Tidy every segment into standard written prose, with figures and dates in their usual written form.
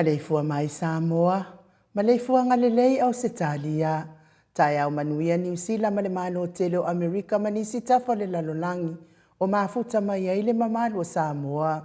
Maleifua mai Samoa, maleifuaga lelei Ausetalia, taeao manuia Niu Sila ma le Malo tele o Amerika ma nisi tafa o le lalolagi o mafuta mai ai le mamalu o Samoa.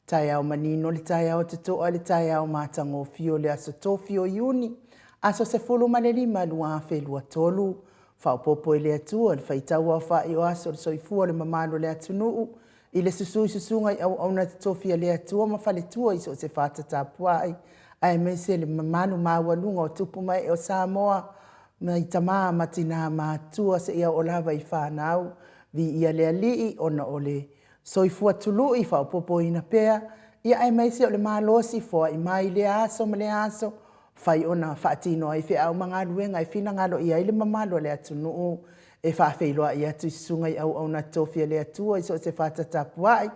Taeao manino le taeao totoa le taeao matagofie o le aso tofi o Iuni, aso 15 2023. Faaopoopo e le Atua le faitau aofai o aso o le soifua o le mamalu o le atunuu i le susu i susuga i auauna totofi a le Atua ma faletua i so o se fata tapuai, aemaise le mamalu maualuga o tupu ma ee o Samoa, mai tama ma tina matutua seia oo lava i fanau. Viia le Alii ona o le soifua tului faaopoopoina pea, ia aemaise o le malosi foai mai i lea aso ma lea aso, fai ona faatino ai feau ma galuega e finagalo i ai le mamalu o le atunuu. E faafeiloai atu i susuga i auauna totofi a le Atua i so o se fata tapuai,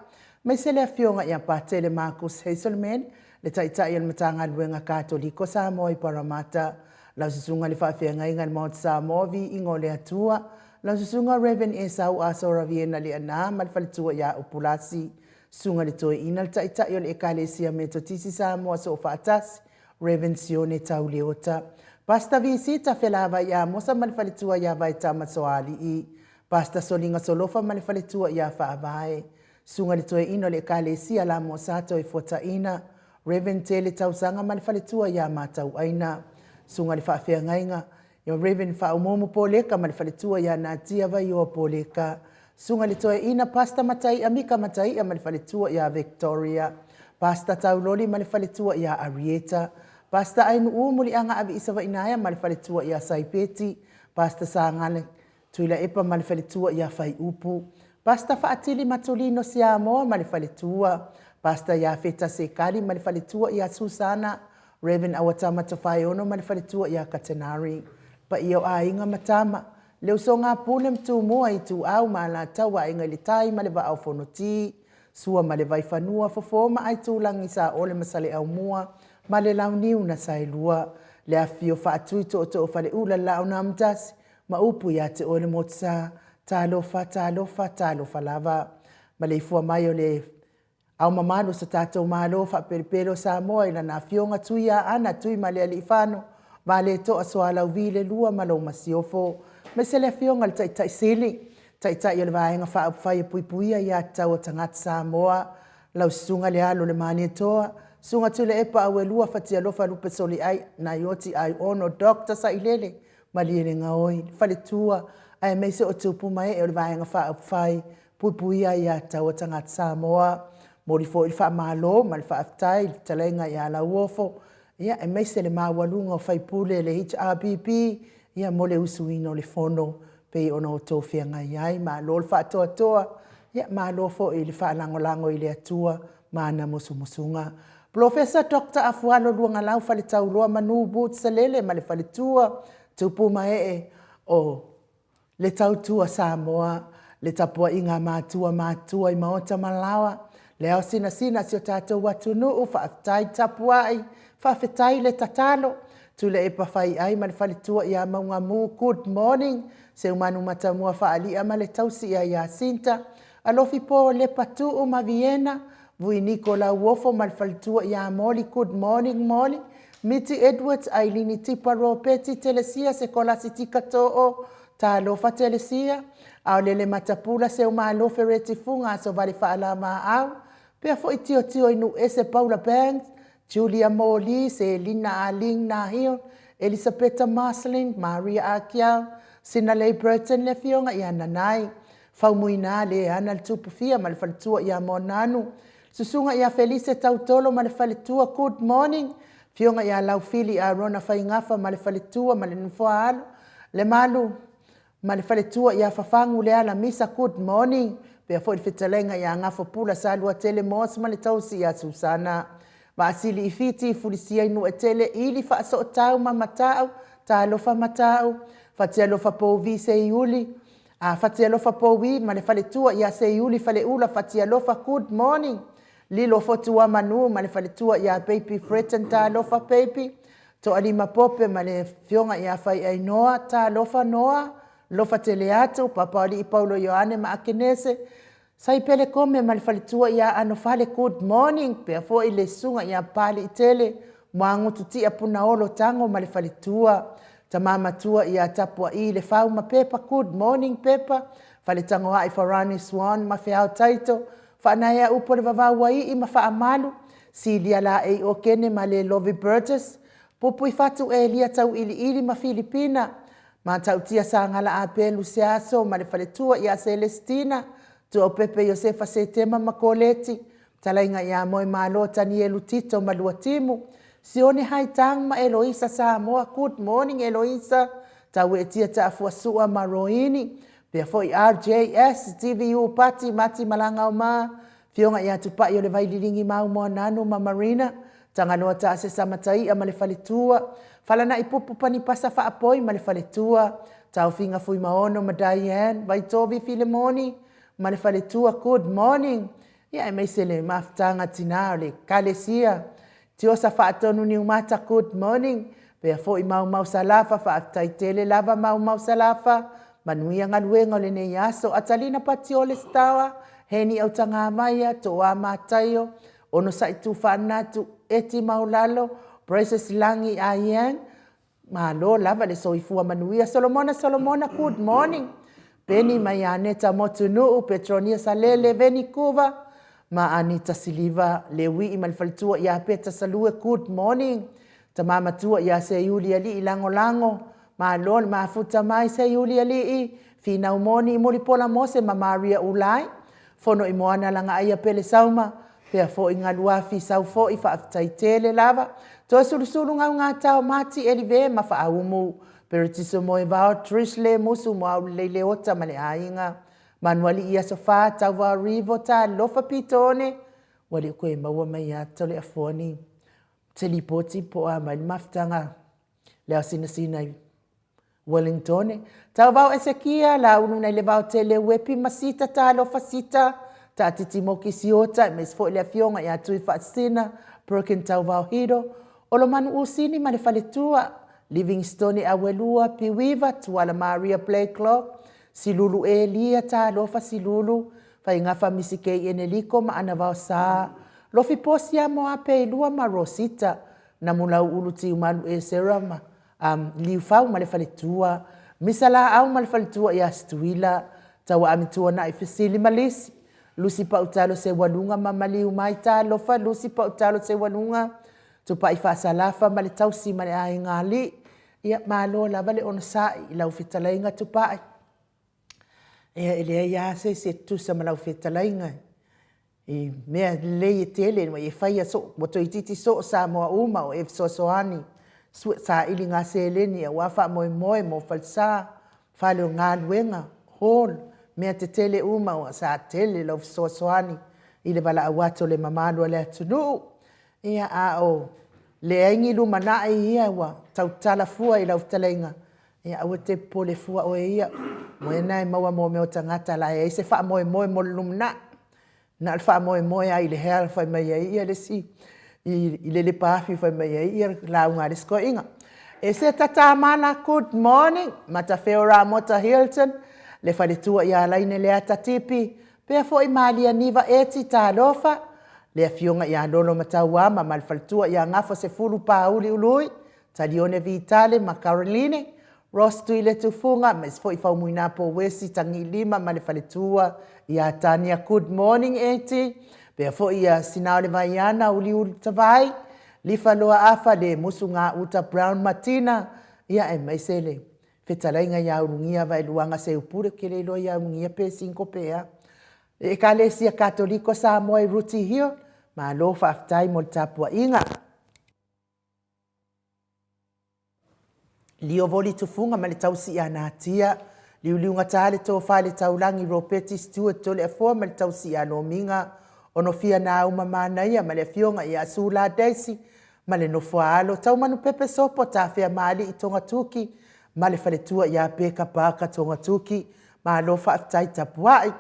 aemaise le Afioga ia Patele Marcus Hazelman, le Taitai o le Matagaluega Katoliko Samoa i Paramata, lau Susuga i le Faafeagaiga i le Maota Samoa, Viiga o le Atua, lau Susuga Rev. Esau Asora Viena Leaana ma le faletua ia Upulasi, Susuga i le Toeaina, le Taitai o le Ekalesia Metotisi Samoa Soofaatasi, Rev. Sione Tau Leota, Pastor Visita Felavai Amosa ma le faletua ia Vaetama Soalii, Pastor Soliga Solofa ma le faletua ia Faavae, Susuga i le Toeaina o le Ekalesia Lamosa Toefuataina, Rev. Tele Tausaga ma le faletua ia Matauaina, Susuga i le Faafeagaiga ia Rev. Faaumuumu Poleka ma le faletua ia Natia Vaioa Poleka, Susuga i le Toeaina Pastor Mataia Mika Mataia ma le faletua ia Victoria, Pastor Tauloli ma le faletua ia Arieta, Pastor Ainuu Muliaga Aviisavainaea ma le faletua ia Saipeti, Pastor Sagale Tuilaepa ma le faletua ia Faiupu, Pastor Faatili Matulino Siamoa ma le faletua, Pastor Iafeta Sekali ma le faletua ia Susana, Rev. Auatama Tofaeono ma le faletua ia Katenari. Paia o aiga ma tama, le usoga a Pule ma Tumua, Ituau ma Alataua, Aiga i le Tai ma le Vaa o Fonoti, Sua ma le Vaifanua, Fofo ma Aitulagi, Saole ma Saleaaumua ma le Launiu na Saelua, le afifio Faatui, Tootoo o Faleula, le Laau na Amotasi ma upu ia te oe le Motusa. Talofa, talofa, talofa lava. Maleifua mai o le Ao mamalu o so tatou Malo faapelepele o Samoa i lana Afioga Tuiaana Tuimalealiifano Vaaletoa Sualauvi le II ma lou Masiofo, aemaise le Afioga i le Taitai Sili, Taitai o le Vaega Faaupufai e Puipuia Aia Tatau a Tagata Samoa, lau Susuga le Alo o le Malietoa, Susuga Tuilaepa Auelua Fatialofa Lupesoliai Naioti Aiono Dr. Sailele Malielegaoi, le faletua aemaise o tupu ma ee o le Vaega Faaupufai Puipuia Aia Tatau a Tagata Samoa. Momoli foi le faamalo ma le faafetai i le fetalaiga ia Lauofo, ia, aemaise le maualuga o faipule o le HRPP, ia, mo le usuina o le Fono pei ona outou feagai ai. Malo le faatoatoa, ia, malo foi le faalagolago i le Atua ma ana musumusuga. Polofesa Dr. Afualo Luagalau Faletauloa Manu Boots Salele ma le faletua, tupu ma ee o le tautua Samoa, le tapuaiga a matua matutua i maota ma laoa, le ao sinasina a si o tatou atunuu, faafetai tapuai, faafetai le tatalo. Tuilaepa Faiai ma le faletua ia Maugamu, good morning. Seumanu Matamua Faalia ma le tausi ia Iasinta, Alofi Po Lepa Tuu ma Viena, Vuiniko Lauofo ma le faletua ia Moli, good morning Moli. Miti Edwards, Ailini Tipa Ropeti, Telesia Sekolasi Tika Too, Talofa Telesia, Aolele Matapula Seumalo Fereti Fuga Asovale Faalamaau, pea foi Tiotio i Nuuese Paula Banks, Julia Moli, Selina Aling Nahil, Elisapeta Marcelin, Maria Akiau, Sinalei Burton le afioga ia Nanai, Faumuina le ana le Tupufia ma le faletua ia Moananu, Susuga ia Felise Tautolo ma le faletua, good morning. Afioga ia Laufili Arona Faigafa ma le faletua ma le nofoaalo, Lemalu ma le faletua ia Fafagu Leala Misa, good morning. Pea foi le fetalaiga ia Gafopula Saluatele Moss ma le tausi ia Susana. Vaasili i Fiti, Fulisia i Nuuetele, Ili Faasootau ma Matau, Talofa Matau, Fatialofa Pouvi Seiuli, a Fatialofa Pouvi ma le faletua ia Seiuli Faleula Fatialofa, good morning. Lilo Fotuamanu ma le faletua ia Baby Freton, talofa Baby. Toalima Pope ma le afioga ia Faiainoa, talofa Noa, lofa tele atu, Papaalii Paulo Ioane ma Akenese, Saipele Kome ma le faletua ia Anofale, good morning. Pea foi le susuga ia Paliitele, Moagutu Tia Punaolo Tago ma le faletua. Tama matua ia Tapuai le Fau ma Pepa, good morning Pepa. Faletagoai Farani Swan ma Feao Taito, Faanaea upu o le vavau ai ma faamalu, Silia Laei Okene ma le Lovi Burgess, Pupui Fatu Elia Tauiliili ma Filipina, Matautia Sagala Apelu Seaso ma le faletua ia Selesitina, Tuaupepe Iosefa Setema ma Koleti, Talaiga ia Moemalo Tanielu Tito ma Luatimu, Sione Haitang ma Eloisa Samoa, good morning Eloisa, Tauetia Taafuasua ma Roini, pea foi RJS, TVU Pati Mati Malagaoma, Afioga ia Tupai o le Vaililigi Mau Moananu ma Marina, Tagaloa Taasesa Mataia ma le faletua, Falanai Pupu Panipasa Faapoi ma le faletua, Taofiga Fuimaono ma Diane, Vaitovi Filemoni ma le faletua, good morning. Ia aemaise le mafutaga tina o le Ekalesia, Tiosa Faatonu Niumata, good morning. Pea foi Maumau Salafa, faafetai tele lava Maumau Salafa, manuia galuega o lenei aso. Atalina Patiole Sitawa, Heni Autagavaia, Toa Mataio, Onosai Tufaanatu, Eti Maulalo, Precious Lagi Aiyang, Malo lava le soifua manuia. Solomona Solomona, good morning. Beni mai Aneta Motunuu, Petronia Salele, Veni Kuva, ma Anita Siliva, Lewii ma le faletua ia Peta Salue, good morning. Tama matua ia Seiuli Alii Lagolago, malo le mafuta mai Seiuli Alii, Finau Moni, Mulipola Mose ma Maria Ulai, Fono i Moana Lagaaia Pele Sauma, pea foi Galuafi Sau foi, faafetai tele lava. Toe sulusulu Gaugata o Mati Elive ma Faaumu, Peretiso Moevao, Trish Le Musu Moaulelei Leota ma le aiga, Manualii Aso Fa, Tauva Rivo, Talofa Pitone. Ua le o toe maua mai ia Toleafoa ni se lipoti po o a mai le mafutaga a le Aosinasina i Wellingtone. Tauvao Esekia, Laulu nai le Vaotele Uepi ma Sita Talofa Sita, Taatiti Moki Siota aemaise foi le Afioga ia Tuifaasisina Perkin Tauvao Hiro, Olomanu Usini ma le Faletua, Livingstone Auelua, Piuiva, Tuala Maria Blakelock, Silulu Elia, Talofa Silulu, Faigafa Misikei Eneliko ma Anavao Sa, Lofi Posia Moape Ilua ma Rosita, Namulau Ulu Tiumalu Esera ma um, Liufau ma le Faletua, Misa Laau ma le Faletua ia Situila, Tauaami Tuanai Fesili ma Lisi, Lusi Pautalo Seualuga ma Maliu Mai Talofa Lusi Pautalo Seualuga, Tupai Faasalafa ma le Tausi ma le Aiga Alii. Ia, malo lava le onosai i lau fetalaiga Tupai. Ia, e leai lava se isi e tutusa ma lau fetalaiga i mea lelei e tele ua e faia soo, ua toeitiiti soo Samoa uma o e fesoasoani sailiga seleni aua faamoemoe mo falesa, fale o galuega, hall, mea tetele uma ua sa tele lau fesoasoani i le valaau atu o le mamalu o le atunuu. Ia, a o leai ni lumanai ia ua tautala fua i lau fetalaiga, Ia aua e te popole fua oe ia, o oe na e maua mo mea o tagata la e i ai se faamoemoe mo le lumanai. Na o le faamoemoe lava i le hell fai mai ai ia le isi i le lepa afi fai mai ai ia lauga a le isi toeaina. Eseta Tamala, good morning, Matafeo Ramota Hilton, le faletua ia Laine Leata Tipi, pea foi Malia Niva Eti, talofa, le afioga ia Lolo Matauama ma le faletua ia Gafa Sefulu Pauli Ului, Talione Vitale ma Caroline, Ross Tuiletufuga, aemaise foi Faumuinapo Wesi Tagilima ma le faletua ia Tania Good morning Eti, pea foi ia Sinaole Vaiana Uliuli Tavai, Lifa Loa Afa le Musu Gauta Brown Matina, ia aemaise le fetalaiga ia Ulugia Vaeluaga Seupule, ou te le iloa ia Ulugia pe single pe a. Le Ekalesia Katoliko Samoa i Rooty Hill, malo faafetai mo le tapuaiga. Liovoli Tufuga ma le tausi ia Natia, Liuliugata le tofa i le taulagi Ropeti Stewart Toleafoa ma le tausi ia Lomiga, Onofia Nauma Manaia ma le afioga ia Sula Daisy ma le nofoaalo, Taumanupepe Sopo Tafea Maali'i Togatuki ma le faletua ia Peka Parker Togatuki. Malo faafetai tapuai.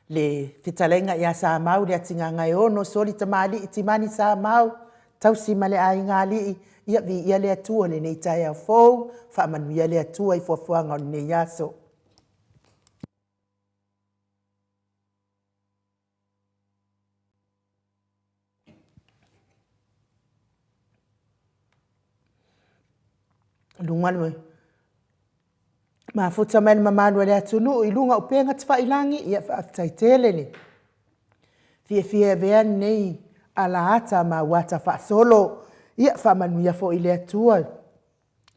Le fetalaiga ia Samau Leatigagaeono, Soli Tamalii Timani Samau, tausi ma le aiga alii, ia viia le Atua i lenei taeao fou, faamanuia le Atua i fuafuaga o lenei aso. Luga le mafuta mai le mamalu o le atunuu i luga o upega tafailangi, ia faafetai tele le fiafia e avea lenei alaata ma auata faasolo. Ia faamanuia foi le Atua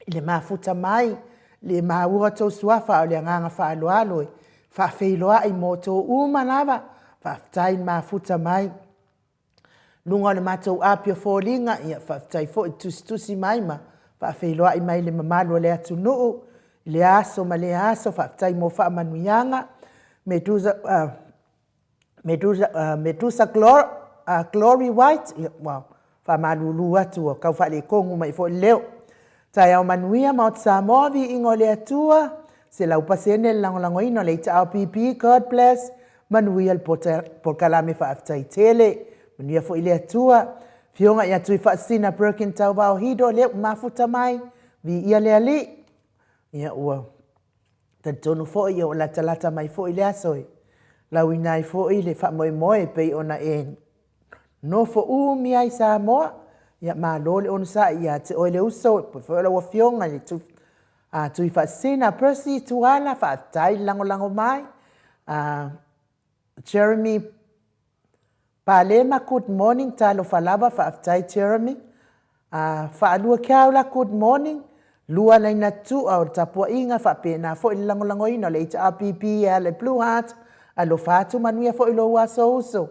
i le mafuta mai, le maua tou suafa a o le agaga faaaloalo e faafeiloai mo outou uma lava. Faafetai le mafuta mai. Luga o le matou api o foliga, ia faafetai foi tusitusi mai ma faafeiloai mai i le mamalu o le atunuu i lea aso ma lea aso. Faafetai mo faamanuiaga. Medusa, uh, Medusa, uh, Medusa Glory, uh, Glory White, ia, wow, faamalulu atu ua tau faaletonu mai foi le leo. Taeao manuia Maota Samoa, viiga o le Atua, 100% le lagolagoina o le HRPP, God bless, manuia le polokalame faafetai tele, manuia foi le Atua. Afioga ia Tuifaasisina Perkin Tauvao Hido, lea ua mafuta mai, viia le Alii. Ia ua talitonu foi ia ua latalata mai foi le aso e lauina ai foi le faamoemoe e pei ona e nofo umi ai Samoa. Ia malo le onosai ia te oe le uso, e foi o lau afioga i le Tuifaasisina Percy Tuala, faafetai le lagolago mai. Jeremy Palema, good morning, talofa lava, faafetai Jeremy. Faalua Keaula, good morning. Lua laina tua o le tapuaiga, faapena foi le lagolagoina o le HRPP e ala i Blue Heart. Alofa atu, manuia foi lou aso uso.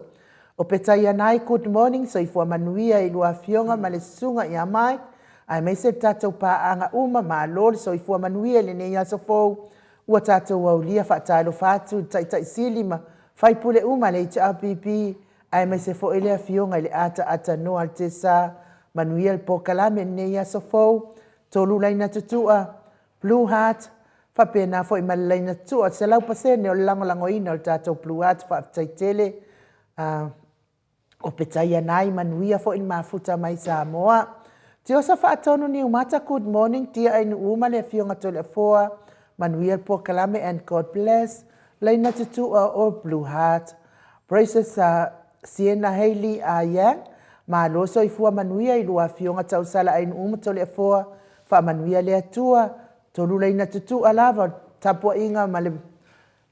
O Petaianai, good morning, soifua manuia i lua afioga ma le susuga ia Mike, aemaise le tatou paaga uma, malo le soifua manuia i lenei aso fou. Ua tatou aulia faatalofa atu i le Taitai Sili ma faipule uma a le HRPP. Aemaise foi le Afioga i le Ataatanoa Altesa, manuia le polokalame i lenei aso fou, Tolu laina tutua, Blue Heart, faapena foi ma le laina tutua 100% o le lagolagoina o le tatou Blue Heart, faafetai tele. O Petaia Nai, manuia foi le mafuta mai Samoa. Tiosa Faatonu Niumata, good morning dear Ainuu ma le Afioga Toleafoa, manuia le polokalame and God bless. Laina tutua o Blue Heart. Praises Siena Hailey A Yang, malo soifua manuia i lua afioga tausala Ainuu ma Toleafoa, faamanuia le Atua, tolu laina tutua lava o le tapuaiga ma le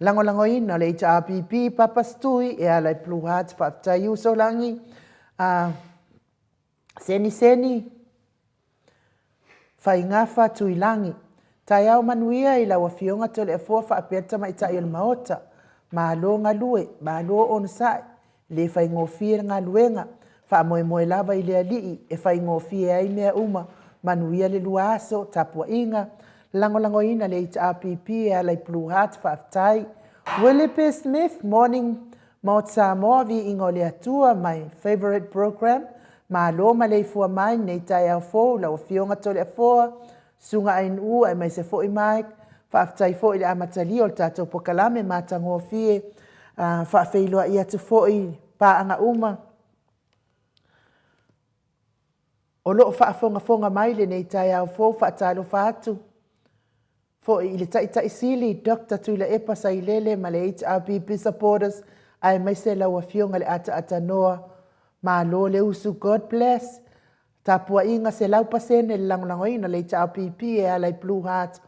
lagolagoina o le HRPP Papa Stui e ala i Blue Heart, faafetai uso lagi, Seni Seni, Faigafa Tuilagi. Taeao manuia i lau Afioga Toleafoa faapea le Tamaitai o le Maota. Malo galue, malo onosai, le faigofie le galuega. Faamoemoe lava i le Alii e faigofie ai mea uma. Manuia le lua aso, tapuaiga, lagolagoina le HRPP e ala i Blue Heart, faafetai. Willie P. Smith, morning Maota Samoa, viiga o le Atua, my favorite program. Malo maleifua mai lenei taeao fou lau Afioga Toleafoa, Susuga Ainuu aemaise foi Mike. Faafetai foi i le amatalia o le tatou polokalame matagofie. Faafeiloai atu foi paaga uma o lo o faafogafoga mai lenei taeao fou. Faatalofa atu foi i le Taitai Sili Dr. Tuilaepa Sailele ma le HRPP supporters aemaise lau Afioga i le Ataatatanoa. Malo le usu, God bless. Tapuaiga 100% le lagolagoina le HRPP e ala i Blue Heart,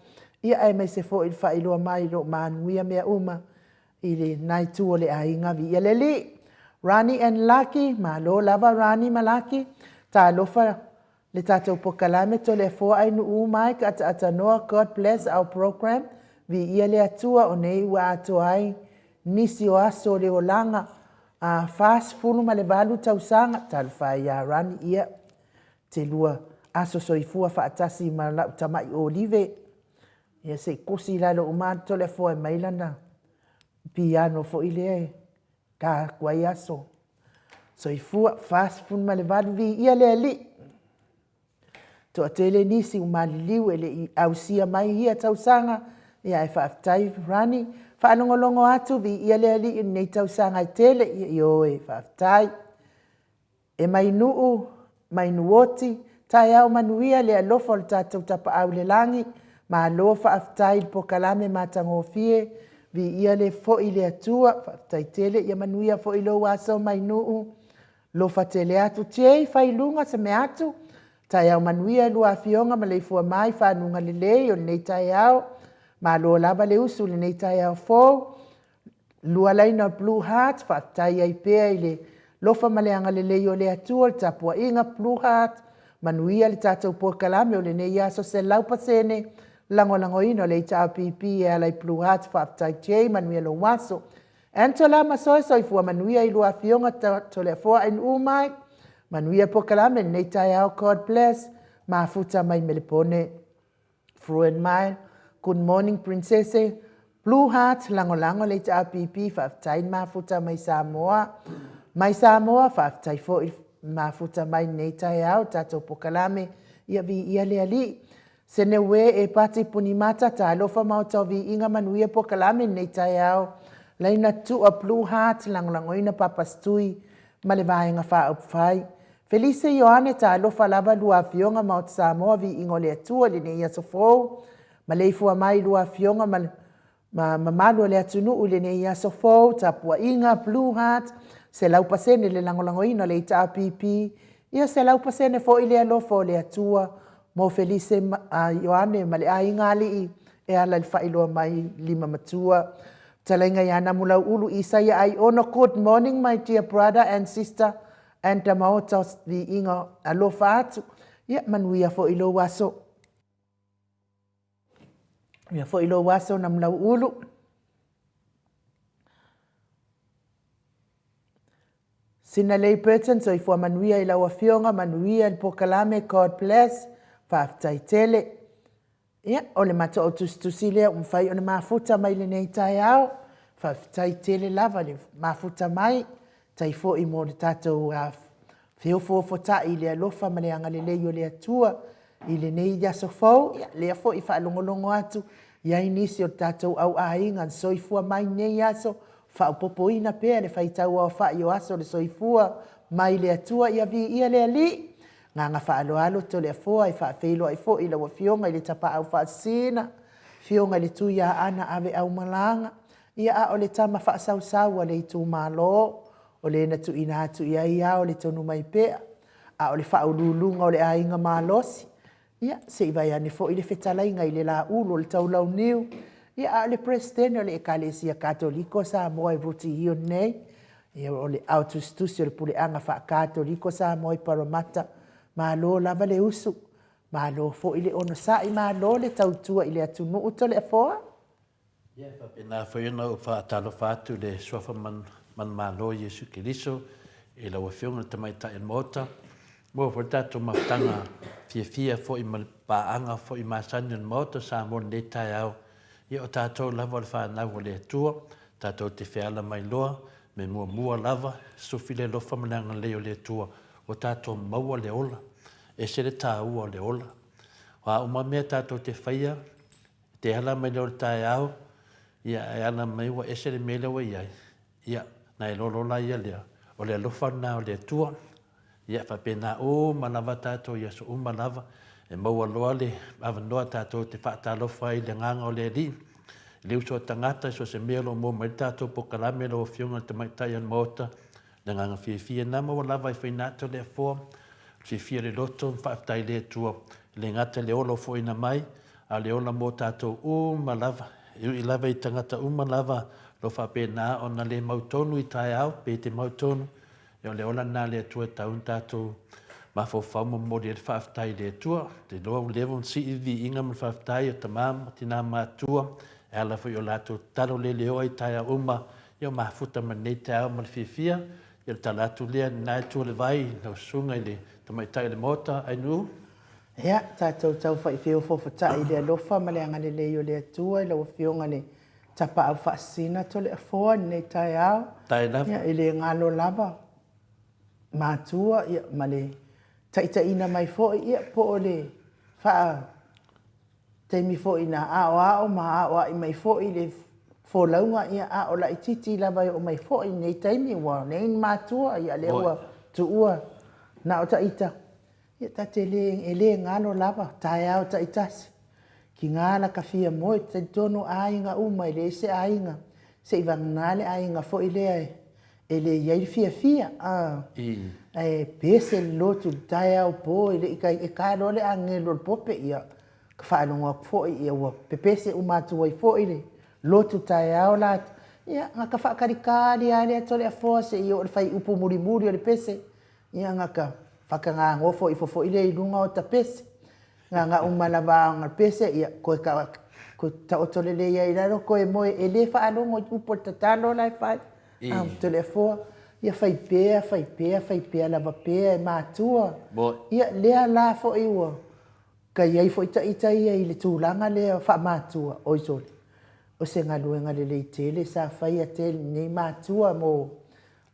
ia aemaise foi le faailoa mai lo o manuia mea uma i lena itu o le aiga. Viia le Alii. Rani and Lucky, malo lava Rani ma Lucky. Talofa le tatou polokalame Toleafoa Ainuu Mike Ataatatanoa, God bless our program. Viia le Atua o nei ua atoa ai nisi o aso o le olaga a 48 tausaga. Talofa e ia Rani, ia te lua aso soifua faatasi ma lau tamai Olive. Ia se i kosi i lalo uma atu Toleafoa e mai lana piano foi lea e ta atu ai aso soifua. 48, viia le Alii. Toatele nisi ua maliliu e le i ausia mai ia tausaga, ia ae faafetai Rani. Faalogologo atu, viia le Alii i lenei tausaga e tele, ia ioe, faafetai. E mai nuu, mai nuoti, taeao manuia le alofa o le tatou Tapaau i le lagi, malo faafetai i le polokalame matagofie, viia le foi le Atua, faafetai tele, ia manuia foi lou aso mai nuu. Lofa tele atu, J, fai i luga se mea atu, taeao manuia lua afioga maleifua mai fanuga lelei o lenei taeao, malo lava le usu i lenei taeao fou, lua laina o Blue Heart, faafetai ai pea i le lofa ma le agalelei o le Atua, le tapuaiga Blue Heart, manuia le tatou polokalame o lenei aso 100% lagolagoina o le HRPP e ala i Blue Heart, faafetai J, manuia lou aso. Angela Masoe, soifua manuia i lua afioga Toleafoa Ainuu Mike, manuia polokalame lenei taeao, God bless, mafuta mai Melepone. Fruan Mile, good morning princesse, Blue Heart, lagolago le HRPP, faafetai le mafuta mai Samoa. Mai Samoa, faafetai foi mafuta mai lenei taeao, tatou polokalame, ia viia le Alii. Seneue e Pati Punimata, talofa maota o viiga manuia polokalame lenei taeao. Laina Tua Blue Heart, lagolagoina Papa Stui ma le Vaega Faaupufai. Felise Ioane, talofa lava lua afioga Maota Samoa, viiga o le Atua i lenei aso fou. Maleifua mai lua afioga ma ma mamalu o le atunuu i lenei aso fou, tapuaiga, Blue Heart, 100% le lagolagoina o le HRPP, ia 100% foi le alofa o le Atua mo Felise Ioane ma le aiga alii e ala i le faailoa mai lima matua. Fetalaiga ia Namulauulu Isaia Aiono, good morning my dear brother and sister and the Maota viiga alofa atu. Ia manuia foi lou aso. Ia foi lou aso Namulauulu. Sinalei Burton, soifua manuia i lau afioga, manuia le polokalame, God bless, faafetai tele. Ia, o le matou tusitusi lea ua mafai ona mafuta mai lenei taeao. Faafetai tele lava le mafuta mai. Tai foi mo le tatou feofoofotai i le alofa ma le agalelei o le Atua i lenei aso fou, ia, lea foi e faalogologo atu i ai nisi o le tatou au aiga na soifua mai i lenei aso, faaopoopoina pea le faitauaofai o aso o le soifua mai le Atua, ia viia le Alii. Agaga faaaloalo Toleafoa e faafeiloai foi i lau Afioga i le Tapaau Faasisina, Afioga i le Tuiaana Aveaumalaga, ia a o le tama faasausau a le itumalo, o le na tuuina atu i ai ao le Tonumaipea, a o le faauluuluga o le Aiga Malosi, ia se i vaeane foi le fetalaiga i le Laulu o le Taulauniu, ia a o le Peresetene o le Ekalesia Katoliko Samoa i Rutihio nei, ia o le aotusitusi o le Puleaga Faa-Katoliko Samoa i Paramata. Malo lava le usu, malo foi le onosai, malo le tautua i le atunuu Toleafoa. Ia, e faapena foi ona ou faatalofa atu i le Suafa Manumalo o Iesu Keriso, i lau Afioga i le Tamaitai o le Maota, maua foi le tatou mafutaga fiafia foi ma le paaga foi masani o le Maota o Samoa i lenei taeao. Ia, o tatou lava o le fanau a le Atua, tatou te feala mai loa, me muamua lava, sufi le alofa ma le agalelei o le Atua, ua tatou maua le ola. E ese le taua o le ola. O a uma mea tatou te faia, te ala mai loa i le taeao, ia ae ala mai ua ese le mea lea ua i ai, ia na e lola ia lea, o le alofa lena o le Atua. Ia faapena uma lava tatou i aso uma lava, e maua loa le avanoa tatou te faatalofa ai i le agaga o le Alii, i le uso a tagata i so o se mea o lo o maua mai ai le tatou polokalame lau Afioga i le Tamaitai o le Maota, Le agaga fiafia na maua lava e faina atu le afoa, fiafia le loto, faafetai i le Atua, e le gata i le ola o foina mai, a o le ola mo tatou uma lava. E ui lava i tagata uma lava o lo o faapena ona le mautonu i taeao, pe te mautonu, ia o le ola lena a le Atua e tatau ona tatou mafaufau ma momoli ai le faafetai i le Atua. Ou te iloa ua leva ona sii le viiga ma le faafetai o tama ma tina matutua e ala foi i o latou tatalo leleoa i taeao uma, Ia mafuta ma lenei taeao ma le fiafia. Ia o le tala atu lea i lena itu o le vai i lau susuga i le Tamaitai o le Maota, Ainuu. Ia, tatou tau faifeofoofotai i le alofa ma le agalelei o le Atua i lau Afioga i le Tapaau Faasisina Toleafoa i lenei taeao. Tae lava. Ia, e le galo lava matua ia, ma le taitaiina mai foi, ia, po o le faa taimi foi na aoao ma aoai mai foi le folauga, ia a o laitiiti lava e oo mai foi i lenei taimi ua leai ni matua, ia lea ua tuua na o taita, ia ta te le, e le galo lava taeao taitasi. Tiga la ta fia moe, talitonu aiga uma e leai se aiga seivagana le aiga foi lea e le i ai le fiafia, a, ae pese le lotu i le taeao po e le i e ta loa le agelu o le pope, ia, ka faalogo atu foi ia ua pepese uma atu ai foi le lotu taeao la, ia, na ta faatalitali lava lea Toleafoa seia oo i le fuaiupu mulimuli o le pese, ia na ta faataga nofo ifo foi lea i luga o ta pese. Na ona uma lava ona pese, ia, toe taoto lelei ai i lalo toe moe, e le faalogo i upu o le tatalo la e fai. A, Toleafoa, ia fai pea, fai pea, fai pea lava pea e matua. Ia, lea la foi ua ka i ai foi ita ia i le tulaga lea faamatua, oi sole, o se galuega lelei tele sa faia tele nei matua mo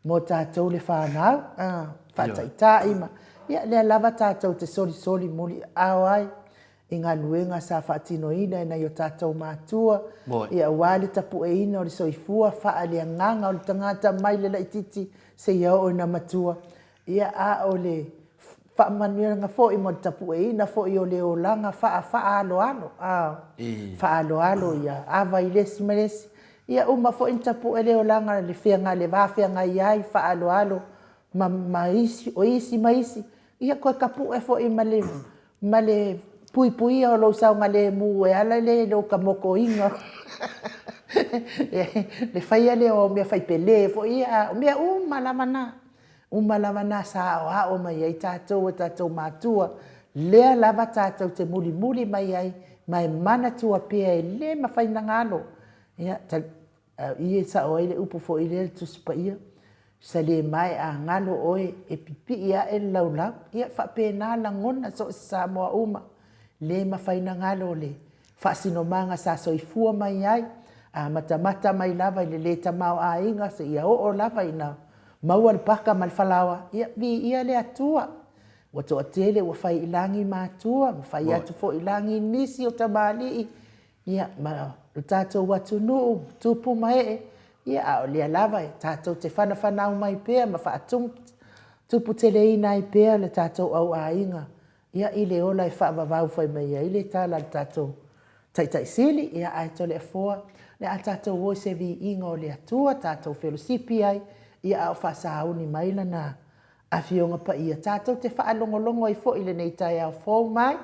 mo tatou le fanau, a, faataitai ma, ia lea lava tatou te solisoli muliaao ai i galuega sa faatinoina e nai o tatou matua, ia aua le tapueina o le soifua faaleagaga o le tagata mai le laitiiti seia oo ina matua. Ia, a o le faamanuiaga foi mo le tapueina foi o le olaga faaaloalo, a, faaaloalo ia ava i le isi ma le isi. Ia uma foi ona tapue le olaga i le va feagai ai, faaaloalo ma isi, o isi ma isi, ia toe tapue foi ma le puipuia o lou saogalemu e ala lea i lou tamotoina, le faia lea o au mea faipele foi ia, o mea uma lava na, uma lava na sa aoao mai ai tatou e tatou matua, lea lava tatou te mulimuli mai ai ma e manatua pea e le mafai ona galo. Ia, o i e sao ai le upu foi lea le Tusi Paia, sa le mae a galo oe e pipii ae le laulau. Ia, e faapena lagona so o se Samoa uma, le mafai ona galo le faasinomaga sa soifua mai ai, a matamata mai lava i le le tamaoaiga seia oo lava ina Maua le paka ma le falaoa, ia, viia le Atua. Ua toatele ua fai i lagi matua, ma fai atu foi i lagi nisi o tamalii, ia, ma lo tatou atunuu, tupu ma ee, ia, a o lea lava e tatou te fanafanau mai pea ma faatuputeleina ai pea le tatou au aiga, ia, i le ola e faavavau fai mai ai le tala a le tatou Taitai Sili, ia, ae Toleafoa, le a tatou o i se viiga o le Atua, tatou felosipi ai, ia, a o faasauni mai Lana Afioga Paia, tatou te faalogologo ai foi i lenei taeao fou mai.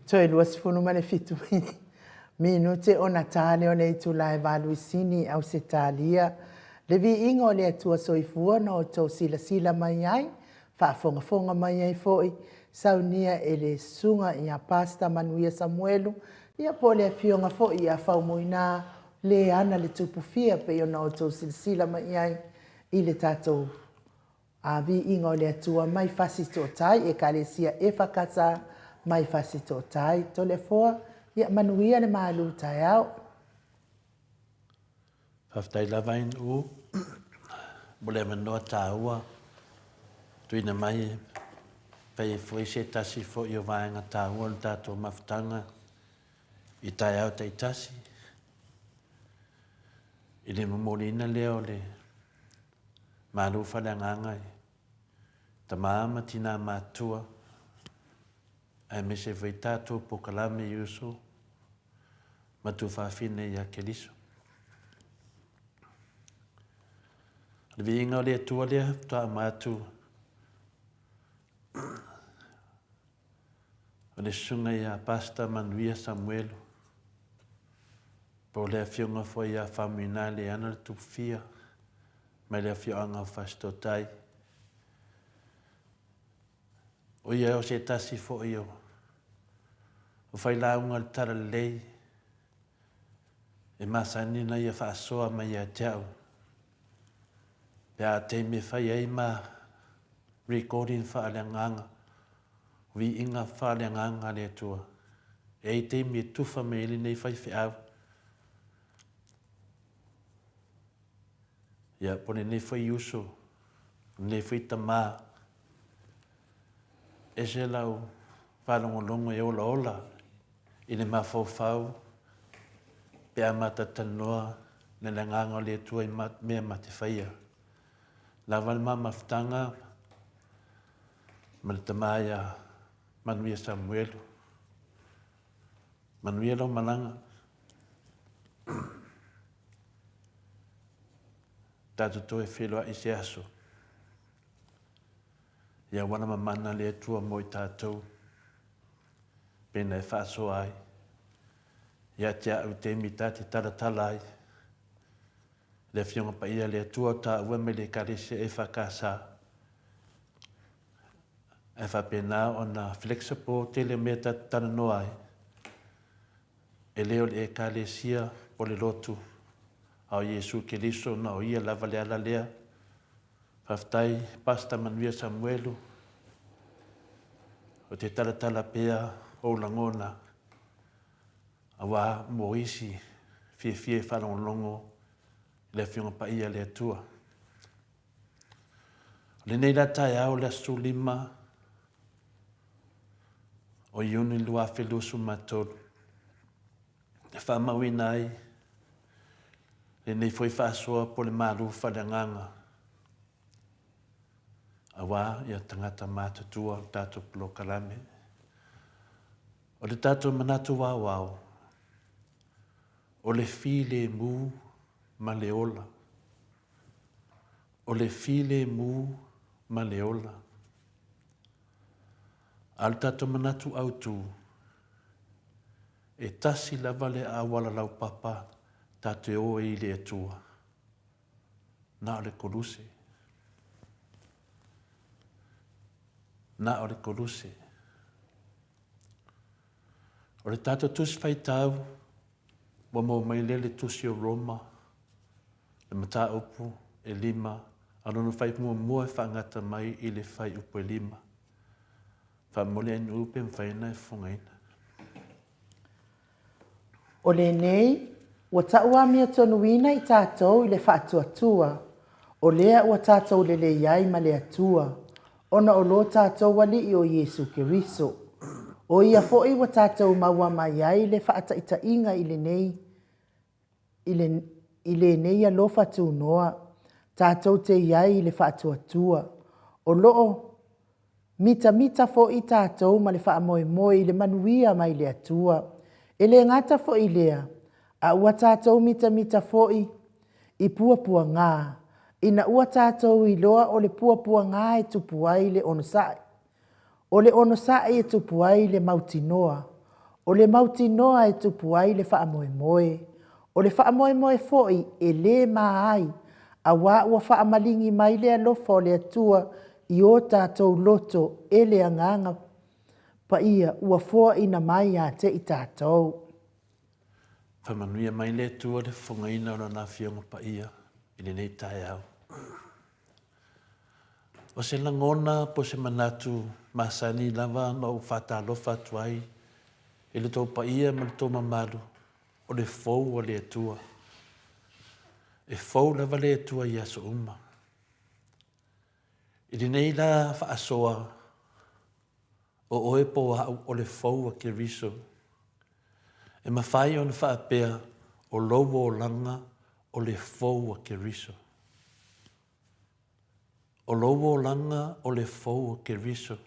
Toe 27 minute ona ta lea o le itula e valu i Sini i Ausetalia. Le viiga o le Atua Soifua na outou silasila mai ai, faafogafoga mai ai foi, saunia e le Susuga ia Pastor Manuia Samuelu, ia po o le Afioga foi ia Faumuina le ana le Tupufia pei ona outou silasila mai ai i le tatou A viiga o le Atua mai Fasitootai, Ekalesia EFKS mai Fasitootai, Toleafoa, ia manuia le malu taeao. Faafetai lava Inu mo le avanoa taua tuuina mai e fai ai foi se tasi foi o vaega taua o le tatou mafutaga i taeao taitasi i le momoliina lea o le. Malo faaleagaga i tamā ma tinā matutua aemaise foi tatou polokalame i uso ma tuafafine ia Keriso. O le viiga o le Atua lea faatoa uma atu o le susuga ia Pastor Manuia Samuelu po o le afioga foi ia Faumuina Leana le Tupufia mai le afioaga o Fasitotai. O ia o se tasi foi o o failauga o le Talalelei e masani ona ia faasoa mai ia te au pe a taimi e fai ai ma recording faaleagaga, viiga faaleagaga a le Atua. E ai taimi e tufa mai ai lenei faifeau. Ia, po o lenei foi uso, lenei foi tamā, ese lau faalogologo e olaola i le mafaufau pe a matatanoa na le agaga o le Atua i mea ma te faia. Lava le ma mafutaga ma le tama ia Manuia Samuelu. Manuia lau malaga. Tatou toe feiloai i se aso. Ia ua na mamana le Atua mo i tatou, pena e faasoa ai. Ia te au i taimi ta te talatala ai. Le Afioga Paia le Atua o taua mai le Ekalesia EFKS, ae faapena ona flexible tele o mea ta te talanoa ai. E le o le Ekalesia o le lotu, a o Iesu Keriso na o Ia lava le ala lea. Faafetai Pastor Manuia Samuelu, o te talatala pea ou lagona aua mo isi fiafia e faalogologo i le Afioga Paia a le Atua. O lenei la taeao le aso 15 o Iuni 2023 e faamauina ai lenei foi faasoa po o le malu faaleagaga aua ia tagata matutua o le tatou polokalame. O le tatou manatu aoao, o le filemu ma le ola. O le filemu ma le ola. A o le tatou manatu autu, e tasi lava le auala laupapa tatou te o ai i le Atua, na o le Koluse. Na o le Koluse. O le tatou Tusi Faitau, ua maua mai lea le Tusi o Roma, le mataupu e lima, a o lona fuaiupu muamua e faagata mai i le fuaiupu e lima. Faamomoli ainuu pe mafai ona e fofogaina. O lenei, ua tauamiatonuina i tatou i le faatuatua, o lea ua tatou lelei ai ma le Atua, ona o lo tatou Alii o Iesu Keriso. O Ia foi ua tatou maua mai ai le faataitaiga i lenei i le i lenei alofa tunoa tatou te i ai i le faatuatua. O lo o mitamita foi tatou ma le faamoemoe i le manuia mai le Atua. E le gata foi i lea, a ua tatou mitamita foi i puapuagā, ina ua tatou iloa o le puapuagā e tupu ai le onosai. O le onosai e tupu ai le mautinoa. O le mautinoa e tupu ai le faamoemoe. O le faamoemoe foi e lē ma ai, auā ua faamaligi mai le alofa o le Atua i o tatou loto e le Agaga Paia ua foaina mai ia te i tatou. Faamanuia mai le Atua le fofogaina o Lana Afioga Paia i lenei taeao. O se lagona po o se manatu masani lava na ou faatalofa atu ai i lo outou paia ma lo outou mamalu, o le fou a le Atua. E fou lava le Atua i aso uma. I lenei la faasoa, o oe po o au o le fou a Keriso. E mafai ona faapea o lou olaga o le fou a Keriso. O lou olaga o le fou o Keriso.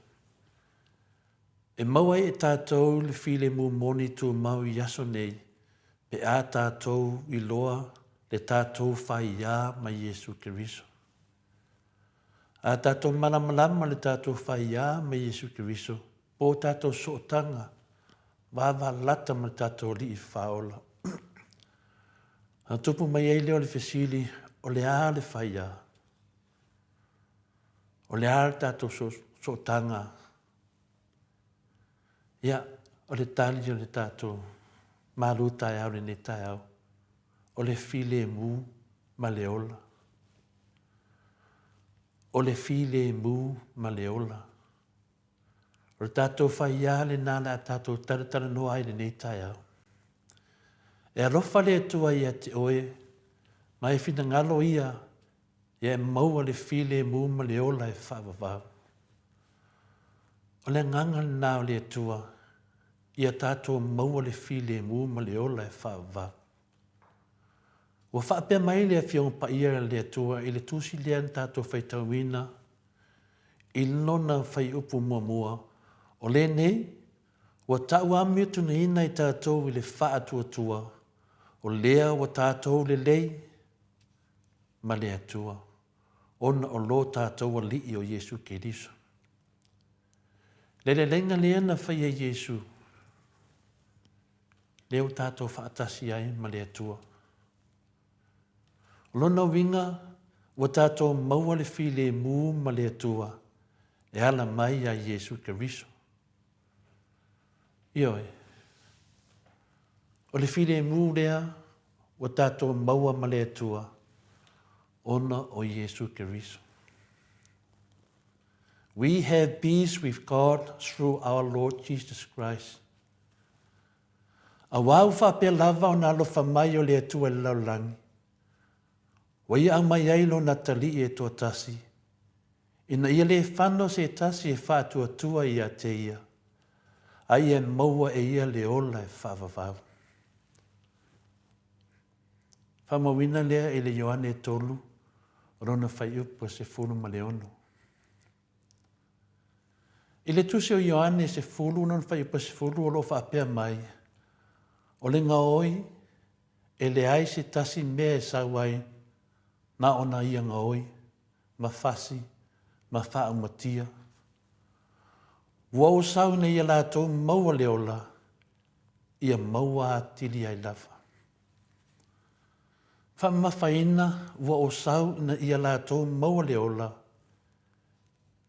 E maua ai e tatou le filemu moni tumau i aso nei pe a tatou iloa le tatou faiā ma Iesu Keriso. A tatou malamalama le tatou faiā ma Iesu Keriso, po o tatou sootaga vavalata ma le tatou Alii Faaola. Ona tupu mai ai lea o le fesili, o le a le faiā? O le a le tatou sootaga? Ia, o le tali o le tatou malu taeao i lenei taeao, o le filemu ma le ola. O le filemu ma le ola. O le tatou faiā lena o le a tatou talatalanoa ai i lenei taeao. E alofa le Atua ia te oe, ma e finagalo ia ia e maua le filemu ma le ola e faavavau. O le agaga lena o le Atua, ia tatou maua le filemu ma le ola e faavavau. Ua faapea mai le Afioga Paia a le Atua i le tusi lea na tatou faitauina i lona fuaiupu muamua, o lenei, ua tauamiotunuina i tatou i le faatuatua, o lea ua tatou lelei ma le Atua, ona o lo tatou Alii o Iesu Keriso. Le leleiga lea na faia e Iesu, lea ua tatou faatasi ai ma le Atua. O lona uiga, ua tatou maua le filemu ma le Atua e ala mai ia Iesu Keriso. Ioe, o le filemu lea ua tatou maua ma le Atua ona o Iesu Keriso. We have peace with God through our Lord Jesus Christ. Auā ua faapea lava ona alofa mai o le Atua i le lalolagi, ua Ia aumai ai Lona Atalii e toatasi, ina ia le fano se tasi e faatuatua ia te Ia, a ia maua e Ia le ola e faavavau. Faamauina lea i le Ioane 3, o lona fuaiupu e 16. I le Tusi o Ioane 10, lona fuaiupu e 10, o lo o faapea mai, O le gaoi, e leai se tasi mea e sau ai na ona ia gaoi, ma fasi, ma faaumatia. Ua ou sau ina ia latou maua le ola, ia maua atili ai lava. Faamamafaina ua ou sau ina ia latou maua le ola,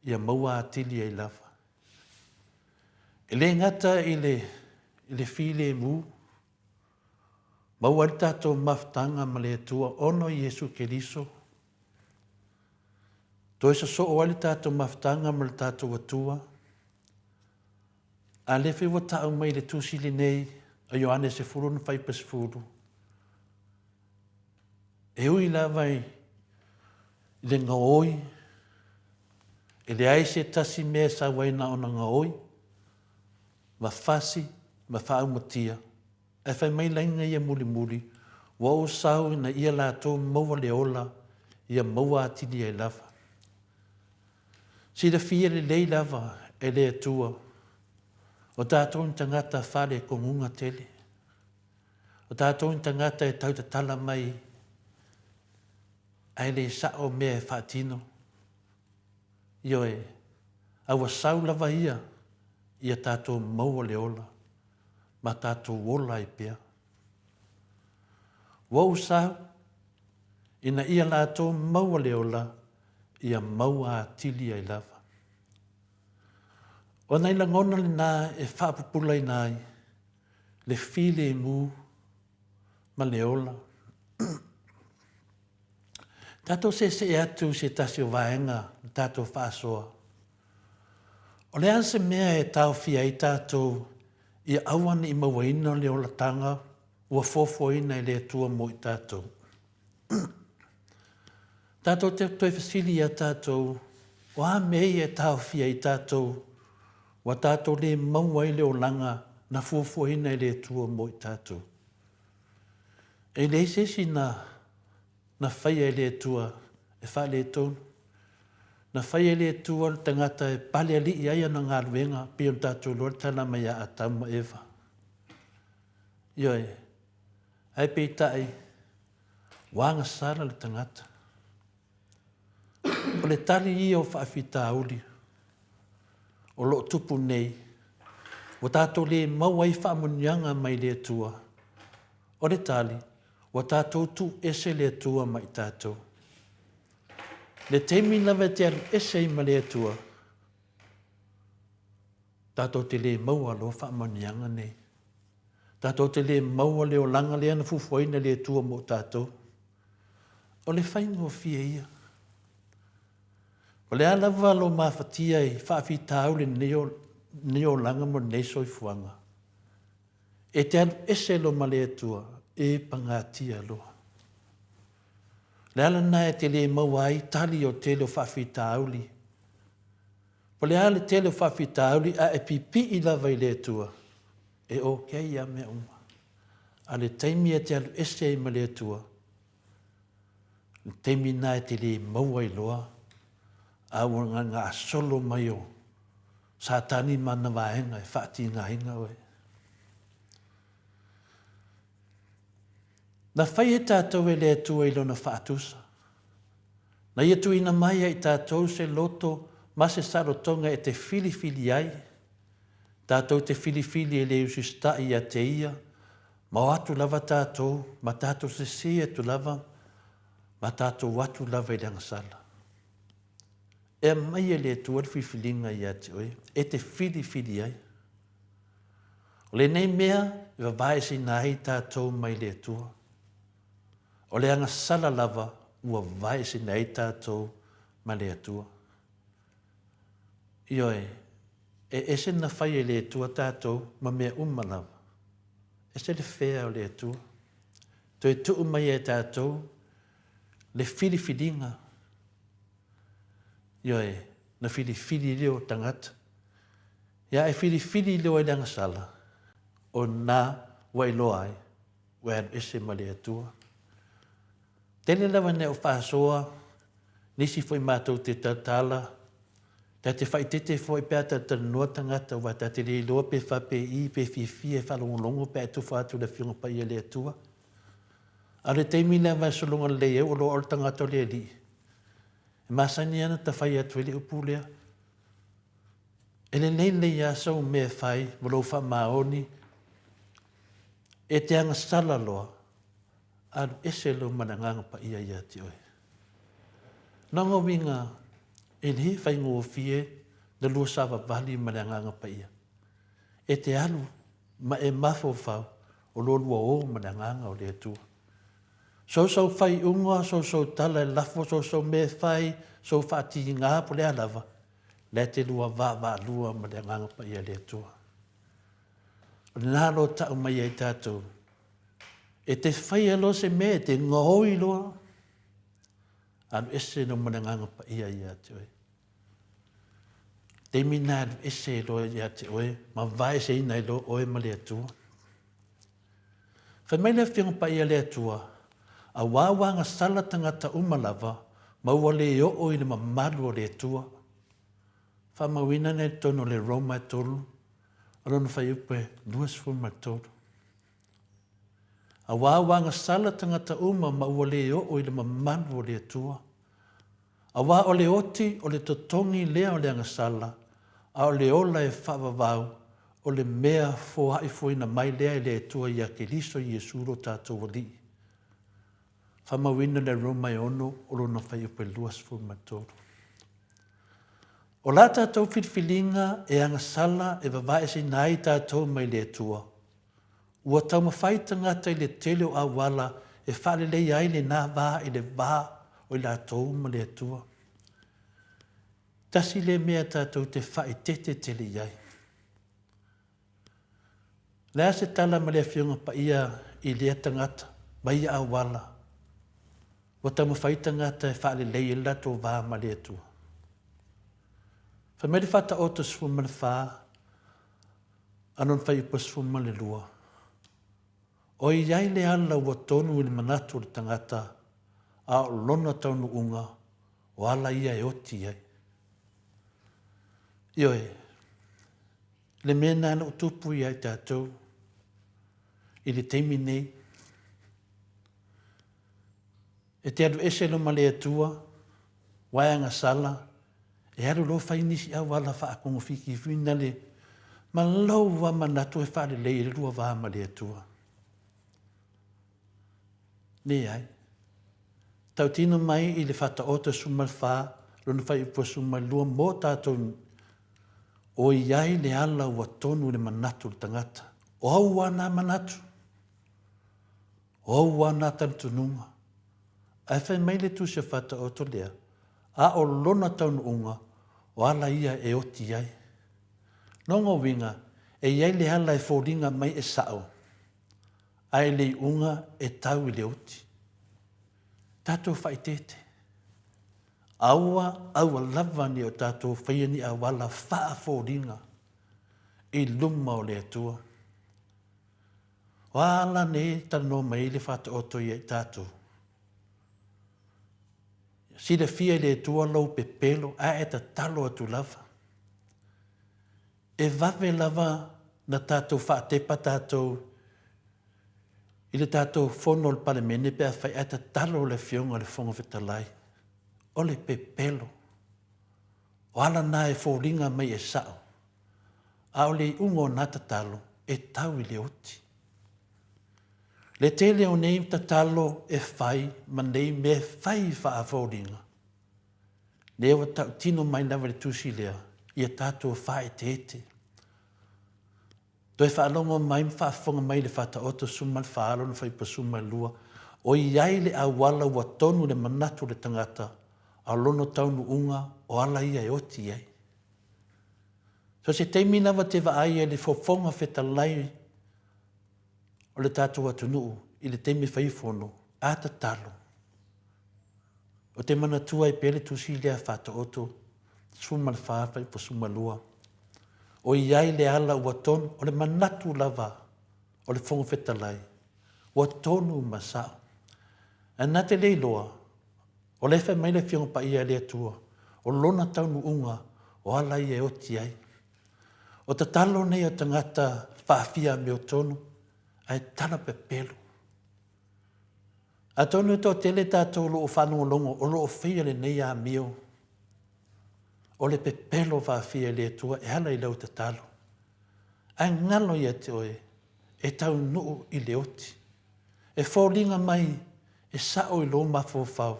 ia maua atili ai lava. E le gata i le, i le filemu, maua ai le tatou mafutaga ma le Atua ona o Iesu Keriso, toe sosoo ai le tatou mafutaga ma le tatou Atua, a lea foi ua tau mai i le tusi lenei a Ioane 10 na 10, E ui lava i le gaoi, e leai se tasi mea e sau ai na ona gaoi, ma fasi, ma faaumatia, ae fai mai laina ia mulimuli, ua ou sau ina ia latou maua le ola, ia maua atili ai lava. Silafia lelei lava e le Atua, o tatou ni tagata faalekonuga tele. O tatou ni tagata e tautatala mai ae le sao mea e faatino. Ioe, a ua sau lava ia, ia tatou maua le ola, ma tatou ola ai pea. Ua ou sau, ina ia latou maua le ola, ia maua atili ai lava. O nai lagona lena e faapupulaina ai le filemu ma le ola. Tatou seesee atu i se tasi o vaega na tatou faasoa. O le a se mea e taofia ai tatou ia aua ne i mauaina le olataga ua fuafuaina e le Atua mo i tatou? Tatou te toe fesili iā tatou, o a mea ia e taofia ai tatou ua tatou le maua ai le olaga na fuafuaina e le Atua mo i tatou? E leai se isi na, na faia e le Atua e faaletonu. Na fai e le Atua le tagata e pale alii ai ana galuega pei ona tatou iloa le tala mai ia Atamu ma Eva. Ioe. Ae peitai, ua agasala le tagata. O le tali ia o faafitauli o lo o tupu nei, ua tatou le maua ai faamanuiaga mai le Atua. O le tali, ua tatou tuu ese le Atua mai tatou. Le taimi lava e te alu ese ai ma le Atua, tatou te le maua loa faamanuiaga nei. Tatou te le maua le olaga lea na fuafuaina e le Atua mo tatou. O le faigofie ia. O le a lava lou mafatia i faafitauli lenei olaga ma lenei soifuaga, e te alu ese loa ma le Atua, e pagatia loa. O le ala lena e te le maua ai tali o le tele o faafitauli. O le a le tele o faafitauli a e pipii lava i le Atua, e okay lava mea uma. A o le taimi e te alu ese ai ma le Atua, le taimi lena e te le maua ai loa a ua gasolo mai o Satani ma ana vaega e faatigaina oe. Na fai e tatou e le Atua i Lona faatusa. Na Ia tuuina mai ia i tatou se loto ma se saolotoga e te filifili ai. Tatou te filifili e le usita'i ia te Ia, ma o atu lava tatou, ma tatou sese atu lava, ma tatou o atu lava i le agasala. E aumai e le Atua le filifiliga ia te oe, e te filifili ai. O lenei mea e vavaeseina ai tatou mai le Atua. O le agasala lava ua vavaeseina ai tatou ma le Atua. Ioe, e ese na fai e le Atua tatou ma mea uma lava. Ese le fea o le Atua. Toe tuu mai e tatou le filifiliga. Ioe, na filifili lea o tagata. Ia e filifili loa i le agasala, o lena ua iloa ai, ua e alu ese ma le Atua. Tele lava ina ou faasoa nisi foi matou te tautala, ta te faaeteete foi pe a talatalanoa tagata aua ta te le iloa pe faapei pe fiafia e faalogologo pe a e tufa atu i le Afioga Paia a le Atua. A o le taimi lava e sologa lelei ai ua loa o le tagata o le Alii, e masani lava ona ta fai atu ai le upu lea, E lelei lelei lava sou mea e fai ma lou faamaoni, e te agasala loa, alu ese loa ma le Agaga Paia ia te oe. Lona uiga, e le faigofie le lua savavali ma le Agaga Paia. E te alu ma e mafaufau o lo lua o ma le Agaga o le Atua. Sou sou faaiuga, sou sou tala e lafo, sou sou mea e fai, sou faatiga, po o le a lava, la e te lua vaavaalua ma le Agaga Paia o le Atua. O lena loa tau mai ai tatou, e te faia loa se mea, e te gaoi loa, alu ese loa ma le Agaga Paia ia te oe. Taimi na alu ese loa ia te oe, ma vaeseina ai loa oe ma le Atua. Fai mai le Afioga Paia a le Atua, Auā ua agasala tagata uma lava, ma ua le oo i le mamalu o le Atua. Faamauina lea i totonu o le Roma e tolu, o lona fuaiupu e 23. Auā ua agasala tagata uma ma ua le oo i le mamalu o le Atua. Aua o le oti o le totogi lea o le agasala, a o le ola e faavavau, o le mea foaifoina mai lea e le Atua ia Keriso Iesu lo tatou Alii. Faamauina le Roma e ono o lona fuaiupu e 23. O la tatou filifiliga e agasala e vavaeseina ai tatou mai le Atua, Ua taumafai tagata i le tele o auala e faaleleia ai lena va i le va o i latou ma le Atua. Tasi lea mea tatou te faaeteete tele i ai. O le a se tala ma le Afioga Paia i lea tagata ma ia auala ua taumafai tagata e faalelei ai le latou va ma le Atua? Fai mai le Faataoto 14, a lona fuaiupu 12, O i ai le ala ua tonu i le manatu o le tagata, a o lona taunuuga, o ala ia e oti ai. Ioe, le mea lena na ou tupu ia i tatou i le taimi nei. E te alu ese loa ma le Atua, uae agasala, e alu loa fai nisi auala faatogafiti foi nale ma lou lava manatu e faalelei ai le lua va ma le Atua. Leai. Tautino mai i le Faataoto 14, lona fuaiupu e 12 mo tatou o i ai le ala ua tonu i le manatu o le tagata. O au lava na manatu. O au lava na talitonuga. Ae fai mai le Tusi o Faataoto lea, a o lona taunuuga, o ala ia e oti ai. Lona uiga, e i ai le ala e foliga mai e sao, ae le iuga e tau i le oti. Tatou faaeteete. Aua, aua lava ne o tatou faia ni auala faafoliga i luma o le Atua. O a ala nei e talanoa mai ai le Faataoto ia i tatou? Silafia e le Atua lou pepelo ae e tatalo atu lava. E vave lava na tatou faatepa tatou i le tatou fono o le Palemene pe afai ae tatalo le Afioga i le Fofoga Fetalai. O le pepelo. O ala na e foliga mai e sao, a o le iuga o na tatalo e tau i le oti. Le tele o nei tatalo e fai ma nei mea e fai faafoliga, lea ua tautino mai lava i le tusi lea, ia tatou faaeteete. Toe faalogo mai ma faafofoga mai i le Faataoto 14 lona fuaiupu 12, o i ai le auala ua tonu le manatu o le tagata, a o lona taunuuga o ala ia e oti ai. So se taimi lava te vaai ai i le fofoga fetalai o le tatou atunuu i le taimi e fai fono, a tatalo, Ou te manatua ai pea le tusi lea Faataoto 14 fuaiupu 12, O i ai le ala ua tonu, o le manatu lava o le Fofoga Fetalai, ua tonu ma sao. Ae na te le iloa, o la e fai mai le Afioga Paia a le Atua, o lona taunuuga o ala ia e oti ai. O tatalo nei a tagata faafia amiotonu, ae tala pepelo. Atonu e toatele tatou o lo o faalogologo o lo o faia lenei amio o le pepelo faafia i le Atua e ala i lau tatalo. Ae galo ia te oe e taunuu i le oti. E foliga mai e sao i lou mafaufau,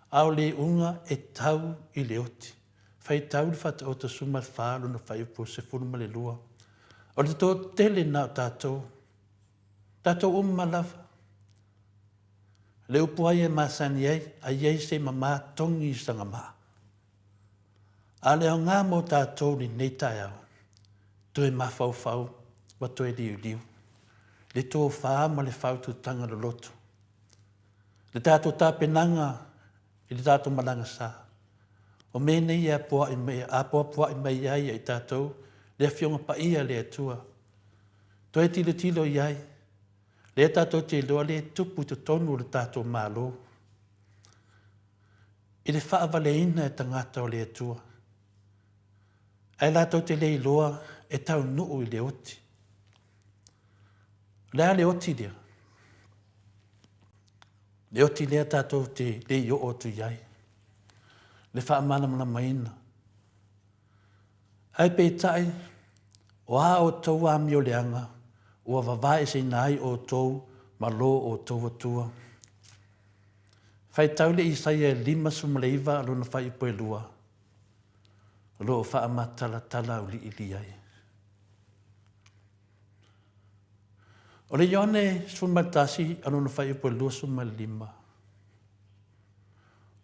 a o le iuga e tau i le oti. Faitau le Faataoto 14 lona fuaiupu 12. O le toatele lena o tatou Tatou uma lava. Le upu ai e masani ai, a i ai se mama togi i sana maa. A o le aoga mo tatou lenei taeao, toe mafaufau ma toe liuliu le tofa ma le faautautaga loloto, le tatou tapenaga i le tatou malaga sa. O mea nei e apoapoai mai ai ia i tatou le Afioga Paia a le Atua. Toe tilotilo i ai, lea tatou te iloa lea e tupu i totonu o le tatou Malo i le faavaleina e tagata o le Atua, ae latou te le iloa e taunuu i le oti. O le a le oti lea? Le oti lea tatou te le i oo atu i ai, le faamalamalamaina. Ae peitai, o a outou amioleaga, ua vavaeseina ai outou ma lo outou Atua. Faitau le Isaia 59 lona fuaiupu e lua, o lo o faamatalatala auliili ai. O le Ioane 11 a lona fuaiupu e 25,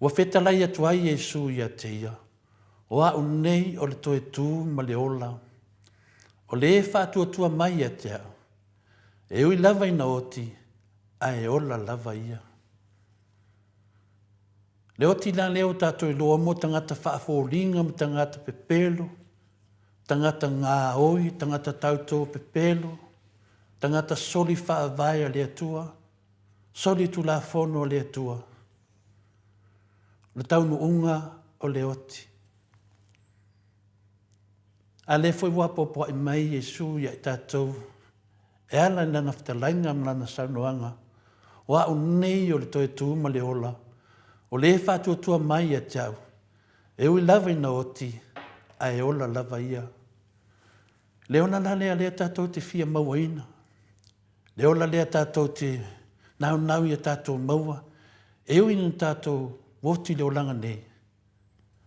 ua fetalai atu ai Iesu ia te ia, O au nei o le toe tū ma le ola, o le faatuatua mai ia te au, e ui lava ina oti, ae ola lava ia. Le oti la lea ua tatou iloa mo tagata faafoliga ma tagata pepelo, tagata gaoi, tagata tautō pepelo, tagata soli faavae a le Atua, soli tulafono a le Atua. O le taunuuga o le oti. A lea foi ua apoapoai mai Iesu ia i tatou e ala i Lana fetalaiga ma Lana saunoaga, O A'u nei o le toe tu ma le ola, o le faatuatua mai ia te Au, e ui lava ina oti, ae ola lava ia. Le ola la lea lea tatou te fia mauaina, le ola lea tatou te naunau ia tatou maua, e ui ina tatou oti i le olaga nei,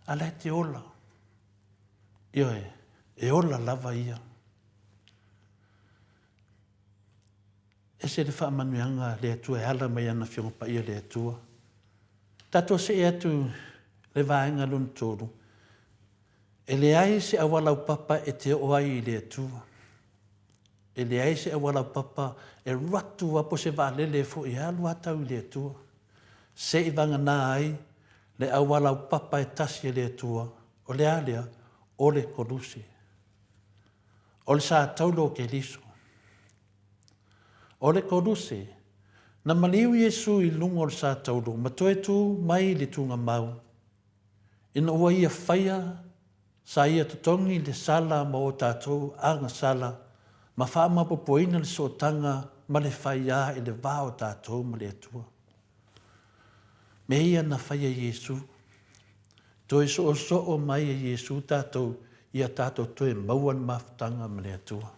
a la e te ola. Ioe, e ola lava ia. Ese le faamanuiaga a le Atua e ala mai ana Afioga Paia le Atua. Tatou see atu le vaega lona 3. E leai se auala aupapa e te oo ai i le Atua. E leai se auala aupapa e alu atu lava po o se vaalele foi e alu lava tau i le Atua. Se i vagana ai le auala aupapa e tasi e le Atua, o le a lea? O le Koluse. O le sa taulo o Keriso. O le Koluse, na maliu Iesu i luga o le sa taulu ma toe tu mai i le tugamau, ina ua ia faia sa ia totogi le sala ma o tatou agasala ma faamaopoopoina le sootaga ma le faiā i le va o tatou ma le Atua. Mea ia na faia e Iesu. Toe soosoo mai e Iesu tatou ia tatou toe maua le mafutaga ma le Atua.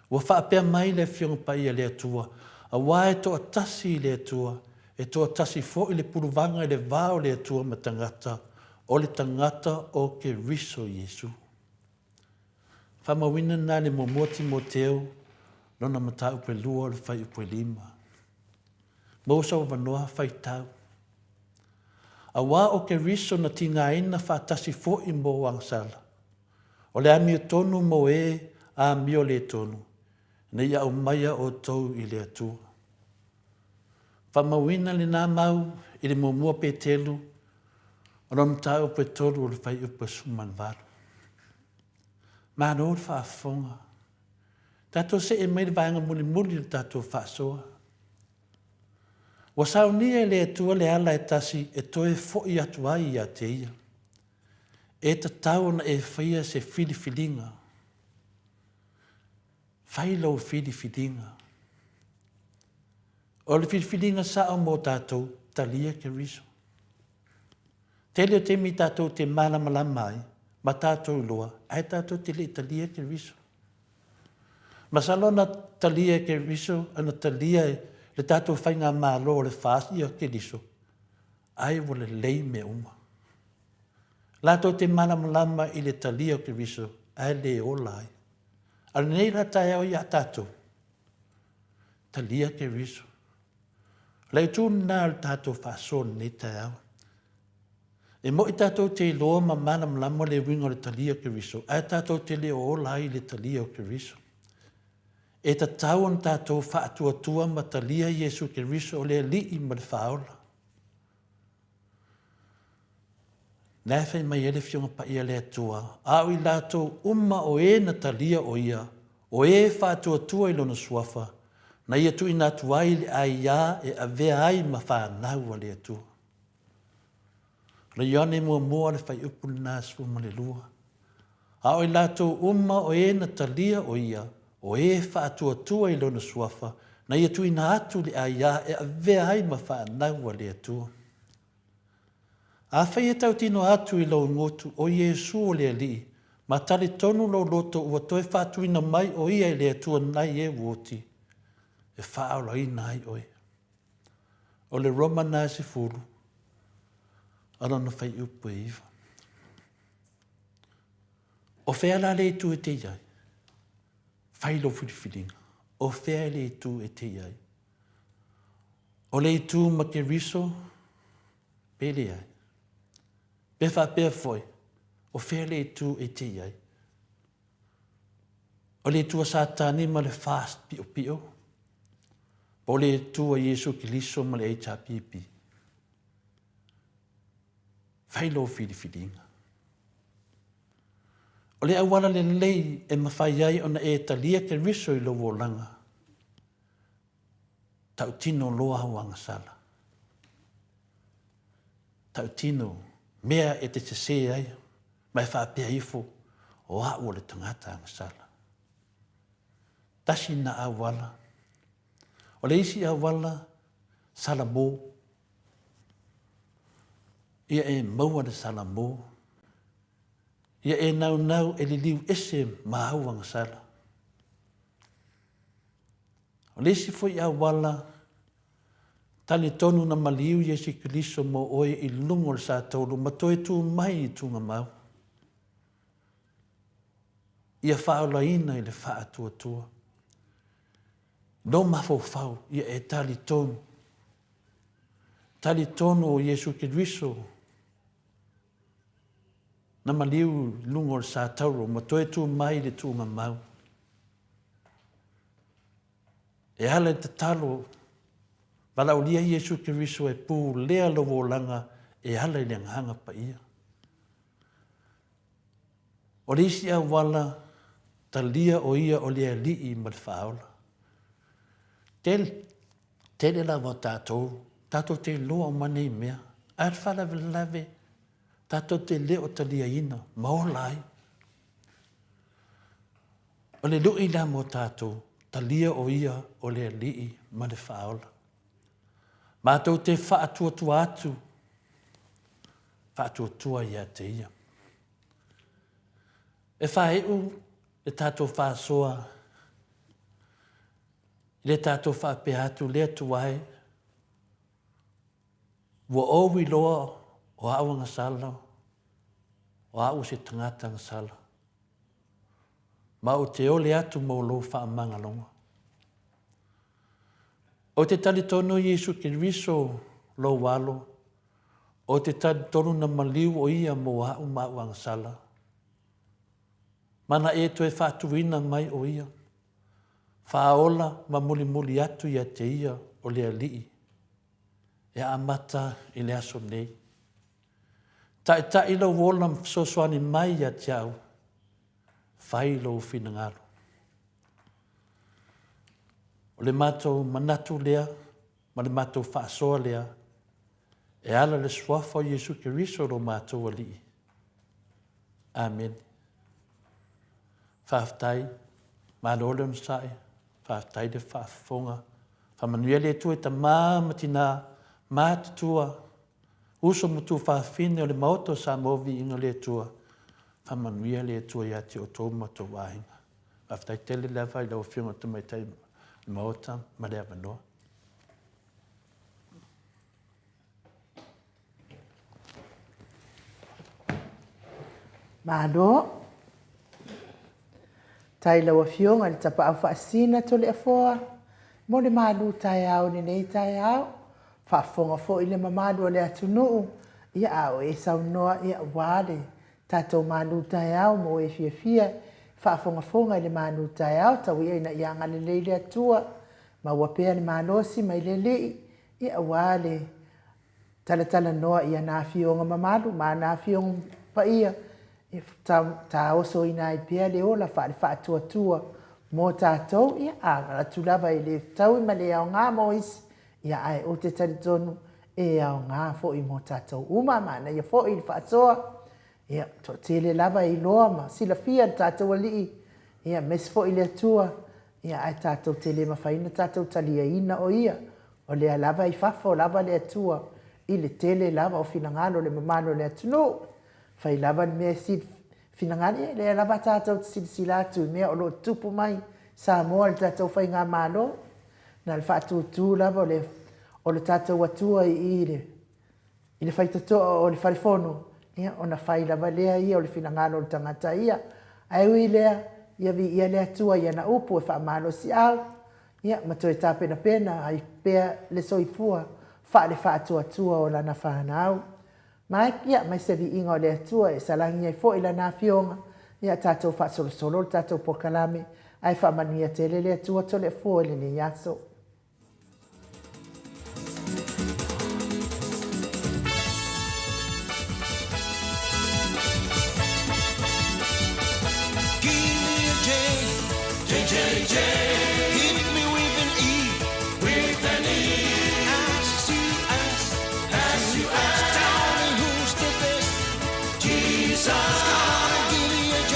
Ua faapea mai le Afioga Paia le Atua, aua e toatasi le Atua, e toatasi foi le puluvaga i le va o le Atua ma tagata, o le tagata o Keriso Iesu. Faamauina lena i le muamua Timoteo, lona mataupu e 2 o le fuaiupu e 5. Maua sou avanoa, faitau. Aua o Keriso na tigaina faatasi foi mo agasala. O le amiotonu mo e amio le tonu, ne i aumaia outou i le Atua. Faamauina lena mau i le muamua Petelu, o lona mataupu e 3 o le fuaiupu e 18. Malo le faafofoga. Tatou see mai le vaega mulimuli o le tatou faasoa. Ua saunia e le Atua le ala e tasi e toe foi atu ai ia te Ia. E tatau ona e faia se filifiliga. Fai lou filifiliga. O le filifiliga sao mo tatou, talia Keriso. Tele o taimi tatou te malamalama ai ma tatou iloa, ae tatou te le i talia Keriso. Masalo na talia e Keriso, na talia e le tatou faigamalo o le FAST ia Keriso, ai ua lelei mea uma. Latou te malamalama i le talia o Keriso, ae le ola ai. A o lenei la taeao ia tatou, talia Keriso. O le itu lena o le tatou faasoa i lenei taeao. E moi tatou te iloa ma malamalama le uiga o le talia o Keriso, ae tatou te le o ola ai i le talia o Keriso. E tatau ona tatou faatuatua ma talia Iesu Keriso o le Alii ma le Faaola. Na e fai mai ai le Afioga Paia a le Atua, a o i latou uma o e na talia o ia, o e faatuatua i lona suafa, na ia tuuina atu ai le aiā e avea ai ma fanau a le Atua. O le Ioane muamua le fuaiupu lena 12. A o i latou uma o e na talia o ia, o e faatuatua i lona suafa, na ia tuuina atu le aiā e avea ai ma fanau a le Atua. Afai e tautino atu i lou gutu, o Iesu o le Alii, ma talitonu lou loto ua toe faatuina mai o ia e le Atua nai e ua oti, e faaolaina ai oe. O le Roma na e 10, a lona fuaiupu e 9. O fea la le itu e te i ai? Fai lou filifiliga. O fea le itu e te i ai? O le itu ma Keriso, pe leai. Pe faapea foi, o fea le itu e te i ai? O le itu a Satani ma le fast piopio, po o le itu a Iesu Keriso ma le HRPP? Fai lou filifiliga. O le auala lelei e mafai ai ona e talia Keriso i lou olaga, tautino loa au agasala. Tautino mea e te sesē ai ma e faapea ifo, O a'u o le tagata agasala. Tasi na auala. O le isi auala, Salamo. Ia e maua le Salamo. Ia e naunau e liliu ese ma au agasala. O le isi foi auala, talitonu na maliu Iesu Keriso mo oe i luga o le sataulu ma toe tu mai i tugamau. Ia faaolaina i le faatuatua. Lou mafaufau, ia e talitonu. Talitonu o Iesu Keriso na maliu i luga o le satauro ma toe tu mai i le tuugamau. E ala i le tatalo, valaaulia Iesu Keriso e pulea lou olaga e ala i le Agaga Paia. O le isi auala, talia o ia o le Alii ma le Faaola. Tele, tele lava o tatou, tatou te iloa uma nei mea, ae o le faalavelave, tatou te le o taliaina ma ola ai. O le lui lea mo tatou, talia o ia o le Alii ma le Faaola. Matou te faatuatua atu, faatuatua ia te ia. E faaiu le tatou faasoa i le tatou faapea atu le Atua e, ua ou iloa o au agasala, o au o se tagata agasala, ma ou te ole atu mo lou faamagaloga. Ou te talitonu Iesu Keriso lou alo, ou te talitonu na maliu o ia mo a'u ma a'u agasala. Ma na e toe faatuina mai o ia, faaola ma mulimuli atu ia te ia o le Alii, e amata i le aso nei. Taitai lou ola ma fesoasoani mai ia te au, fai lou finagalo. O le matou manatu lea ma le matou faasoa lea e ala i le Suafa o Iesu Keriso lo matou Alii. Amene. Faafetai, malo le onosai, faafetai le faafofoga. Faamanuia le Atua i tama ma tina, matutua, uso ma tuafafine o le Maota o Samoa Viiga le Atua. Faamanuia le Atua ia te outou ma outou aiga. Faafetai tele lava i lau Afioga i le Tamaitai o le Maota ma le avanoa. Malo. Tai lau Afioga i le Tapaau Faasisina Toleafoa mo le malu taeao i lenei taeao. Faafofoga foi le mamalu o le atunuu, ia a o e saunoa, ia ua le tatou malu taeao mo e fiafia faafogafoga i le malu taeao, tau ia ina ia agalelei le Atua, maua pea le malosi mai le Alii, ia aua le talatalanoa i ana afioga mamalu ma ana afioga paia, e taosoina ai pea le ola faale-faatuatua mo tatou, ia a atu lava e le fetaui ma le aoga mo isi, ia ae ou te talitonu e aoga foi mo tatou uma. Manaia foi le faasoa, ia toatele lava e iloa ma silafia le tatou Alii, ia aemaise foi le Atua, ia ae tatou te le mafai ona tatou taliaina o Ia, o lea lava e i fafo lava le Atua i le tele lava o finagalo o le mamalu o le atunuu. Fai lava le mea e finagalo, ia lea lava tatou te silasila atu i mea o lo o tutupu mai Samoa i le tatou faigamalo. Na o le faatutu lava o le, o le tatou Atua i i i le, i le faitotoa o le fale fono, ia, ona fai lava lea ia o le finagalo o le tagata ia. Ae ui i lea, ia viia le Atua i ana upu e faamalosiau, ia, ma toe tapenapena ai pea le soifua faale-faatuatua o lana fanau. Ma, ia, mai se viiga o le Atua e salagi ai foi Lana Afioga, ia tatou faasolosolo le tatou polokalame, ae faamanuia tele le Atua Toleafoa i lenei aso. Give me a J, J, J, J. Hit me with an E, with an E. S, U, S, S, U, S. Tell me who's the best. Jesus. Gonna give me a J.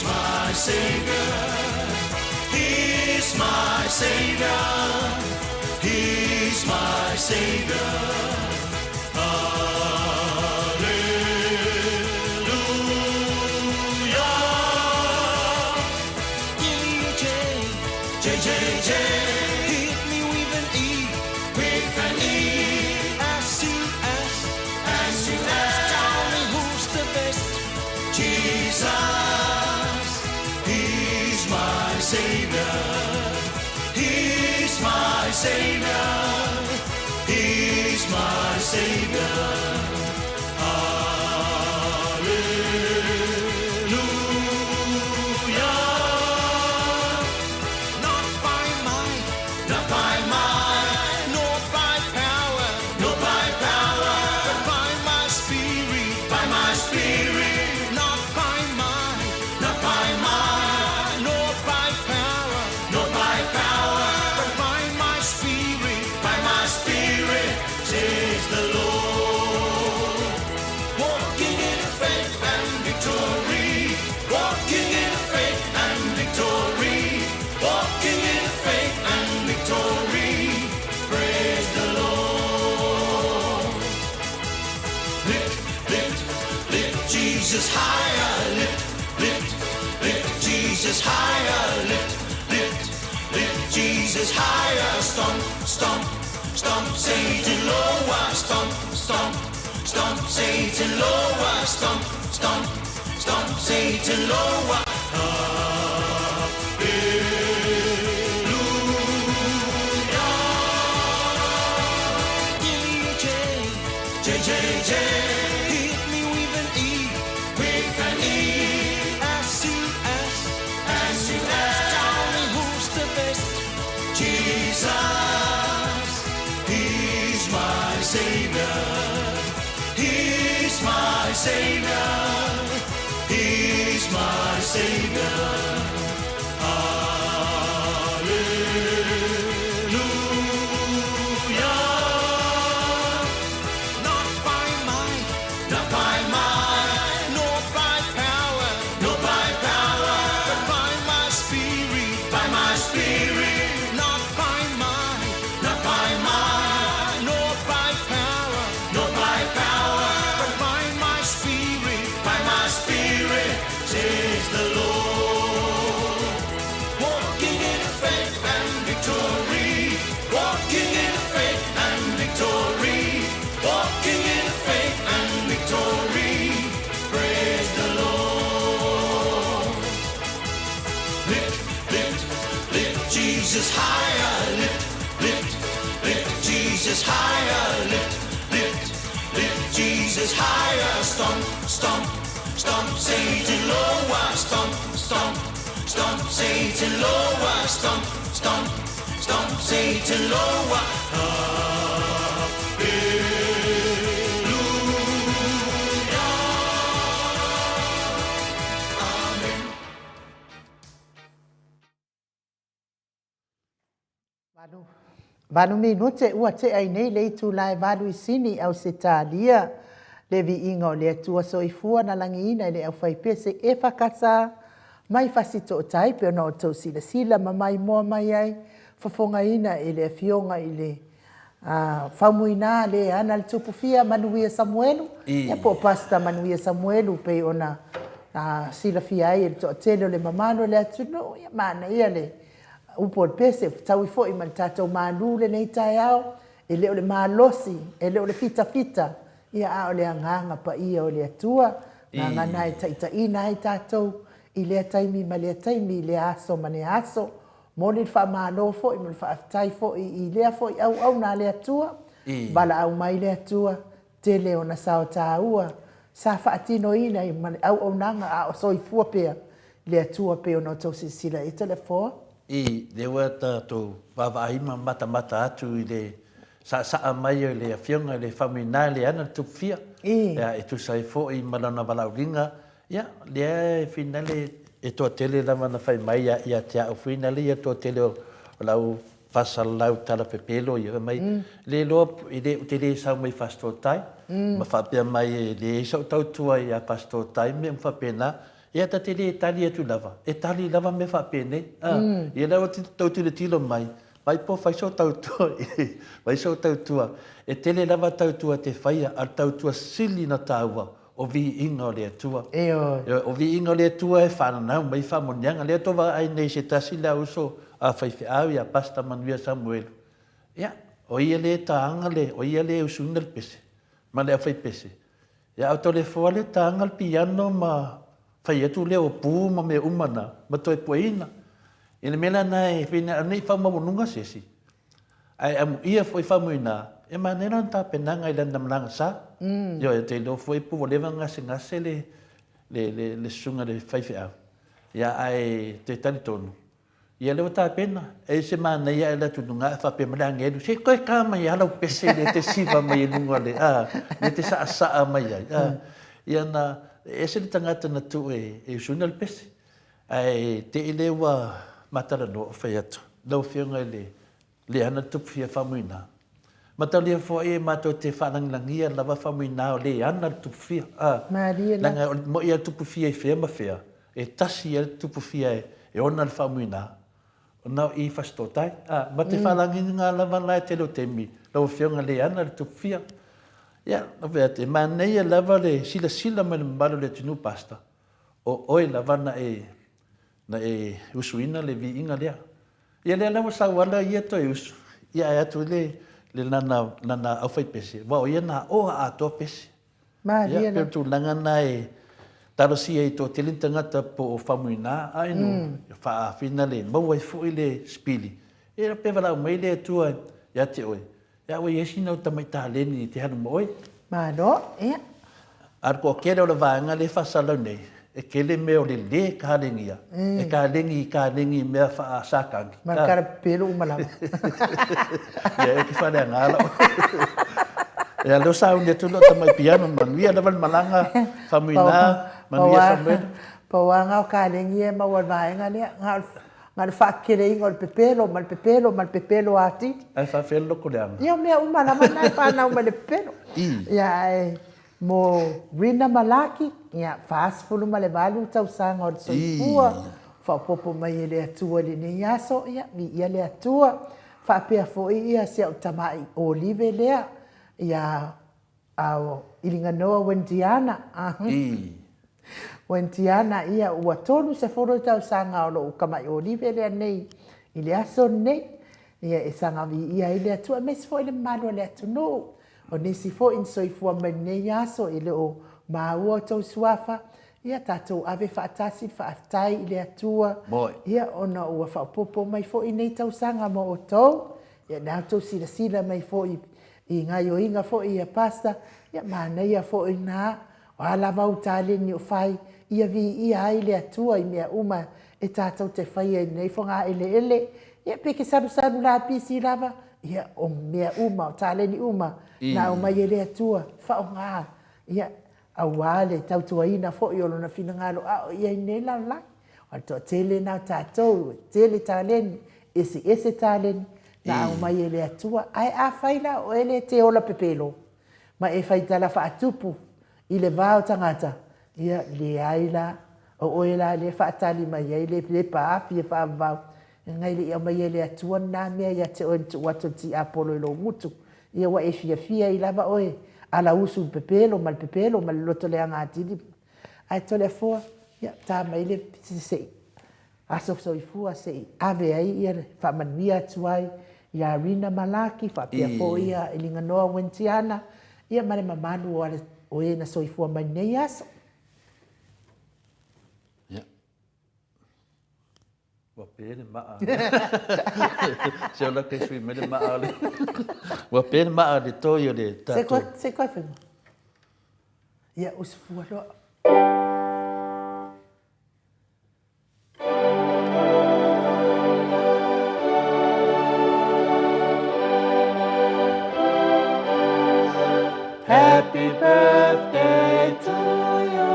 He's my Savior. He's my Savior. He's my Savior. Hallelujah. Give me a J, J, J, J. Hit me with an E, with an E. S, U, S, S, U, S. Tell me who's the best. Jesus, He's my Savior. He's my Savior. He's my Savior. Hallelujah. Not by might, not by might, nor by power, nor by power, but by my spirit, by my spirit. Not by might, not by might, nor by power, nor by power, but by my spirit, by my spirit, says the Lord. Walking in faith and victory, walking in faith and victory, walking in faith and victory. Praise the Lord. Lift, lift, lift Jesus higher. Lift, lift, lift Jesus higher. Lift, lift, lift Jesus higher. Stomp, stomp, stomp Satan lower. Stomp, stomp, stomp Satan lower. Stomp, stomp, stomp Satan lower. Hallelujah. Give me a J, J, J, J. Hit me with an E, with an E. S, U, S, S, U, S. Tell me who's the best. Jesus, He's my Savior. He's my Savior. He's my Savior. Hallelujah. Not by might, not by might, nor by power, nor by power, but by my spirit, by my spirit. Not by might, not by might, nor by power, nor by power, but by my spirit, by my spirit, says the Lord. Walking in faith and victory, walking in faith and victory, walking in faith and victory. Praise the Lord. Lift, lift, lift Jesus higher. Lift, lift, lift Jesus higher. Lift, lift, lift Jesus higher. Stomp, stomp, stomp Satan lower. Stomp, stomp, stomp Satan lower. Stomp, stomp, stomp Satan lower. Hallelujah. Amen. Valu minute ua tea i nei le itula e valu i Sini i Ausetalia. Le viiga o le Atua Soifua na lagiina e le aufaipese EFKS mai Fasitootai pei ona outou silasila ma maimoa mai ai, fofogaina e le Afioga i le Faumuina le ana le Tupufia Manuia Samuelu, ia po o Pastor Manuia Samuelu pei ona silafia ai e le toatele o le mamalu o le atunuu. Ia manaia le upu o le pese, ua fetaui foi ma le tatou malu lenei taeao, e le o le malosi, e le o le fitafita, ia a o le agaga paia o le Atua, gagana e taitaiina ai tatou i lea taimi ma lea taimi, i lea aso ma lea aso. Momoli le faamalo foi ma le faafetai foi i lea foi auauna a le Atua, valaau mai le Atua, tele ona sao taua sa faatinoina ma le auaunaga a o soifua pea le Atua pei ona outou silasila i Toleafoa. I lea ua tatou vaavaai ma matamata atu i le saasaa mai o le Afioga i le Faumuina le ana le Tupufia, ia, e tusa ai foi ma lana valaauliga, ia, lea e finale e toatele lava na fai mai ia te au finale ia toatele o lau faasalalau tala pepelo ia, fai mai, le iloa, e le, ou te le sau mai Fasitootai, ma faapea mai e leai sau tautua ia Fasitootai, mea uma faapena. Ia ta te le tali atu lava, e tali lava mea faapenei. A, ia lea ua tou tilotilo mai, vai po fai sou tautua, fai sou tautua. E tele lava tautua e te faia, a o le tautua sili ona taua, o viiga o le Atua. Ioe. Ioe, o viiga o le Atua e faananau mai faamanuiaga. Lea tou vaai nei i se tasi lea uso a faifeau ia Pastor Manuia Samuelu, ia, o ia lea e taga le, o ia lea e usuina le pese ma le aufaipese. Ia, a o Toleafoa lea e taga le piano ma fai atu lea o pu ma mea uma na, ma toe pueina. Ia le mea la lena e pei ne i faamaualuga se isi, ae amuia foi Faumuina, e manaia lana tapenaga i lana malaga sa. Ioe, ou te iloa foi po ua leva ona gasegase le, le, le, le susuga i le faifeau, ia ae toe talitonu, ia lea ua tapena. E se manaia ae le atu i luga ae faapea mai le agelu, se toe ta mai lava lau pese lea e te siva mai i luga o le, a, lea e te saasaa mai ai, a. Ia na, e ese le tagata na tuu e, e usuina le pese. Ae te i lea ua matalanoa o fai atu, lau Afioga i le Leana Tupufia Faumuina. Mataulia foi e matou te faalagilagia lava Faumuina o Leana le Tupufia. A, Malie la. leaga o le moi a le Tupufia i fea ma fea, e tasi ia le Tupufia e ona le Faumuina, ona o i Fasitotai. A, ma te faalagilagia lava la e tele o taimi, lau Afioga Leana le Tupufia. Ia, na fai atu, e manaia lava le silasila mai le mamalu o le atunuu, Pastor, o oe lava na e, na e usuina le viiga lea. Ia lea la ua sau ala ia toe usu, ia ae atu le, le lana, lana aufaipese, aua o ia na aoa atoa pese. Malie Ia, pei o le tulaga na e talosia ai toatele ni tagata po o Faumuina a inu, ia faaafina le maua ai foi le sipili. Ia pe valaau mai le Atua ia te oe, Ia ua i ai sina ou tamai taleni e te alu ma oe. Malo, ia. A o le toatele o le vaega lea e faasalalau nei, e tele mea o le lē kalegia, e kalegi i kalegi i mea faa-Satani. Ma le tala pepelo uma lava. Ia, ou te faaleaga lau. Ia, lea ua sauni atu lau tamai piano, manuia lava le malaga, Faumuina, manuia Samuele. Pau lava na o kalegi ia e maua i le vaega lea, na o le Na o le faakeleiga o le pepelo ma le pepelo ma le pepelo atili. Ae faafefea le loto leaga? Ia o mea uma lava na e fanau mai le pepelo. Ia ae mo Rina Malaki, ia 48 tausaga o le soifua, faaopoopo mai e le Atua i lenei aso, ia viia le Atua. Faapea foi ia si au tamai Olive lea, ia A Iliganoa Wendiana, Wendiana, ia ua 30 tausaga o lou tamai olive lea nei i le aso lenei, ia e saga viia ai le Atua aemaise foi le mamalu o le atunuu. O nisi foi na soifua mai lenei aso e le o maua outou suafa, ia tatou ave faatasi le faafetai i le Atua, ia ona ua faaopoopo mai foi nei tausaga mo outou, ia na outou silasila mai foi I gaioiga foi ia Pastor, ia manaia foi na, o a lava ou taleni o fai, ia viia ai le Atua i mea uma e tatou te faia i lenei fogaeleele, ia pe ke salusalu lapisi lava, ia o mea uma, o taleni uma na aumai e le Atua, faoga, ia aua le tautuaina foi o Lona finagalo a o i ai nei lalolagi. O le toatele na o tatou, ua tele taleni, eseese taleni na aumai e le Atua. Ae afai la o oe lea e te ola pepelo ma e fai tala faatupu i le va o tagata, ia leai la, o oe la lea e faatali mai ai le pepa afi e faavavau, leaga e le i aumaia e le Atua lena mea ia te oe na tuu atu e le tiapolo i lou gutu. Ia ua e fiafia ai lava oe, alausu i le pepelo ma le pepelo ma le loto leaga atili. Ae Toleafoa, ia ta mai le se i aso soifua se i ave ai ia faamanuia atu ai ia Rina Malaki faapea foi ia Eliganoa Wentiana ia ma le mamalu o o e na soifua mai lenei aso. Ia. Ua pe le maa. Se ola ke sui mai le maa o le... Ua pe le maa o le toi o le tatou. Se koe whenua. Ia, usufua loa. Happy birthday to you.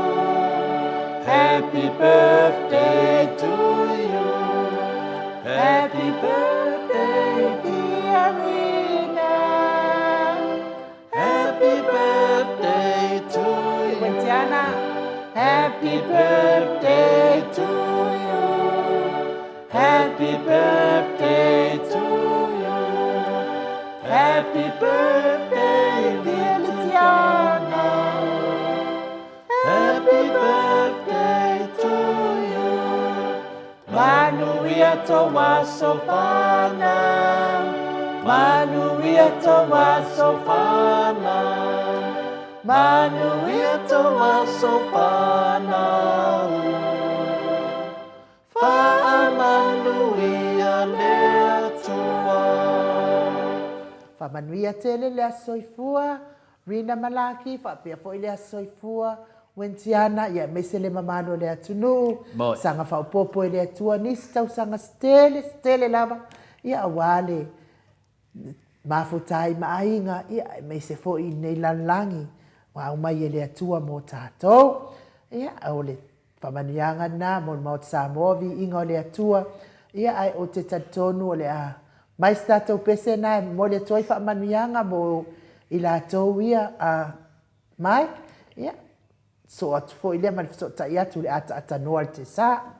Happy birthday to you. Happy birthday, dear Rina. Happy birthday to you. Wentiana. Happy birthday. Manuia tou aso fanau, Manuia tou aso fanau, Manuia tou aso fanau. Faamanuia le Atua. Faamanuia tele le Aso Soifua, Rina Malaki, faapea foi le Aso Soifua, Wentiana, ia aemaise le mamalu o le atunuu, saga faaopoopo e le Atua nisi tausaga se tele, se tele lava, ia aua le mafuta ai ma aiga, ia aemaise foi i lenei lalolagi ua aumai e le Atua mo tatou. Ia, o le Faamanuiaga lena mo le Maota Samoa, viiga o le Atua. Ia, ae ou te talitonu o le a mai se tatou pese lena e momoli atu ai faamanuiaga mo i latou ia a Mike. Ia, sosoo atu foi lea ma le fesootai atu i le ataatanoa i le tesa.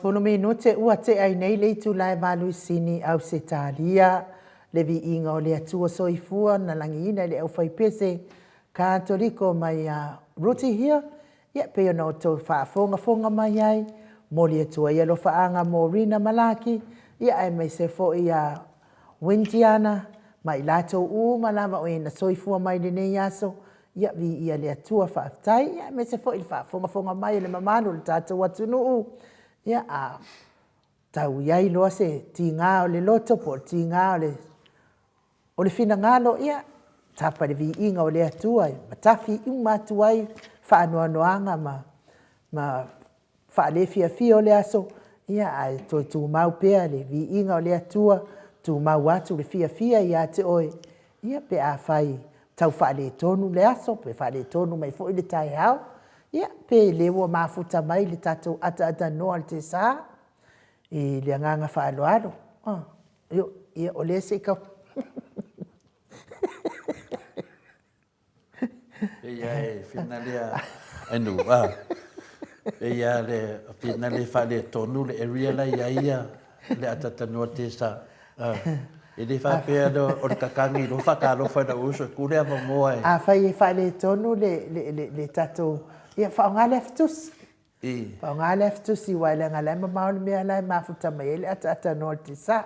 20 minute ua tea ai nei le itula e valu i Sini, Ausetalia. Le viiga o le Atua Soifua na lagiina i le aufaipese Katoliko mai a Ruti Hill, ia pei ona outou faafogafoga mai ai, momoli atu ai alofaaga mo Rina Malaki, ia aemaise foi ia. Windiana, ma i latou uma lava o e na soifua mai i lenei aso, ia viia le Atua faafetai, ia aemaise foi le faafogafoga mai a le mamalu o le tatou atunuu, ia a tau i ai loa se tiga o le loto po o le tiga o le O le finagalo, ia, tapa i le viiga o le Atua e matafi uma atu ai faanoanoaga ma, ma faalefiafia o le aso, ia, ae toe tumau pea le viiga o le Atua, tumau atu le fiafia ia te oe, ia, pe afai tau faaletonu le aso, pe faaletonu mai foi le taeao, ia, pe le ua mafuta mai le tatou ataatanoa i le tiasa, i le agaga faaaloalo. Ia, o lea se i tau... Pei lava e finale a Ainu, a. Pei lava le finale e faaletonu le area la e i ai ia le atatanoa tesa. E le faapea o le kakagi loa faatalofa i lou uso e tu le avanoa e... Afai e faaletonu le tatou... Ia faaaoga le afitusi. Faaaoga le afitusi aua leaga o la e mamao le mea la e mafuta mai ai le ataatanoa o le tiasa.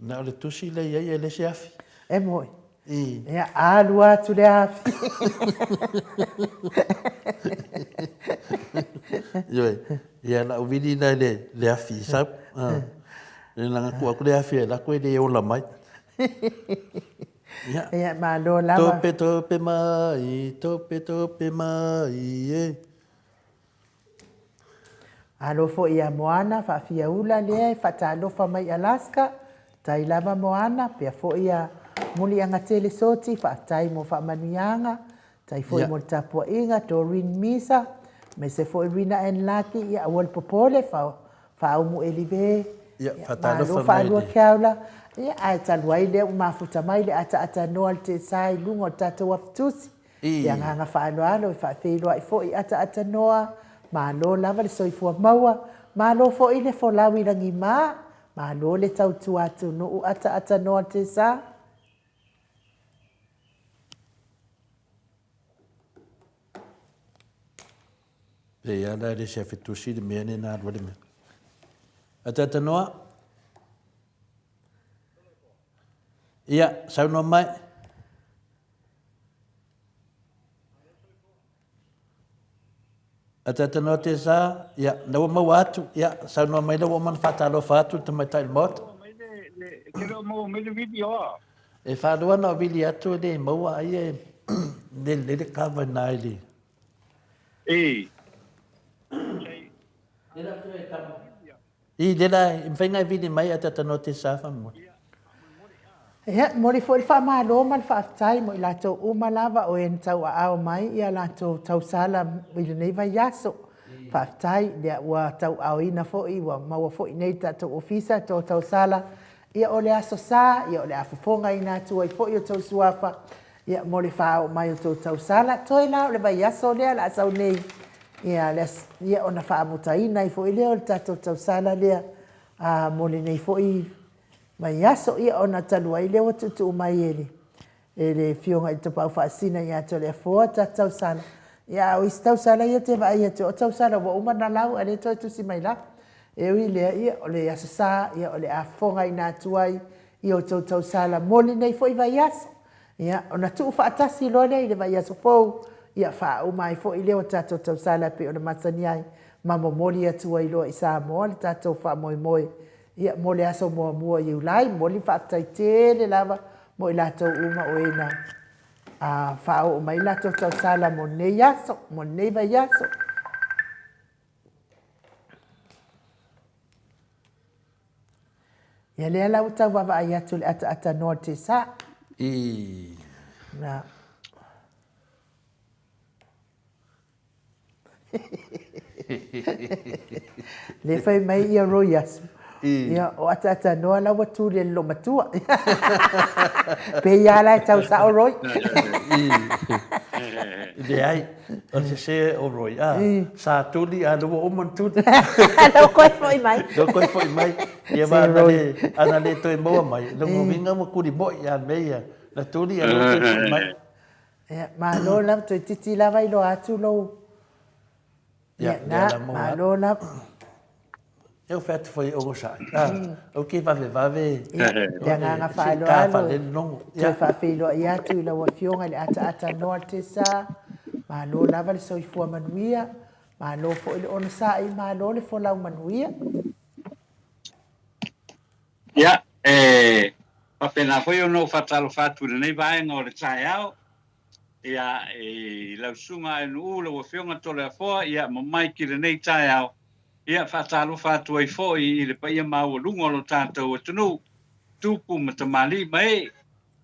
Na o le tusi lea e i ai e le se afi. E moi. Ia alu atu le afi. Ioe, ia lau vili la i le afi i sau. Leaga tuu atu le afi e alu atu e le ola mai. Ia, ia malo lava. Tope tope mai, tope tope mai e. Malo foi ia Moana Faafiaula lea e faatalofa mai Alaska, tai lava Moana, pea foi ia Muliagatele Soti, faafetai mo faamanuiaga, tai foi mo le tapuaiga, Doreen Misa, aemaise foi Rina Ann Laki, ia aua le popole, Faaumu Elive, ia, malo faalua Keaula, ia ae talu ai lea ua mafuta mai le ataatanoa o le tiasa i luga o le tatou afitusi, Le agaga faaaloalo e faafeiloai foi ataatanoa, malo lava le soifua maua, malo foi le folau i lagima, malo le tautua atunuu ataatanoa Tesa. Pei lava la e le se afetusi le mea nei na alu ai le mea. Ataatanoa. Ia, saunoa mai. Ataatanoa Tesa, ia, na ua maua atu, ia, saunoa mai la ua uma ona faatalofa atu le tamaitai i le Maota. Ke leo maua mai le video a. E faalua ona vili atu e le maua ai e lelei le kava i na i le... E. I, lea la, e mafai ona e vili mai Ataatanoa Tesa faamolemole. Ia, e momoli foi le faamalo ma le faafetai mo i latou uma lava o e na tauaao mai ia latou tausala i lenei vaiaso. Faafetai, lea ua tauaaoina foi, ua maua foi i inei i le tatou ofisa tou tausala. Ia, o le Aso Sa, ia o le a fofogaina atu ai foi outou suafa, ia, mo le faaoo mai o tou tausala. Toe la o le vaiaso lea o le a sau nei, ia, le, ia ona faamutaina ai foi lea o le tatou tausala lea, a, mo lenei foi vaiaso, ia ona talu ai lea ua tuutuu mai e le e le Afioga i le Tapaau Faasisina ia Toleafoa ta tausala, ia a o isi tausala ia ou te vaai atu o tausala ua uma ona lau a o lea e toe tusi mai lava. E ui i lea, ia o le Aso Sa, ia o le a fofogaina atu ai i outou tausala mo lenei foi vaiaso. Ia, ona tuufaatasi loa lea i le vaiaso fou, ia faauma ai foi lea o tatou tausala e pei ona masani ai, ma momoli atu ai loa i Samoa le tatou faamoemoe Ia, mo le aso muamua o Iulai, momoli le faafetai tele lava mo i latou uma o e na faaoo mai latou tausala mo lenei aso, mo lenei vaiaso. Ia lea la ua tau vaavaai atu i le ataatanoa o le tiasa. I. Na. Lea fai mai ia Roy Asu. Ia, o Ataatanoa la ua tu i le lolomatua. Pei lava la e tau sao Roy. Leai, o le sese o Roy, a, sa tuli a lea ua uma ona tuli. Lea ua toe foi mai. Lea ua toe foi mai. Ia ma ana le, ana le toe maua mai, lona uiga ua tuli moi a le mea ia, na tuli a lea ua toe foi mai. Ia, malo lava, toeitiiti lava iloa atu lou... Ia, na, malo lava. E fai atu foi e onosai. Ah, ok vave vave. Le agaga faaaloalo toe faafeiloai atu i lau Afioga i le ataata Noa Tesa. Malo lava le soifua manuia, malo foi le onosai, malo le folau manuia. Ia, e faapena foi ona ou faatalofa atu i lenei vaega o le taeao, ia, i lau susuga Aenuuu, lau Afioga Toleafoa, ia, ma Mike i lenei taeao, ia, faatalofa atu ai foi i le paia maualuga o lo tatou atunuu, tupu ma tamalii ma ee,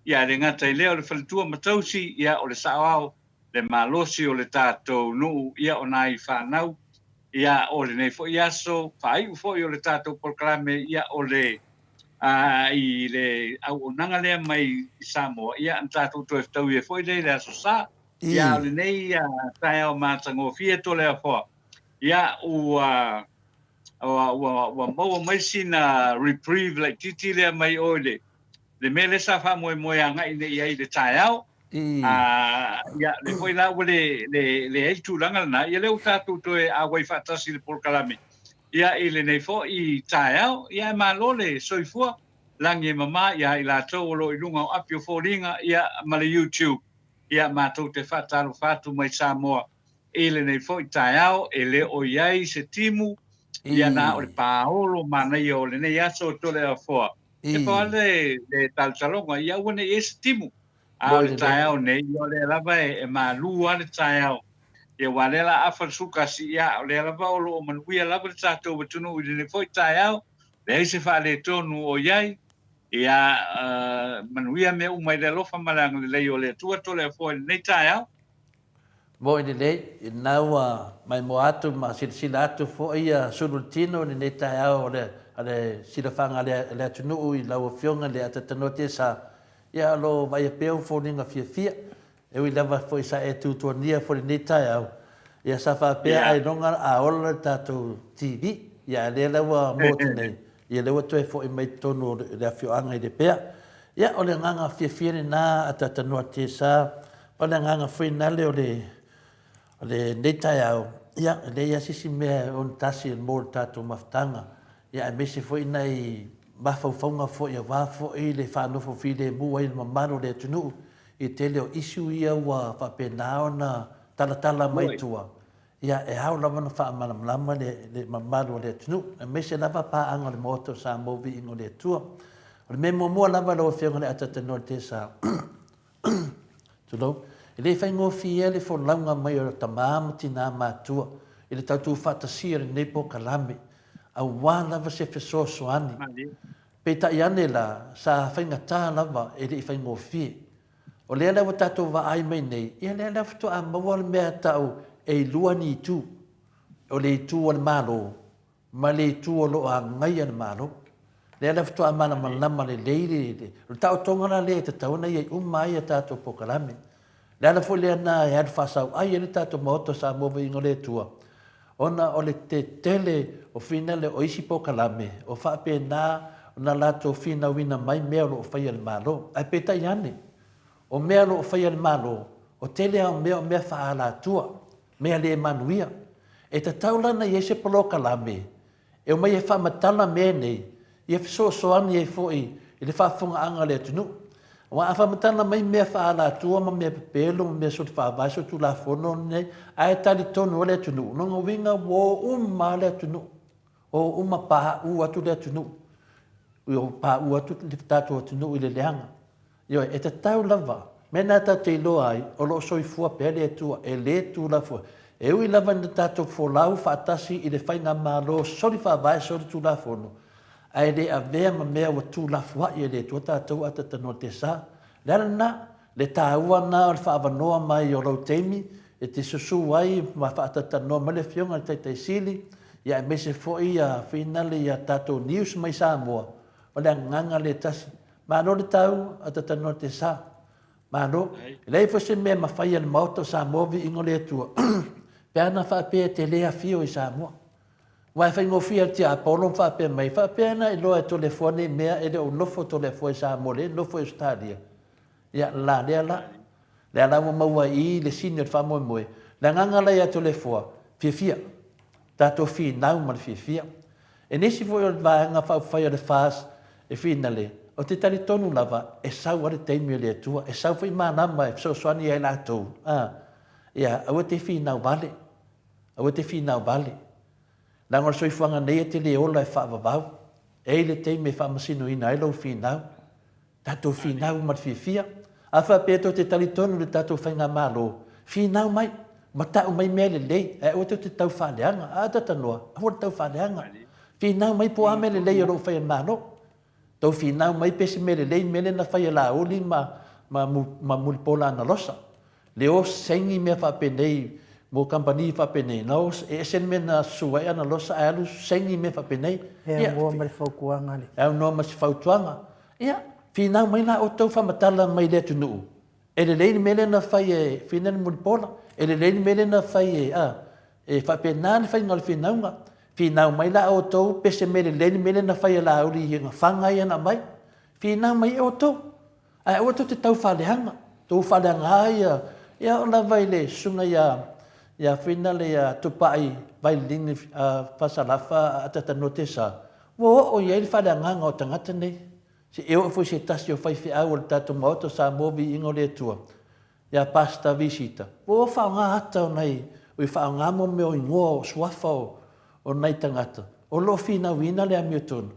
ia, e le gata i lea o le faletua ma tausi, ia, o le saoao, le malosi o le tatou nuu, ia, o nai fanau, ia, o lenei foi aso, faaiu foi o le tatou polokalame, ia, o le, a, i le auaunaga lea mai i Samoa, ia, na tatou toe fetaui ai foi lea i le Aso Sa. Ia, o lenei taeao matagofie Toleafoa, ia, ua, ua, ua, ua maua mai sina reprieve laitiiti lea mai oe i le, le mea lea sa faamoemoe agai nei i ai i le taeao. A, ia, lea foi la ua le, le, leai le tulaga lena, ia lea ua tatou toe auai faatasi i le polokalame, ia, i lenei foi taeao. Ia, ae malo le soifua, lagi e mama ia i latou o lo o i luga o api o foliga, ia, ma le YouTube. Ia, matou te faatalofa atu mai Samoa i lenei foi taeao, e le o i ai se timu, ia, na o le paolo manaia o lenei aso Toleafoa. E pau lava le talotaloga, ia aua ne i i ai se timu. A o le taeao nei, ia o lea lava e malu lava le taeao. Ia aua o lea o le a afa le 11, ia o lea lava o lo o manuia lava le tatou atunuu i lenei foi taeao, leai se faaletonu o i ai. Ia manuia mea uma i le alofa ma le agalelei o le Atua Toleafoa i lenei taeao. Moi lelei, ina ua maimoa atu ma silasila atu foi ia sulu le tino i lenei taeao o le a le silafaga a le atunuu i lau Afioga i le Atatanoa Tesa, ia o lo o vaaia pea ou foliga fiafia. E ui lava foi sa e tutuania foi i lenei taeao, ia sa faapea ailoga a ola le tatou TV, ia a lea la ua motu nei, ia lea ua toe foi mai totonu o le afioaga i Lepea. Ia o le agaga fiafia lena Atatanoa Tesa, O le agaga foi nale o le o lenei taeao, ia, e leai lava se isi mea e onetasi mo le tatou mafutaga, ia aemaise foi nai mafaufauga foi aua foi le faanofo filemu ai o le mamalu o le atunuu i le tele o issue ia ua faapena ona talatala mai tua, ia e ao lava ona faamalamalama le mamalu o le atunuu, aemaise lava paaga o le Maota o Samoa Viiga o le Atua. O le mea muamua lava lau Afioga i le Atatanoa i le Tesa, Tulou. E le faigofie le folauga mai o tama ma tina matua i le tautufaatasia o lenei polokalame, aua lava se fesoasoani. Peitai ane la, sa faigata lava e le i faigofie. O lea la ua tatou vaai mai nei, ia lea la faatoa maua le mea tau e ilua ni itu, o le itu a le Malo ma le itu o lo o agaia le Malo. Lea la faatoa malamalama lelei le, o le taotoga la lea e tatau ona i ai uma ai a tatou polokalame. Le ala foi lea na e alu faasauai ai le tatou Maota o Samoa Viiga o le Atua, ona o le tetele o finale o isi polokalame o faapena ona latou finauina mai mea o lo o faia e le Malo. Ae peitai ane, o mea o lo o faia e le Malo, o tele lava o mea o mea faaalatua, mea le manuia. E tatau la ona i ai se polokalame e omai e faamatala mea nei, ia fesoasoani ai foi i le faafofogaaga a le atunuu. Aua a faamatala mai mea faaalatua ma mea pepelo ma mea solifaavae solitulafono nei, ae talitonu ai le atunuu, lona uiga ua o uma lava le atunuu, o uma pauu atu le atunuu, pauu atu le tatou atunuu i le leaga. Ioe, e tatau lava, mea na tatou te iloa ai, o lo o soifua pea le Atua, e le Tulafono. E ui lava ina tatou folau faatasi i le faigamalo soli faavae soli tulafono, ae le avea ma mea ua tuulafoai e le Atua tatou a tatanoa te sa. Le ala lena, le taua lena o le faaavanoa mai o lou taimi e te susu ai ma faatatanoa mai le Afioga i le Taitai Sili, ia aemaise foi ia finale ia tatou news mai Samoa, o le agaga le tasi. Malo le tau a tatanoa te sa. Malo. E leai foi se mea e mafai e le Maota o Samoa viiga o le Atua pe ana faapea e te le afio i Samoa. Aua e faigofie le tiapolo ma faapea mai, faapea ana iloa e Toleafoa nei mea e le o nofo Toleafoa i Samoa lea e nofo i Ausetalia. Ia, la lea la. Lea la ua maua i i le sini o le faamoemoe. Le agaga la ia Toleafoa, fiafia. Tatou finau ma le fiafia. E nisi foi o le vaega faaupufai a le FAS e finale, ou te talitonu lava e sau a le taimi o le Atua, e sau foi malama e fesoasoani ai latou, a, ia, aua te finau vale, aua te finau vale. Leaga o le soifuaga nei e te le ola e faavavau, e i ai le taimi e faamasinoina ai lou finau. Tatou finau ma le fiafia. A faapea tou te talitonu i le tatou faigamalo, finau mai, ma tau mai mea lelei, ae aua tou te tau faaleaga. A tatanoa, aua le tau faaleaga. Finau mai po o a mea lelei o lo o fai e le Malo. Tou finau mai pe se mea lelei le mea lea na fai e Laauli ma, ma, ma Mulipola Anarosa. Le o saini mea faapenei mo kamupani faapenei, na o, e ese le mea na susu ai Analosa ae alu saini mea faapenei. E aunoa ma le fautuaga le. E aunoa ma se fautuaga. Ia, finau mai la outou faamatala mai le atunuu, e lelei le mea lea na fai e Fina le Mulipola, e lelei le mea lea na fai e, a, e faapena le faiga o le finauga. Finau mai la outou pe se mea lelei le mea lea na fai e Laauli i gafaga ia na aumai. Finau mai e outou. Ae aua tou te tau faaleaga, tou faaleaga ai ia, ia oo lava i le susuga ia, ia Finale ia Tupai Vailini Fasalafa Atatanoa Tesa, ua oo i ai le faaleagaga o tagata nei. Se i oo foi se tasi o faifeau o le tatou Maota o Samoa Viiga o le Atua, ia Pastor Visita, ua faaaoga ata o nai, ua faaaoga mo mea o igoa o suafa o, o nai tagata o lo o finauina le amiotonu,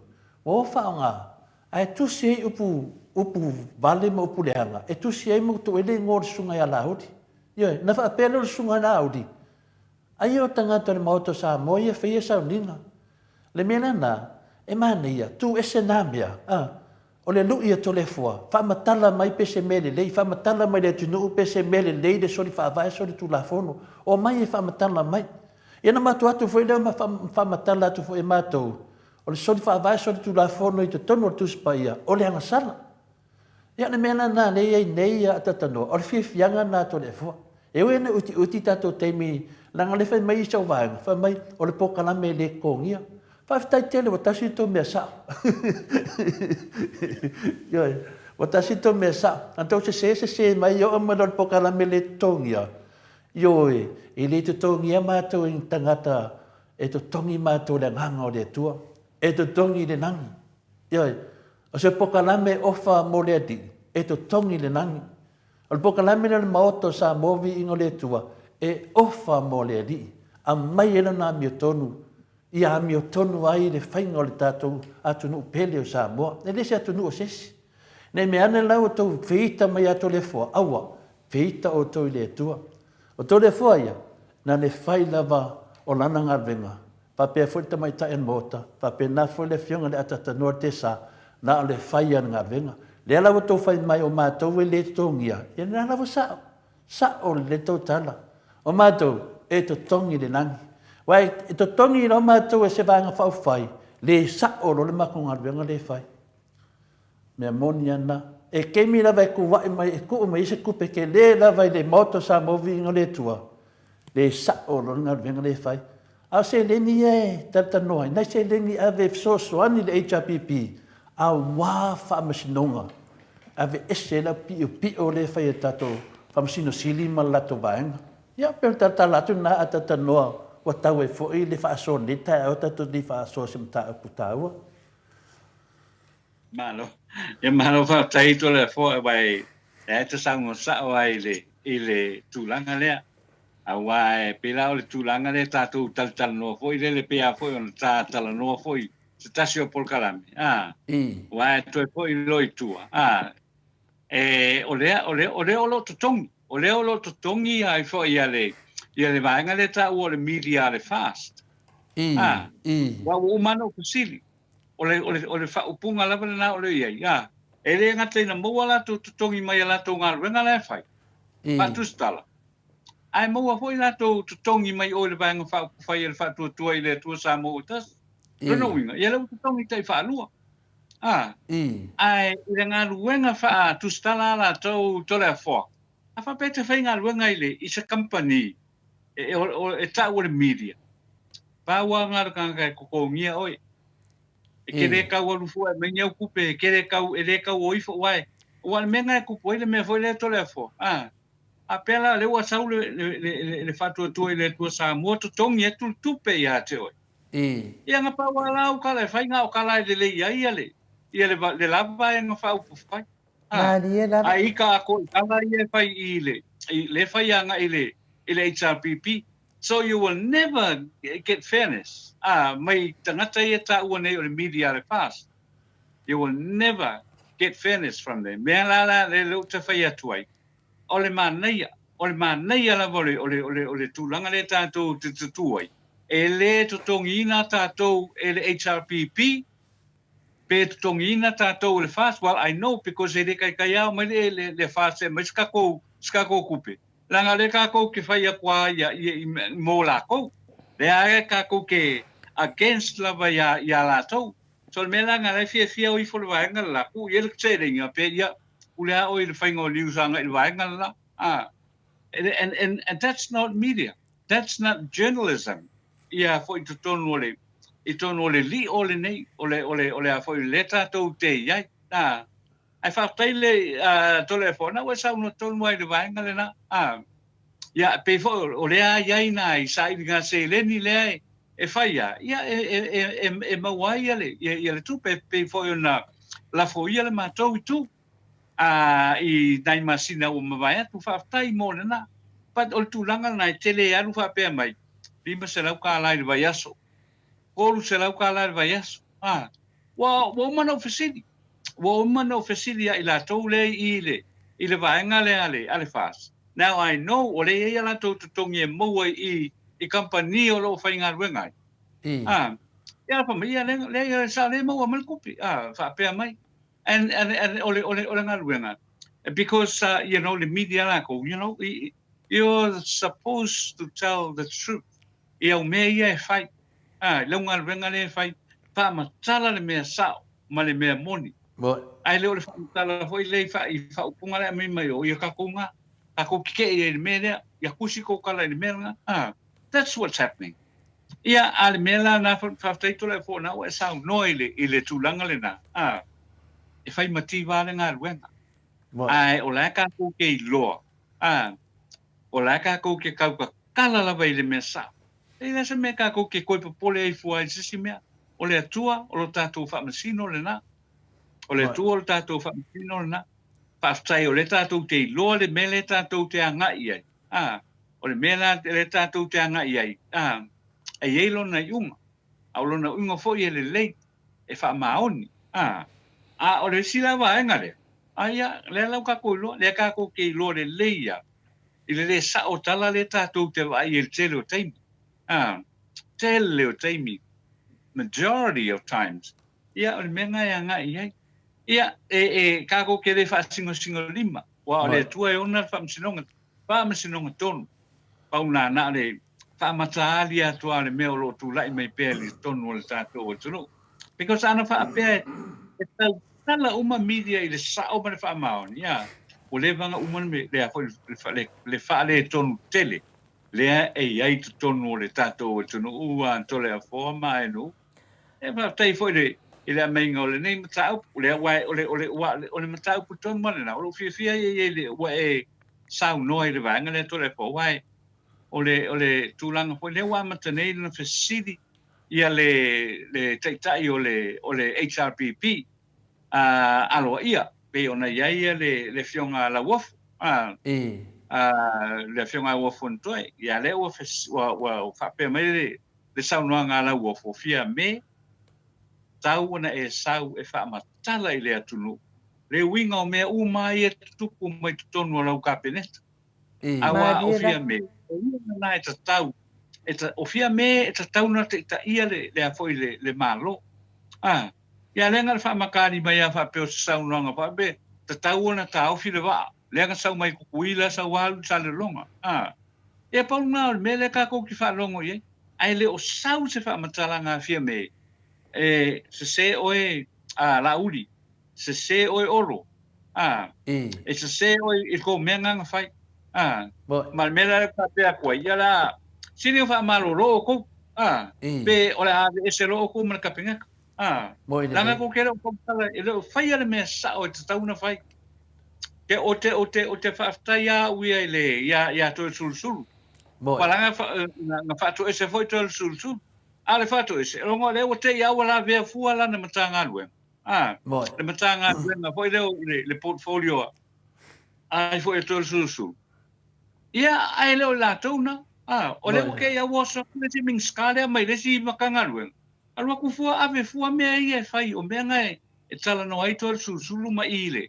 ua faaaoga Ae tusi ai upu, upu vale ma upu leaga, e tusi ai ma tuu ai le igoa o le Susuga ia Laauli. Ioe, ona faapea lea o le Susuga ia Laauli, Aia o tagata o le Maota o Samoa ia e faia sauniga. O le mea lena, e manaia, tuu ese na mea, a. O le lui a Toleafoa, faamatala mai pe se mea lelei, faamatala mai i le atunuu pe se mea lelei le soli faavae soli tulafono. Omai e faamatala mai. Ia ona matou atu foi lea ma faamatala atu foi e matou, O le soli faavae, soli tulafono i totonu o le Tusi Paia, o le agasala. Ia o le mea la lena lea e i ai nei a Atatanoa, o le fiafiaga lena a Toleafoa. E ui ina utiuti tatou taimi, leaga o lea e fai mai isi au vaega, fai mai o le polokalame e le totogia. Faafetai tele ua tasi le tou mea sao. Ioe, ua tasi le tou mea sao. A tou sese, sese mai e oo mai loa i le polokalame le totogia, ioe, e le totogia matou e ni tagata E totogi matou i le Agaga o le Atua, e totogi i le lagi. Ioe, o se pokalame ofa mo le Alii, e totogi i le lagi. O le pokalame lea o le Maota o Samoa Viiga o le Atua, e ofa mo le Alii, aumai ai lona amiotonu, ia amiotonu ai le faiga o le tatou atunuu pele o Samoa. E le se atunuu o se isi. Ne i mea ane la ua outou feita mai ia Toleafoa, aua, feita outou i le Atua. O Toleafoa ia, na le fai lava o lana galuega, faapea foi le tamaitai o le Maota, faapena foi le Afioga i le Atatanoa Tesa, na o le fai lava o le galuega. Lea la ua outou fai mai o matou e le totogia, ia lena lava sao, sao lelei le tou tala. O matou, e totogi i le lagi. Aua e totogi loa matou e se Vaega Faaupufai, le sao loa le matou galuega lea e fai. Mea moni a lena. E kemi lava e kuai mai, e tuu mai ai se tupe tele lava i le Maota o Samoa Viiga o le Atua, le sao loa le galuega lea e fai. A o seleni ia e talatalanoa ai, nai seleni e ave e fesoasoani i le HRPP aua faamasinoga, aveese ai le aupiopio lea e fai e le tatou Faamasino Sili ma le latou vaega. Ia, pei o le talatala atu lena a talatalanoa ua tau ai foi le faasoa i lenei taeao tatou te faasoa i se mataupu taua. Malo. Ia malo faafetai Toleafoa aua e lea e te saunoa sao ai i le i le tulaga lea. Aua e pei la o le tulaga lea tatou talatalanoa foi lele pei lava foi ona ta talanoa foi se tasi o polokalame, a, aua e toe foi loa i tua, a, e, o lea, o lea, o lea o lo o totogi, o lea o lo o totogi ai foi ia le, ia le vaega lea e taua o le media a le FAST. A, aua ua uma ona ou fesili. O le, o le, o le faaupuga lava lena o lea e i ai, a, e le gata ina maua latou totogi mai a latou galuega la e fai, faatusitala, ae maua foi latou totogi mai o i le Vaega Faaupufai a le Faatuatua i le Atua Samoa ua Tasi. Lona uiga, ia lea ua totogi tai faalua. A, ae i le galuega faatusitala a latou Toleafoa, a faapea e te faigaluega i le, i se kamupani, e, e, e tau o le media, Pau a na le tagata e totogia oe. E te le tau alu fua e aumai ni au tupe, e te le tau, e le tau o ifo, aua e, aua o le mea lena e tupu ai le mea foi lea Toleafoa, a, a pea la o lea ua sau le, le, le, le, le faatuatua i le Atua Samoa totogi atu le tupe ia te oe. I. Ia na pau a la au kala e fai na o kala e lelei ai ia le ia le le la vaega faaupufai. A Malie lava. a ika a ko i kala ia e fai i le i le fai agai i le i le HRPP. So you will never get fairness a mai tagata ia taua nei o le media a le FAST. You will never get fairness from them. Mea la la le le ou te fai atu ai, o le manaia, o le manaia lava o le, o le, o le, o le tulaga lea tatou te tutū ai, e le totogiina tatou e le HRPP, pe totogiina tatou e le FAST, well I know because e le kaikaiao mai le, le, le FAST e aumai se takou, se takou tupe, leaga o lea tatou te fai atu lava ia, ia, i, mo lakou, lea lava tatou te against lava ia, ia latou. So o le mea la lena la e fiafia o ifo le vaega le la, tuu i ai le seleni pe ia, pule a oe i le faiga o news agai i le vaega le la. Ah, and, and, and, and that's not media. That's not journalism. Ia foi i totonu o le, i totonu o le lio lenei, o le, o le, o le a foi le tatou te i ai. Ah, ae faafetai le uh, Toleafoa, ua e saunoa tonu ai i le vaega lena. Ah, ia, pei foi o lea i ai nai sailiga seleni lea e, e fai a, ia, e, e, e, e, e maua ai ia le, ia, ia le tupe, pei foi ona lafoia le matou itu a, i nai masina ua mavae atu, faafetai mo lena. But o le tulaga lena e tele e alu faapea mai, $500 i le vaiaso, $300 i le vaiaso. A, ua, ua uma ona ou fesili, ua uma ona ou fesili ia i latou lea i le, i le vaega lea a le, a le FAST. Now I know o lea e i ai a latou totogi e maua i i kamupani o lo o faigaluega ai. A, ia fai mai, ia lea, lea, sa le maua mai le tupe, a, faapea mai. And, and, and o le, o le, o le galuega, because, uh, you know, le media lakou, you know, you're supposed to tell the truth i au mea ia e fai. A, i lau galuega lea e fai, faamatala le mea sao ma le mea moni. Ae le o le faamatala foi lea i, fa, i faaupuga le aumai mai o ia tatou ngā, tatou kekeʻi ai i le mea lea, ia tusi kou tala i le mea lena. A, that's what's happening. Ia, a le mea la na, faafetai Toleafoa na ua e saunoa i le, i le tulaga lena, a, e fai mativa le galuega. Ae o la e tatou te iloa, a, o la e tatou te tautatala lava i le mea sao. E leai se mea tatou te toe popole ai fua i se isi mea. O le Atua o lo tatou faamasino lena. O le Atua o lo tatou faamasino lena. Faafetai o lea tatou te iloa le mea lea tatou te agai i ai. A, o le mea la lea tatou te agai i ai, a, e i ai lona iuga. A o lona uiga foi e lelei, e faamaoni. A, a o le isi la vaega lea, a ia, lea la ua tatou iloa, lea tatou te iloa lelei lava i le lē sao o tala lea tatou te vaai ai i le tele o taimi. A, tele o taimi, majority of times, ia, o le mea lena e agai i ai. Ia, e, e, tatou te le faasinosinolima, aua o le Atua e ona le faamasinoga, faamasinoga tonu. Pau lena, na o le faamataali atu lava o le mea o lo o tulai mai pea i totonu o le tatou atunuu. Because ana faapea e tautala uma media i le sao ma le faamaoni, ia, ua leva ona uma le, le, foi, le, le faaletonu tele lea e i ai i totonu o le tatou atunuu, a Toleafoa ma Aenuu. E faafetai foi le, i le aumaiga o lenei mataupu, lea ua o le, o le, ua, o le mataupu tonu lava lena, o lou fiafia ia i le, ua e saunoa i le vaega lea Toleafoa, aua e, o le, o le tulaga foi lea ua amata nei ona fesili ia le, le taitai o le, o le HRPP a, aloaia, pei ona i ai ia le, le Afioga Lauofo, a, a, le Afioga Lauofo Ntoe, ia lea ua, ua, ua faapea mai le, le saunoaga a Lauofo, Fiame, tau ona e sau e faamatala i le atunuu le uiga o mea uma ia e tutupu mai totonu o lau Kapeneta. Aua o Fiame, o ia lena e tatau, e ta, o Fiame e tatau ona taitaia le, le a foi le, le Malo. A, ia lea na le faamatali mai a faapea o se saunoaga faapea, tatau ona taofi le vaa, lea na sau mai Tutuila sau alu i Salelologa. A, ia pau lena o le mea lea tatou te faalogo i ai, ae le o sau se faamatalaga a Fiame, e sese oe a Laauli, sese oe Olo, a, e sese oe i kou mea na na fai. A, ma le mea la e faapea atu ai, ia la, sili ona faamalolo outou, a, pe o le a aveese loa outou ma le Kapeneta. A, leaga tou te le o tautala, e le o faia le mea sao e tatau ona fai. Te, o te, o te, o te faafetai lava au ia i le, ia, ia Toeolesulusulu. Ua laga na, na faatoese foi Toeolesulusulu. A o le faatoese, ona o lea ua te i a ua lavea fua lana Matagaluega, a, le Matagaluega foi lea o le portfolio a ai foi e Toeolesulusulu. Ia, ae le o i latou na. A, o lea ua te i a ua oso atu le isi Minisita lea mai le isi Matagaluega, alu atu fua ave fua mea ia e fai, o mea na e talanoa ai Toeolesulusulu ma i le,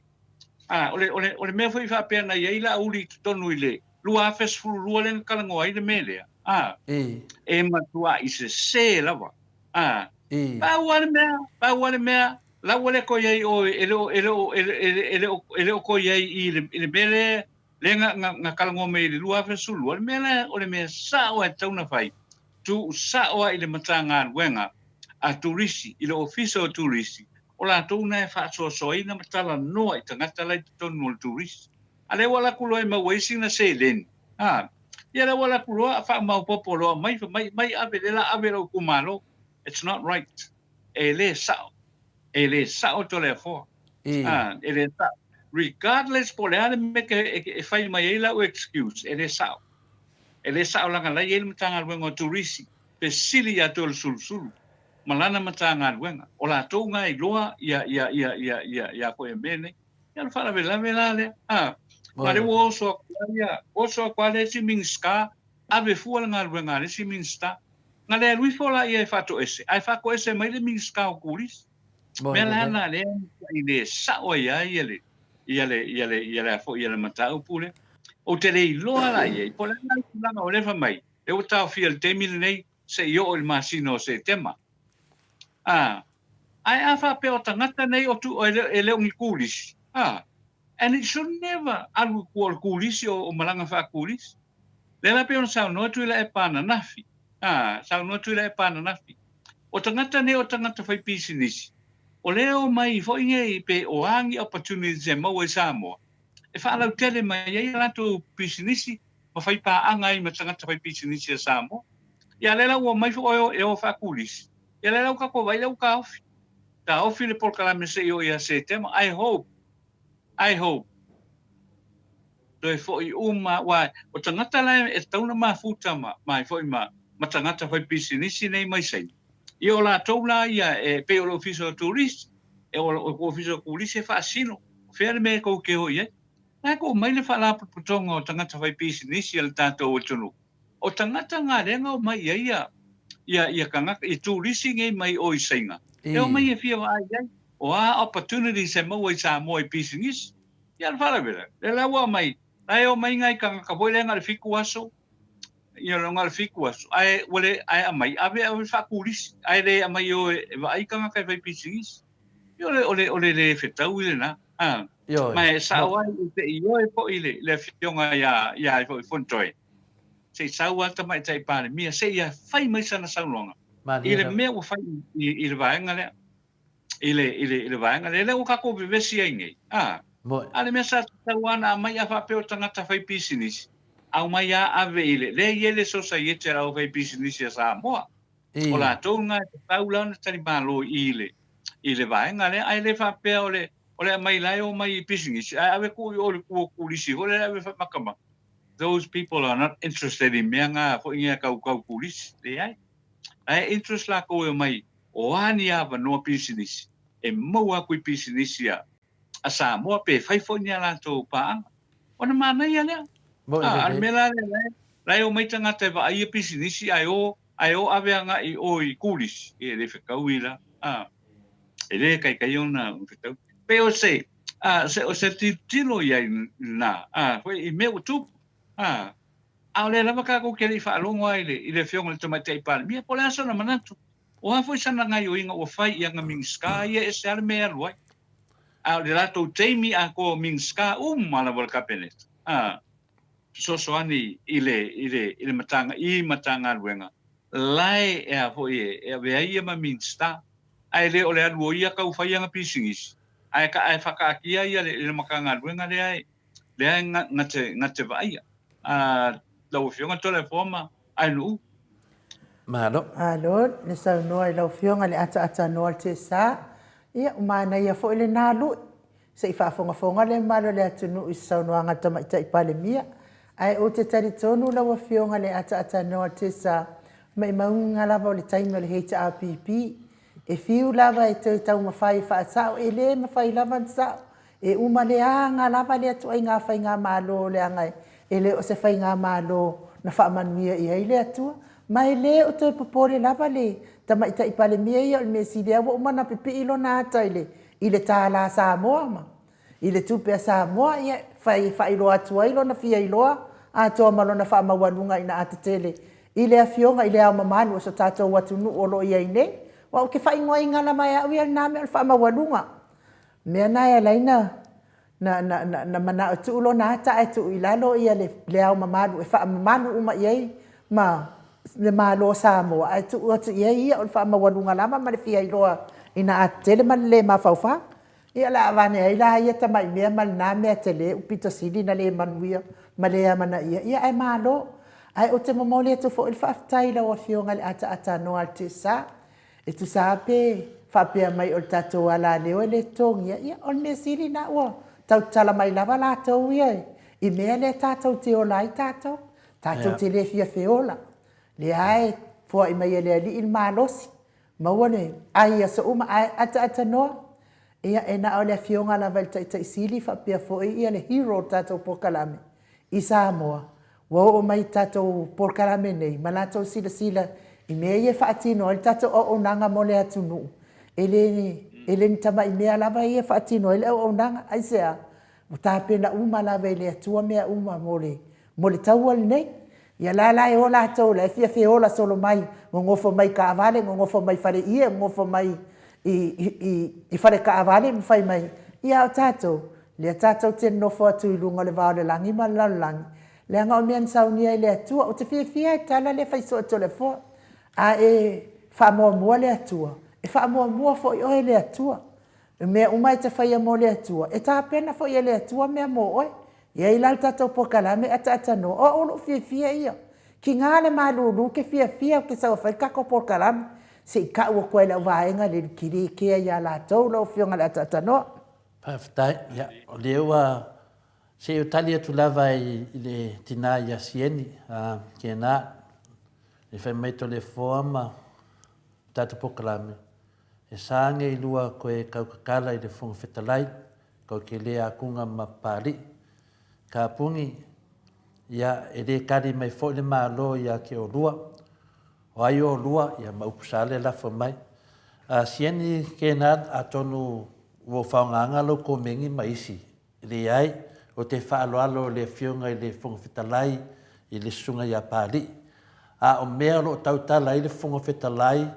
a, o le, o le, o le mea foi faapea na i ai Laauli i totonu i le 2012 lea na talanoa ai le mea lea, a, e matuai sese lava, a, pau lava le mea, pau lava le mea, la ua le toe i ai oe, e le o, e le o, e le o, e le o toe i ai i le, i le mea lea, lea na, na, na talanoa mai i le 2012, o le mea lea, o le mea sao lava e tatau ona fai, tuu sao lava i le Matagaluega a Turisi, i le Ofisa o Turisi, o latou na e faasoasoaina ma talanoa i tagata la i totonu o le turisi. A lea ua alu atu loa e maua ai sina seleni, a, ia lea ua alu atu loa faamaopoopo loa mai, mai, mai ave lea la ave lou itumalo. It's not right. E le sao. E le sao Toleafoa. A, e le sao. Regardless po o le a le mea e fai mai ai lau excuse, e le sao. E le sao leaga la e i ai le Matagaluega o Turisi, fesili ia Toelesululusulu ma lana Matagaluega, o latou na e iloa ia, ia, ia, ia, ia, ia foi mea nei. Ia o le faalavelave la lea. A, ma lea ua oso atu lava ia, oso atu lava le isi Minisita, ave fua le galuega a le isi Minisita. Na le alu ifo la ia e faatoese, ae faatoese mai le Minisita o Turisi. Mea la na lea i le sao ai lava ia le, ia le, ia le, ia le, foi ia le mataupu lea. Ou te le iloa la i ai, po o le a le tulaga o lea fai mai, lea ua taofia i le taimi lenei, se i oo i le masina o Setema. A, ae a faapea o tagata nei o tu, e le, e le o ni turisi, a, and it should never alu i tua o le turisi o, o malaga faa-turisi. Lea la pei ona saunoa Tuilaepa ananafi, a, saunoa Tuilaepa ananafi, o tagata nei o tagata faipisinisi, o lea e omai foi nei pe o a ni opportunities e maua i Samoa, e faalautele mai ai a latou pisinisi ma fai paaga ai ma tagata fai pisinisi a Samoa. Ia lea la ua omai foi e o faaturisi, ia lea la ua tatou vaai lea ua taofi. Taofi le polokalame se i oo ia Setema. I hope, I hope toe foi uma, aua o tagata la e tatau ona mafuta ma, ma foi ma, ma tagata fai pisinisi nei mai Saina. Ia o latou la ia e pei o le ofisa o turisi, e o le ofisa o turisi e faasino, o fea le mea e tou te o i ai. La e tuu mai le faalapotopotoga o tagata fai pisinisi a le tatou atunuu. O tagata nga lea na omai i ai ia, ia, ia tagata, i turisi nei mai o i Saina, e omai e fia vaai i ai, o a opportunities e maua i Samoa i pisinisi. Ia le faalavelave, lea la ua aumai, la e omai nai tagata foi lea na o le fitu aso, ia na o le fitu aso, ae ua le, ae aumai, ave ave faaturisi, ae le aumai e o e vaai tagata e fai pisinisi. Ia o le, o le, o le le fetaui lena. A, Ioe. ma e sao ai i te ioe foi le, le afioga ia, ia ai foi Fonotoe. Se i sau lava le Tamaitai Palemia, se i fai mai sana saunoaga Malie i le lava. mea ua fai i, i le vaega lea. I le, i le, i le vaega lea, lea ua tatou vevesi ai nei. A, Moe. a le mea sa tatau lava ona aumai a faapea o tagata faipisinisi, aumai lava ave i le, lea e i ai le Sosaiete a le Aufaipisinisi a Samoa. O latou lena e tatau la ona talimalo i le i le vaega lea, ae le faapea o le o le aumai la e omai i pisinisi ae ave tuu i o i le tua o turisi foi lea ave faamakamaka. Those people are not interested i mea nga foi ngia tau tau turisi, leai. Ae interest latou e omai o a ni avanoa pisinisi e maua atu i pisinisi a a Samoa pe fai foi ni a latou paaga. Ona manaia lea. Moni A, a le lelei. mea la lea la e, la e omai tagata e vaaia pisinisi ae o, ae o ave agai i o i Kulisi, e le fetaui la. A, e le taitai ona fetaui. Pei o se, a, se, o se tilotilo i ai lena, a, foi i mea ua tupu. A, a o lea lava tatou te le i faalogo lava i le, i le Afioga i le Tamaitai Palemia, po o le a sona manatu. O a foi sana gaioiga ua fai i ana Minisita ia, e ese lava le mea e alu ai. A o le latou taimi atoa o Minisita uma lava o le Kapeneta, a, fesoasoani i le, i le, i le Matagaluega, i Matagaluega la e, e a foi e, e avea ai ia ma Minisita. Ae le o le alu o ia tau fai ana pisinisi, ae, ae whakaatia ia le, le Matagaluega lea e, lea e nga, nga te, nga te vaaia. A, lau Afioga Toleafoa ma Ainuu. Malo. Malo le saunoa i lau Afioga i le ataatanoa o le TSA. Ia, ua manaia foi lena lui. Se i faafogafoga le mamalu o le atunuu i se saunoaga a le Tamaitai Palemia. Ae ou te talitonu lau Afioga i le ataatanoa o le TSA, Maimauga lava o le taimi o le HRPP, e fiu lava e toe taumafai e faasao, e le mafai lava ona sao. E uma leaga lava lea ituaiga faigamalo leaga e le o se faigamalo na faamanuia i ai le Atua. Ma e le o toe popole lava le Tamaitai Palemia ia, o le mea sili lava ua uma ona pipii lona ata i le tala Samoa ma i le tupe a Samoa, ia e faailoa atu ai lona fia iloa atoa ma lona faamaualuga ina a tetele i le Afioga i Le Ao Mamalu o so tatou atunuu o lo o i ai nei. Aua ou te faaigoaina lava e au ia lena mea o le faamaualuga. O le mea lena e ala ai ona manao e tuu lona ata ae tuu i lalo Le Ao Mamalu e faamamalu uma i ai ma le Malo o Samoa, ae tuu atu i ai ia o le faamaualuga lava ma le fia iloa ina a tetele ma le le mafaufau. Ia o le a aveane ai la ia tamai mea ma lena mea tele pito sili ona le manuia ma le amanaia, ia ae malo. Ae ou te momoli atu foi le faafetai i lau Afioga i le ataatatnoa a le TSA, e tusa lava pe faapea mai o le tatou alaleo e le totogia, ia o le mea sili lena ua tau tatala mai lava latou ia i mea lea tatou te ola ai tatou. Tatou te le fia feola, lea lava e foai mai e le Alii le malosi, maua le ai i aso uma, ae ataatanoa, ia e na o le Afioga lava i le Taitai Sili faapea foi le hero o le tatou polokalame i Samoa ua oo mai i le tatou polokalame nei ma latou silasila i mea ia e faatino ai le tatou auaunaga mo le atunuu. E le ni tamai mea lava ia e faatino ai le auaunaga. Aisea? Ua tapena uma lava e le Atua mea uma mo le taua lenei. Ia la la e o latou la e fia feola solo mai, nonofo mai i taavale, nonofo mai i faleie, nonofo mai i faletaavale ma fai mai, ia a o tatou, lea tatou te nonofo atu i luga o le va o le lagi ma le lalolagi, leaga o mea na saunia e le Atua. Ou te fiafia lava i le tala lea e fai soo e Toleafoa, a e faamuamua le Atua, e faamuamua foi oe e le Atua. O mea uma e te faia mo le Atua, e tapena foi e le Atua mea mo oe. E i ai la le tatou polokalame ataatanoa, o au o lou fiafia ia. Tiga le malulu ou te fiafia ou te sau e fai le tatou polokalame, se i tau atu lava i le au vaega lea, ou te le kea ia latou lau Afioga i le ataatanoa. Faafetai. Ia, o lea ua se i ou tali atu lava i le tina ia Sieni, kēnā, le fai mai Toleafoa ma tatou polokalame, E sa age i lua koe kaukakala i le Fofoga Fetalai, kau ke le akuga ma Papali'i. Kapuni, ia, e le kali mai foi le Malo ia te olua. O ai olua, ia ma upu sa le lafo mai. A sieni kena atonu ua ou faogaga lou komeni ma isi. Leai, o te faaaloalo i le Afioga i le Fofoga Fetalai i le Susuga ia Papali'i. A o mea o lo o tautala ai le Fofoga Fetalai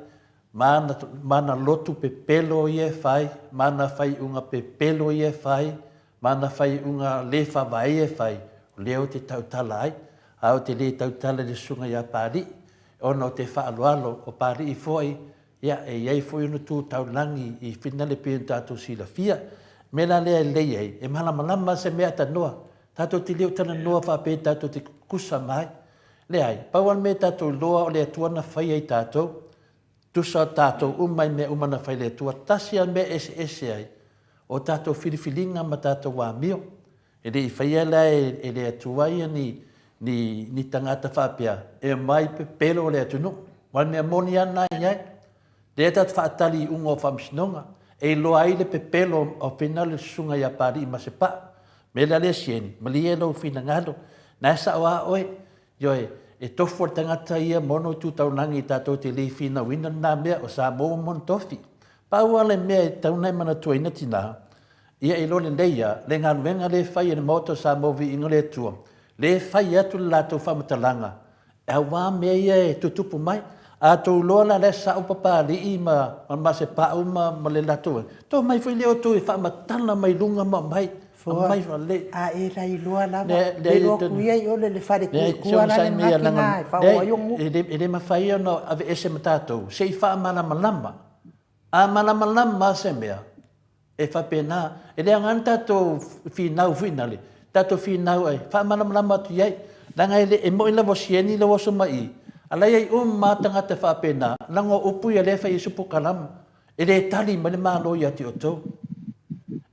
Ma ana, ma ana lotu pepelo ia e fai, ma ana faaiuga pepelo ia e fai, ma ana faaiuga le faavae ia e fai, o lea ou te tautala ai. A ou te le tautala i le susuga ia Papalii, ona ou te faaaloalo, o Papalii foi, ia, e i ai foi ona tu taulagi i finale pei ona tatou silafia. O le mea la lea e lelei ai, e malamalama se mea tanoa. Tatou te le o talanoa faapea tatou te kukusa mai. Leai, pau lava le mea tatou iloa o le Atua na faia i tatou, tusa tatou uma i mea uma na fai le Atua, tasi lava le mea e eseese ai, o tatou filifiliga ma tatou amio. E le i faia la e le Atua ia ni, ni, ni tagata faapea e omai pepelo le atunuu. Aua o le mea moni lava lena e i ai. Lea tatou te faatali i iuga o faamasinoga, e iloa ai le pepelo o fina le susuga ia Papalii ma Sepaa. Mea la lea Sieni, malie lou finagalo, na e sao a oe, ioe, e tofu a le tagata ia ma ona itu taulagi tatou te le finauina lena mea, o Samoa ua moni tofi. Pau a le mea e tatau ona e manatuaina tina, ia iloa lelei a le galuega lea e fai e le Maota o Samoa Viiga o le Atua, lea e fai atu le latou faamatalaga Aua mea ia e tutupu mai. A tou iloa la la e sao Papalii ma Masepau ma ma le latou ai, tou omai foi lea outou e faamatala mai luga ma aumai, aumai Fua, a e lailoa lava, le iloa atu ia i o le fale kuikua la le gati na e faaoo ai ou. E le mafai ona aveese ma tatou se i faamalamalama. A malamalama lava se mea, E faapena, e le aoga ona tatou finau foi nale, tatou finau ai, faamalamalama atu i ai. Leaga e le, e moni lava o Sieni lea ua oso mai i i, a la e i ai uma lava tagata faapena, leaga o upu ia lea e fai ai Supukalama. E le tali mai le Malo ia te outou.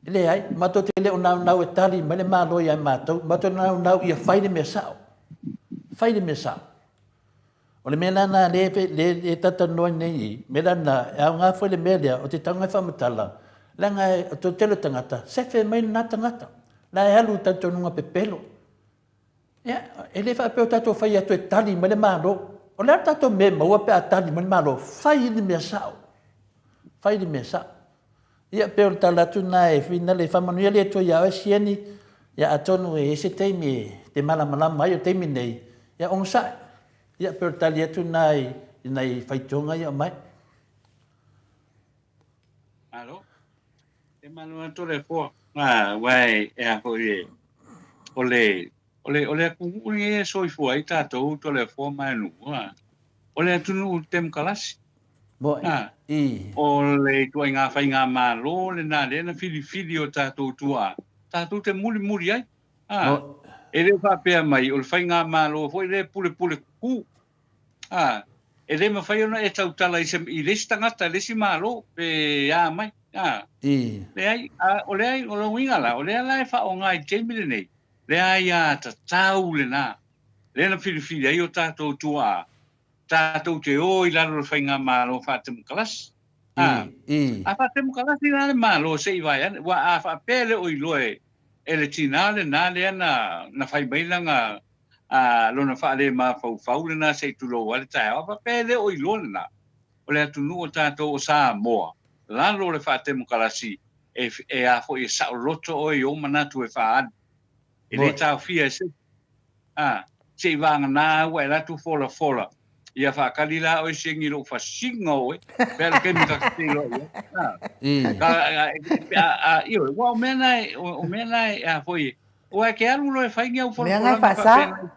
E leai, matou te le o naunau e tali mai le Malo ia matou, matou te naunau ia fai le mea sao. Fai le mea sao. O le mea la na le le le talatalanoa ai nei i, mea la na, e aoga foi le mea lea, o te tago e faamatala, leaga e, o te tele o tagata, sefe mai lena tagata, la e alu i talitonuga pepelo. Ia, e le faapea o tatou fai atu e tali mai le Malo. O le a le tatou mea e maua pe a tali mai le Malo? Fai le mea sao. Fai le mea sao. Ia, pei o le tala atu lena e finale, faamanuia le Atua ia oe Sieni, ia atonu e i ai se taimi e te malamalama ai o le taimi nei, ia onosai. Ia, pei o le tali atu lena i nai faitioga ia e aumai. Malo. E malo atu le foa. Ah, aua e a foi e, o le, o le, o le atunuu lenei e soifua ai tatou Toleafoa ma Anuua, o le atunuu temokalasi. Moe. Ah, I. o le ituaiga faigamalo lena lea na filifili o tatou tuaa, tatou te mulimuli ai. Ah, Moe. e le faapea mai o le faigamalo foi lea e pulepule kuku. A, e le mafai ona e tautala i se, i le isi tagata, i le isi Malo, pe a mai. A, I. leai, a, o lea, o lona uiga la, o lea la e faaaoga i le taimi lenei, le aiatatau lena, lea na filifili ai o tatou tuaa, tatou te o i lalo o le Faigamalo Faatemokalasi. A, I. I. a faatemokalasi la le Malo se i vae ane, aua a faapea e le o iloa e, e le tinā lena lea na, na fai mai lana, a lona faalemafaufau lena se i tulou ai le taeao, a faapea e le o iloa lena, o le atunuu o tatou o Samoa, lalo o le faatemokalasi, e, e a foi e saoloto oe i ou manatu e faaali. E le taofia e se isi. A, se i vagana ua e alu atu folafola, ia faatali la oe siagi i lou fasiga oe, pe a le taimi ta te feiloai ai. A, ka, a, a, a, ioe, ua o mea na e, o, o mea na e, a foi e, Aua e te alu loa e fai ni au Mea ngai folafolaga faasa.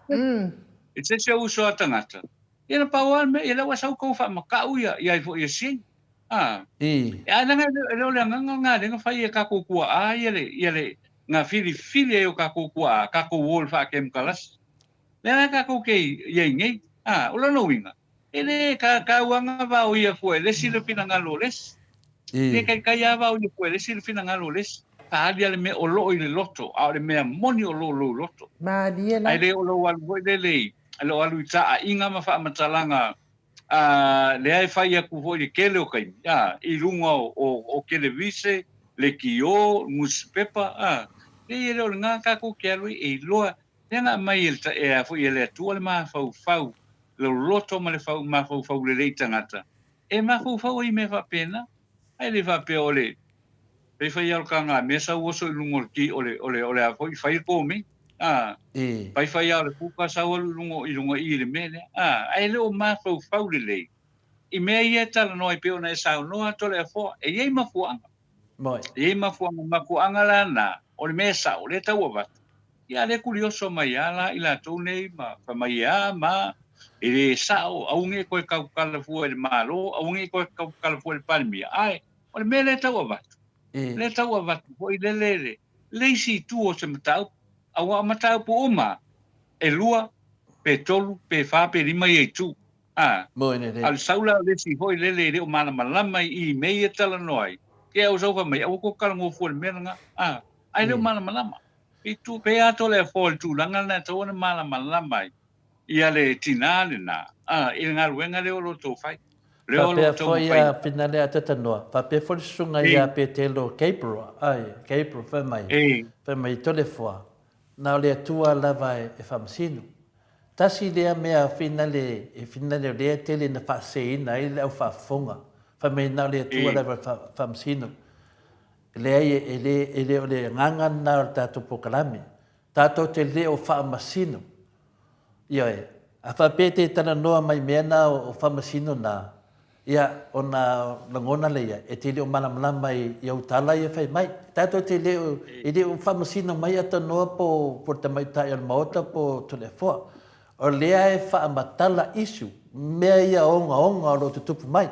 faapena i se isi o uso a tagata, ia na pau lava le mea, ia lea ua sau tou faamatau ia, ia ai foi e Sing. A, I. ae leaga e le, e le o le agaga lena lea na fai e tatou tuaa ia le, ia le, na filifili ai o tatou tuaa, tatou o i le faatemokalasi. Lea la tatou te i ai nei. A, o lona uiga, e le ka, taua na vaoia fua e le isi le finagalo o le isi. Le taitai lava vaoia fua e le isi le finagalo o le isi. Faaali lava le mea o loo i le loto, a o le mea moni o loo lou loto. Malie la. Ae le o lou alu foi lele i, lou alu i taaiga ma faamatalaga a, lea e fai atu foi i le tele o taimi, a, i luga o, o, o kelevise, lekiō, nusipepa, a, leai e le o lena tatou te alu ai, e iloa, lea na aumai e le, e a foi e le Atua le mafaufau, lou loto ma le fau, mafaufau lelei tagata, e mafaufau ai i mea faapena, ae le faapea o le faifai lava o le tagamea sau oso i luga o le ti, o le, o le, o le a foi, fai le komeni, a, I. faifai lava o le kuka sau alu i luga, i luga i i le mea lea, a, ae le o mafaufau lelei i mea ia e talanoa ai pei ona e saunoa Toleafoa, e i ai mafuaaga. Moi. E i ai mafuaaga, mafuaaga la na, o le mea sao, lea e tau avatu, Ia a lea kulioso mai a la i latou nei ma fai mai e a ma e le sao, aua nei toe tautala fua i le Malo, aua nei toe tautala fua i le Palemia, ae o le mea lea e tau avatu, lea e tau avatu foi le le le le isi itu o se mataupu, aua o mataupu uma e lua pe tolu pe fa pe lima ia itu, a a o le sau la o le isi foi lele e le o malamalama i i mea ia e talanoa ai, ke au sau fai mai aua tou talanoa fua i le mea lena, a ae le o malamalama. I tu pea atu le afoa i le tulaga lena e tatau ona malamalama ai ia le tinā lena, ā, i le galuega lea o lo outou fai. Lea o lo Faapea o foi taumafai. a Finale a Tetanoa, faapea foi le susuga ia Petelo Gabriel, ai, Gabriel, fai mai, fai mai, Toleafoa, na o le Atua lava e faamasino. Tasi lea mea Finale, e Finale o lea e tele ina faaseseina ai le au faafofoga, fai mai na o le Atua lava e faamasino. Leai, e le, e le o le agaga lena o le tatou polokalame. Tatou te le o faamasino. Ioe. A faapea e te talanoa mai mea na o faamasino na, ia, ona lagona lea, e te le o malamalama i, i au tala ia e fai mai. Tatou te le o, e le o faamasino mai Atanoa po, po le tamaitai o le Maota po Toleafoa. O lea e faamatala issue, mea ia ogaoga o lo o tutupu mai.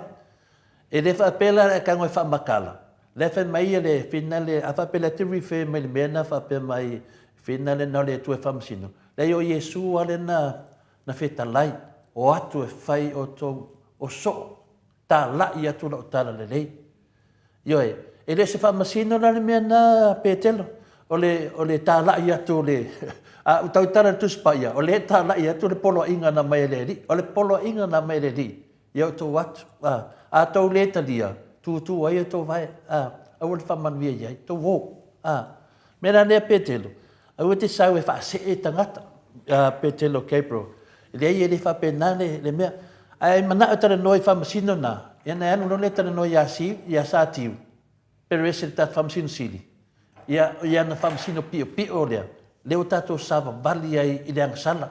E le faapea la e tago e faamatala, la e fai mai ia le finale, a faapea la e te refer mai le mea na faapea mai finale na o le Atua e faamasino, leai o Iesu lava lea na na fetalai, o atu e fai outou o soo, talai atu lau tala lelei. Ioe, e le o se faamasino la le mea na Petelo. O le, o le tālaʻi atu o le, a ua tautala le Tusi Paia, o lea e tālaʻi atu le poloaiga na aumai e le Alii. O le poloaiga na aumai e le Alii, ia outou atu, a, a outou le talia, tutu ai outou vae, a, aua le faamanuia i ai, outou o, a. Mea la lea Petelo, aua e te sau e faasee tagata, a, Petelo Gabriel, leai e le faapena le, le mea. Ae manao e talanoa i faamasino na, ia ona e alu loa lea e talanoa ia Siu, ia Satiu, Perese le tatou Faamasino Sili, ia, i ana faamasino piopio lea, lea ua tatou savavali ai i le agasala.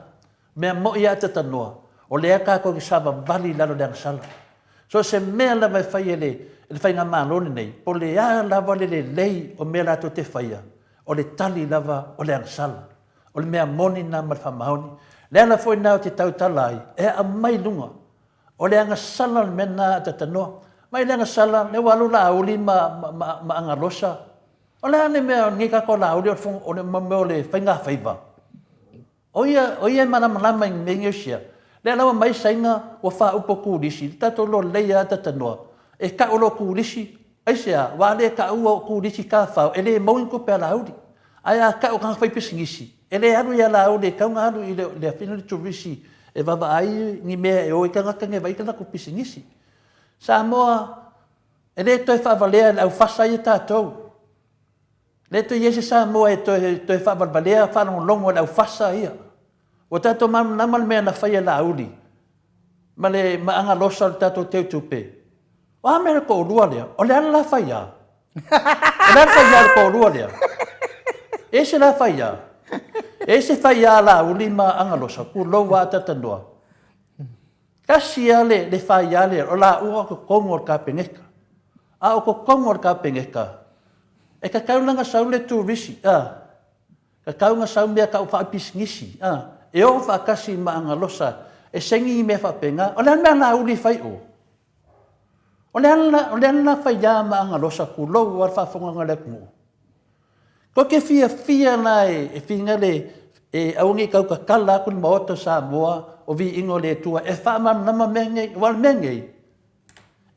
Mea moi a tatanoa, o lea tatou te savavali i lalo o le agasala. So o se mea lava e fai e le, e le Faigamalo lenei, po o le a lava le lelei o mea latou te faia, o le tali lava o le agasala. O le mea moni lena ma le faamaoni. Le ala foi lena ou te tautala ai, e aumai i luga O le agasala o le mea lena a Tatanoa. Mai le agasala, lea ua alu Laauli ma, ma, ma, ma Agalosa. O le a le mea o lenei tatou Laauli o le, o le mea o le faigafaiva? O ia, o ia e malamalama i mea nei Lea la ua mai Saina ua faaupu turisi, le tatou lolei a Tatanoa. E tau loa turisi, aisea, aua a le taua o turisi tafao, e le maua ni tupe a Laauli. Ae a tau o tagata faipisinisi, E le alu ia Laauli e tatau ona alu i le le afina le turisi e vaavaai ni mea e o ai tagata nei e vaai latou pisinisi. Samoa, e le toe faavalea e le aufasa ia tatou. E le toe i ai se Samoa e toe toe faavalevalea faalogologo e le aufasa ia. Ua tatou malamalama le mea na fai e Laauli ma le ma Agalosa o le tatou teutupe. O a mea le toalua lea? O le a le la faiā? O le a le faiā o le toalua lea? E ese la faiā. E ese faiā Laauli ma Agalosa, tulou a Atatanoa. Tasi lava le, le faiā lea, o laua o totonu o le Kapeneta. A o totonu o le Kapeneta, e tatau la ona sau le turisi, a, Tatau ona sau mea tau faapisinisi, a, e oo faatasi ma Agalosa e saini ni mea faapena. O le a le mea a Laauli e fai i o? O le a le, o le a le la faiā ma Agalosa, tulou lava le faafofogaaga a le atunuu. Tou te fiafia la e, e finagale e aua ne i tau tatala atu le Maota o Samoa o viiga o le Atua e faamalamalama mea nei, aua o le mea nei,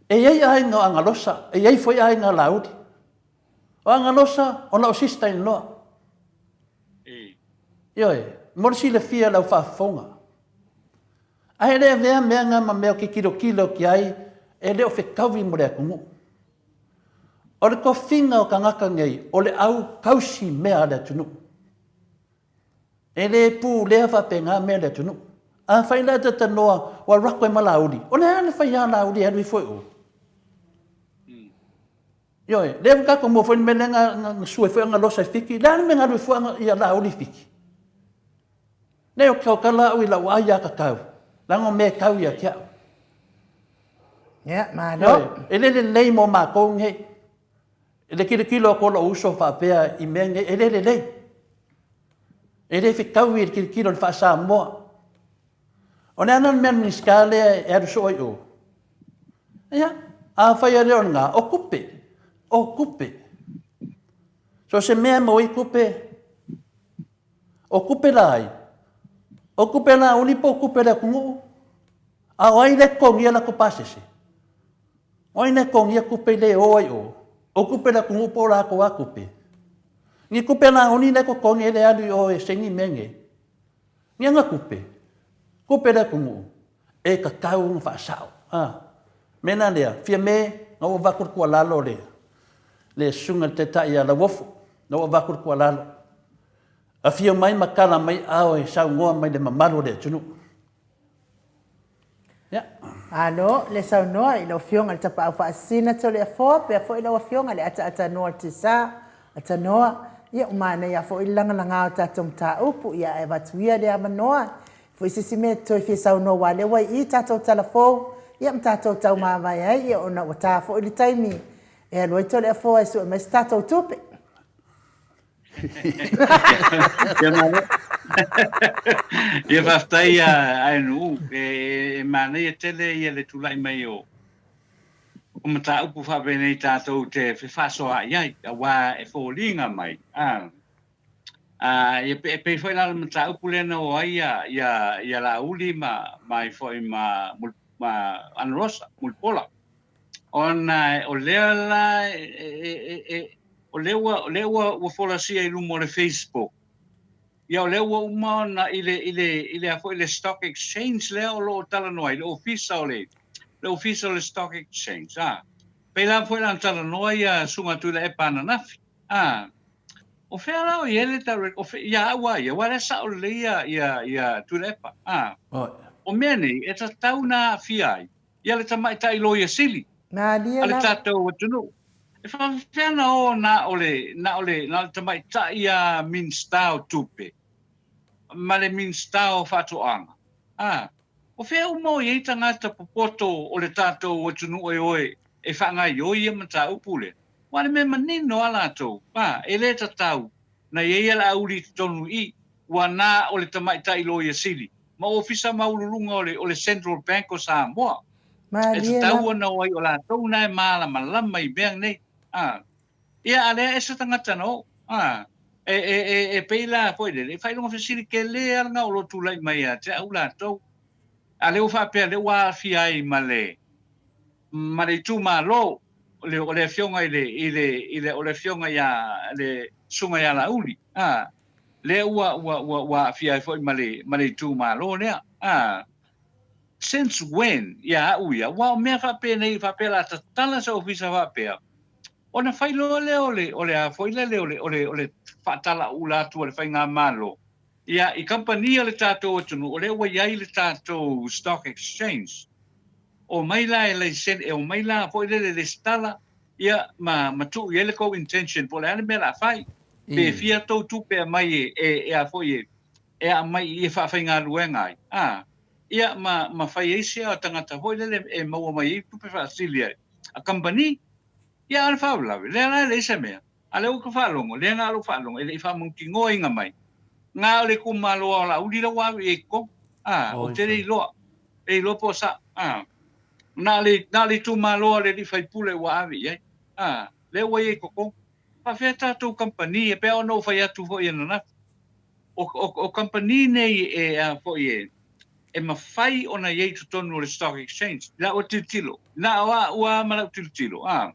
e i ai aiga o Agalosa, e i ai foi aiga o Laauli. O Agalosa, o lau sister in law. Ioe, mo le silafia e lau faafofoga. Ae e le avea mea na ma mea ou te tilotilo atu i ai, e le o fetaui mo le atunuu. O le tofiga o tagata nei, o le au tausi mea a le atunuu. E le pulea faapena mea a le atunuu. Afai la e talanoa ua alu atu ai ma Laauli, o le a le fai a Laauli e alu ifo i o? Ioe, lea ua tatou maua foi le mea lea na, na sue foi Agalosa i Fiti. Le a le mea na alu ai fua ia Laauli i Fiti? Nei o tautala au i lau ai a tatau, leaga o mea e tau ia te au. Ia, malo. Ioe, e le lelei mo matou nei. E le tilotilo atu o lou uso faapea i mea nei, e le lelei. E le fetaui i le tilotilo i le faa-Samoa. O le a la le mea a le Minisita lea e alu soo ai i o? Ia, afai e le o lena, o tupe, o tupe. So o se mea e maua ai tupe, o tupe la ai? O tupe la uli po o tupe a le atunuu? A o ai lea e totogia latou pasese? O ai lea e totogia tupe lea e o ai i o? O tupe a le atunuu po o latou lava tupe? Ni tupe la uli lea e totogi ai le alu i o e saini mea nei? Ni ana tupe, tupe a le atunuu, e tatau ona faasao. A mea la lea, Fiame, na ou avatu le tuualalo le, le susuga i le Taitai ia Lauofo, na ou avatu le tuualalo, afio mai ma tala mai ao e saunoa mai i le mamalu o le atunuu. Ia. Malo le saunoa i lau Afioga i le Tapaau Faasisina Toleafoa, pea foi lau Afioga i le Ataatanoa o le Tiasa, Atanoa, ia ua manaia foi le lagalaga o tatou mataupu, ia ae avatu ia le avanoa foi se isi mea e toe fia saunoa aua o lea ua i i tatou tala fou, ia ma tatou tau mavae ai, ia ona ua ta foi le taimi e alu ai Toleafoa e sue mai se tatou tupe. Ia malo. Ia faafetai a ANU e, e manaia tele ia le tulai mai o o mataupu faapenei tatou te fefaasoaai ai, aua e foliga mai a a ia e pei foi la o le mataupu lea na o ai ia ia ia Laauli ma ma ai foi ma ma Ana Rosa Mulipola ona o lea la e, e, e, e. O lea ua, o lea ua, ua folasia i luma o le Facebook. Ia o lea ua uma ona i le, i le, i le a foi le stock exchange lea o lo o talanoa ai, le ofisa o le, le ofisa o le stock exchange, a. Pei la foi la na talanoa ia Susuga Tuilaepa ananafi, a. O fea la o i ai le direct, o fea, ia au a ia, aua o lea e sao lelei ia, ia, ia Tuilaepa, a. O mea nei e tatau ona aafia ai ia le tamaitai loia sili Malie a le lava. tatou atunuu. E faapefea ona o na o le, na o le, na o le tamaitai a Minisita o Tupe ma le Minisita o Faatoaga? A, o fea uma o i ai tagata popoto o le tatou atunuu e o e, e faagaoioi ia mataupu lea? Aua o le mea manino a latou, a, e le tatau na i ai alauli i totonu i i, ua na o le tamaitai loia sili ma ofisa maualuluga o le, o le Central Bank o Samoa. E Malie tatau lava. ona o ai o latou na e malamalama i mea nei. A, ia, a lea ese tagata na o. A, e, e, e, e pei la foi lele, e faailoga fesili tele lava lena o lo o tulai mai ia te au latou. A lea ua faapea, lea ua aafia ai ma le, ma le itumalo, o le, o le afioga i le, i le, i le, o le afioga ia, le susuga ia Laauli, a, lea ua, ua, ua, ua aafia ai foi ma le, ma le itumalo lea. A, since when ia au ia, aua o mea faapenei, faapea o le a tatala se ofisa faapea, ona fai loa lea o le, o le a foi lele, o le, o le, o le faatalaula atu a le faigamalo, ia, i kamupani a le tatou atunuu, o lea ua i ai le tatou stock exchange. Omai la e laisene, e omai la foi lele e lesitala, ia, ma, ma tuu i ai le tou intention po o le a le mea o le a fai. Pe fia tou tupe e aumai e, e, e a foi e, e aumai i i e faafaigaluega ai, a, ia, ma, ma fai ai sea o tagata foi lele e maua mai ai tupe faasili a, a kamupani. Ia, a o le faalavelave, lea la e leai se mea. A lea ua ka faalogo, lea na o lou faalogo, e le i faamautinoaina mai. Na o le itumalo lava o Laauli la ua ave i ai i totonu. A, ou te le iloa, le iloa po o sao. A, na o le, na o le itumalo lava o le alii faipule ua ave i ai. A, lea ua i ai i totonu. Faapefea tatou kamupani, e pei ona ou fai atu foi ananafi, o, o, o kamupani nei e, a foi e, e mafai ona i ai i totonu o le stock exchange. I lau tilotilo, na o au lava ma lau tilotilo, a,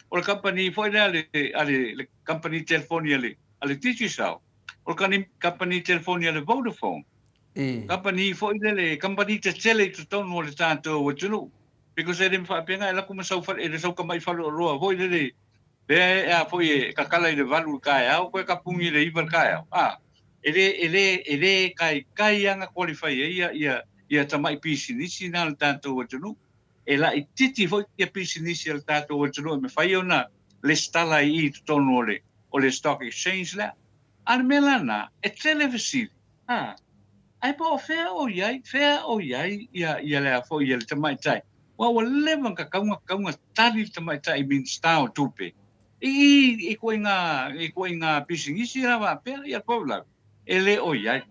o le kamupani foi lea a le, a le, le kamupani telefoni a le, a le Digicel, o le kamupani telefoni a le Vodafone, kamupani foi lele, kamupani tetele i totonu o le tatou atunuu. Because e le faapena e alu atu ma sau fale, e le sau tamai faleoloa foi lele, lea e a foi e tatala i le 8 i le taeao, toe tapuni i le 9 i le taeao. A, e le, e le, e le taitai lava ona qualify ai ia, ia, ia tamai pisinisi na a le tatou atunuu. E laitiiti foi ia pisinisi a le tatou atunuu e mafai ona lesitala ai i i totonu o le, o le stock exchange lea. A o le mea la lena, e tele fesili, a, ae po o fea o i ai, fea o i ai ia, ia le a foi, ia le tamaitai, aua ua leva ona tatau ona tatau ona tali le tamaitai Minisita o Tupe i i i ituaiga, i ituaiga pisinisi la faapea, ia le faalavelave, e le o i ai.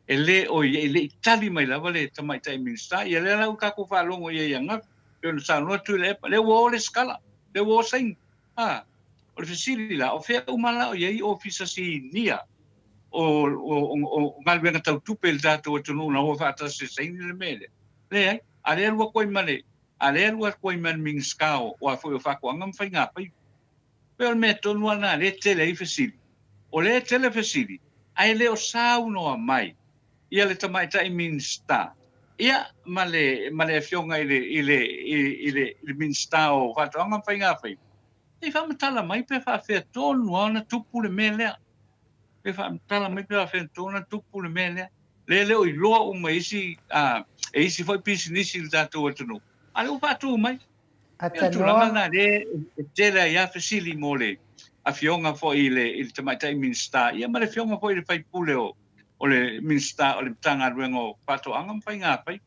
E le o i ai, e le i tali mai lava le tamaitai Minisita, ia lea la ua tatou faalogo i ai ananafi, pei ona saunoa Tuilaepa, lea ua o le sikala, lea ua o saini. A, o le fesili la, o fea uma la o i ai ofisa sinia o, o, o, o galuega tau tupe i le tatou atunuu na o faatasi e saini le mea lea? Leai, a lea alu atu ai ma le, a lea alu atu ai ma le Minisita o, o a foi o Faatoaga ma Faiga Faiva. Pei o le mea tonu lava lena lea e tele ai fesili. O lea e tele fesili, ae le o saunoa mai ia le tamaitai Minisita, ia ma le, ma le afioga i le, i le, i le, i le Minisita o Faatoaga ma Faiga Faiva, se i faamatala mai pe faafefea tonu lava ona tupu le mea lea. Pe faamatala mai pe faafefea tonu ona tupu le mea lea. Lea e le o iloa uma e isi, a, e isi foi pisinisi i le tatou atunuu, a lea ua faatu mai. Ia o le tulaga lena lea e tele ai lava fesili mo le afioga foi i le, i le tamaitai Minisita, ia ma le afioga foi i le sui usufono o, o le Minisita o le Matagaluega o Faatoaga ma Faiga Faiva.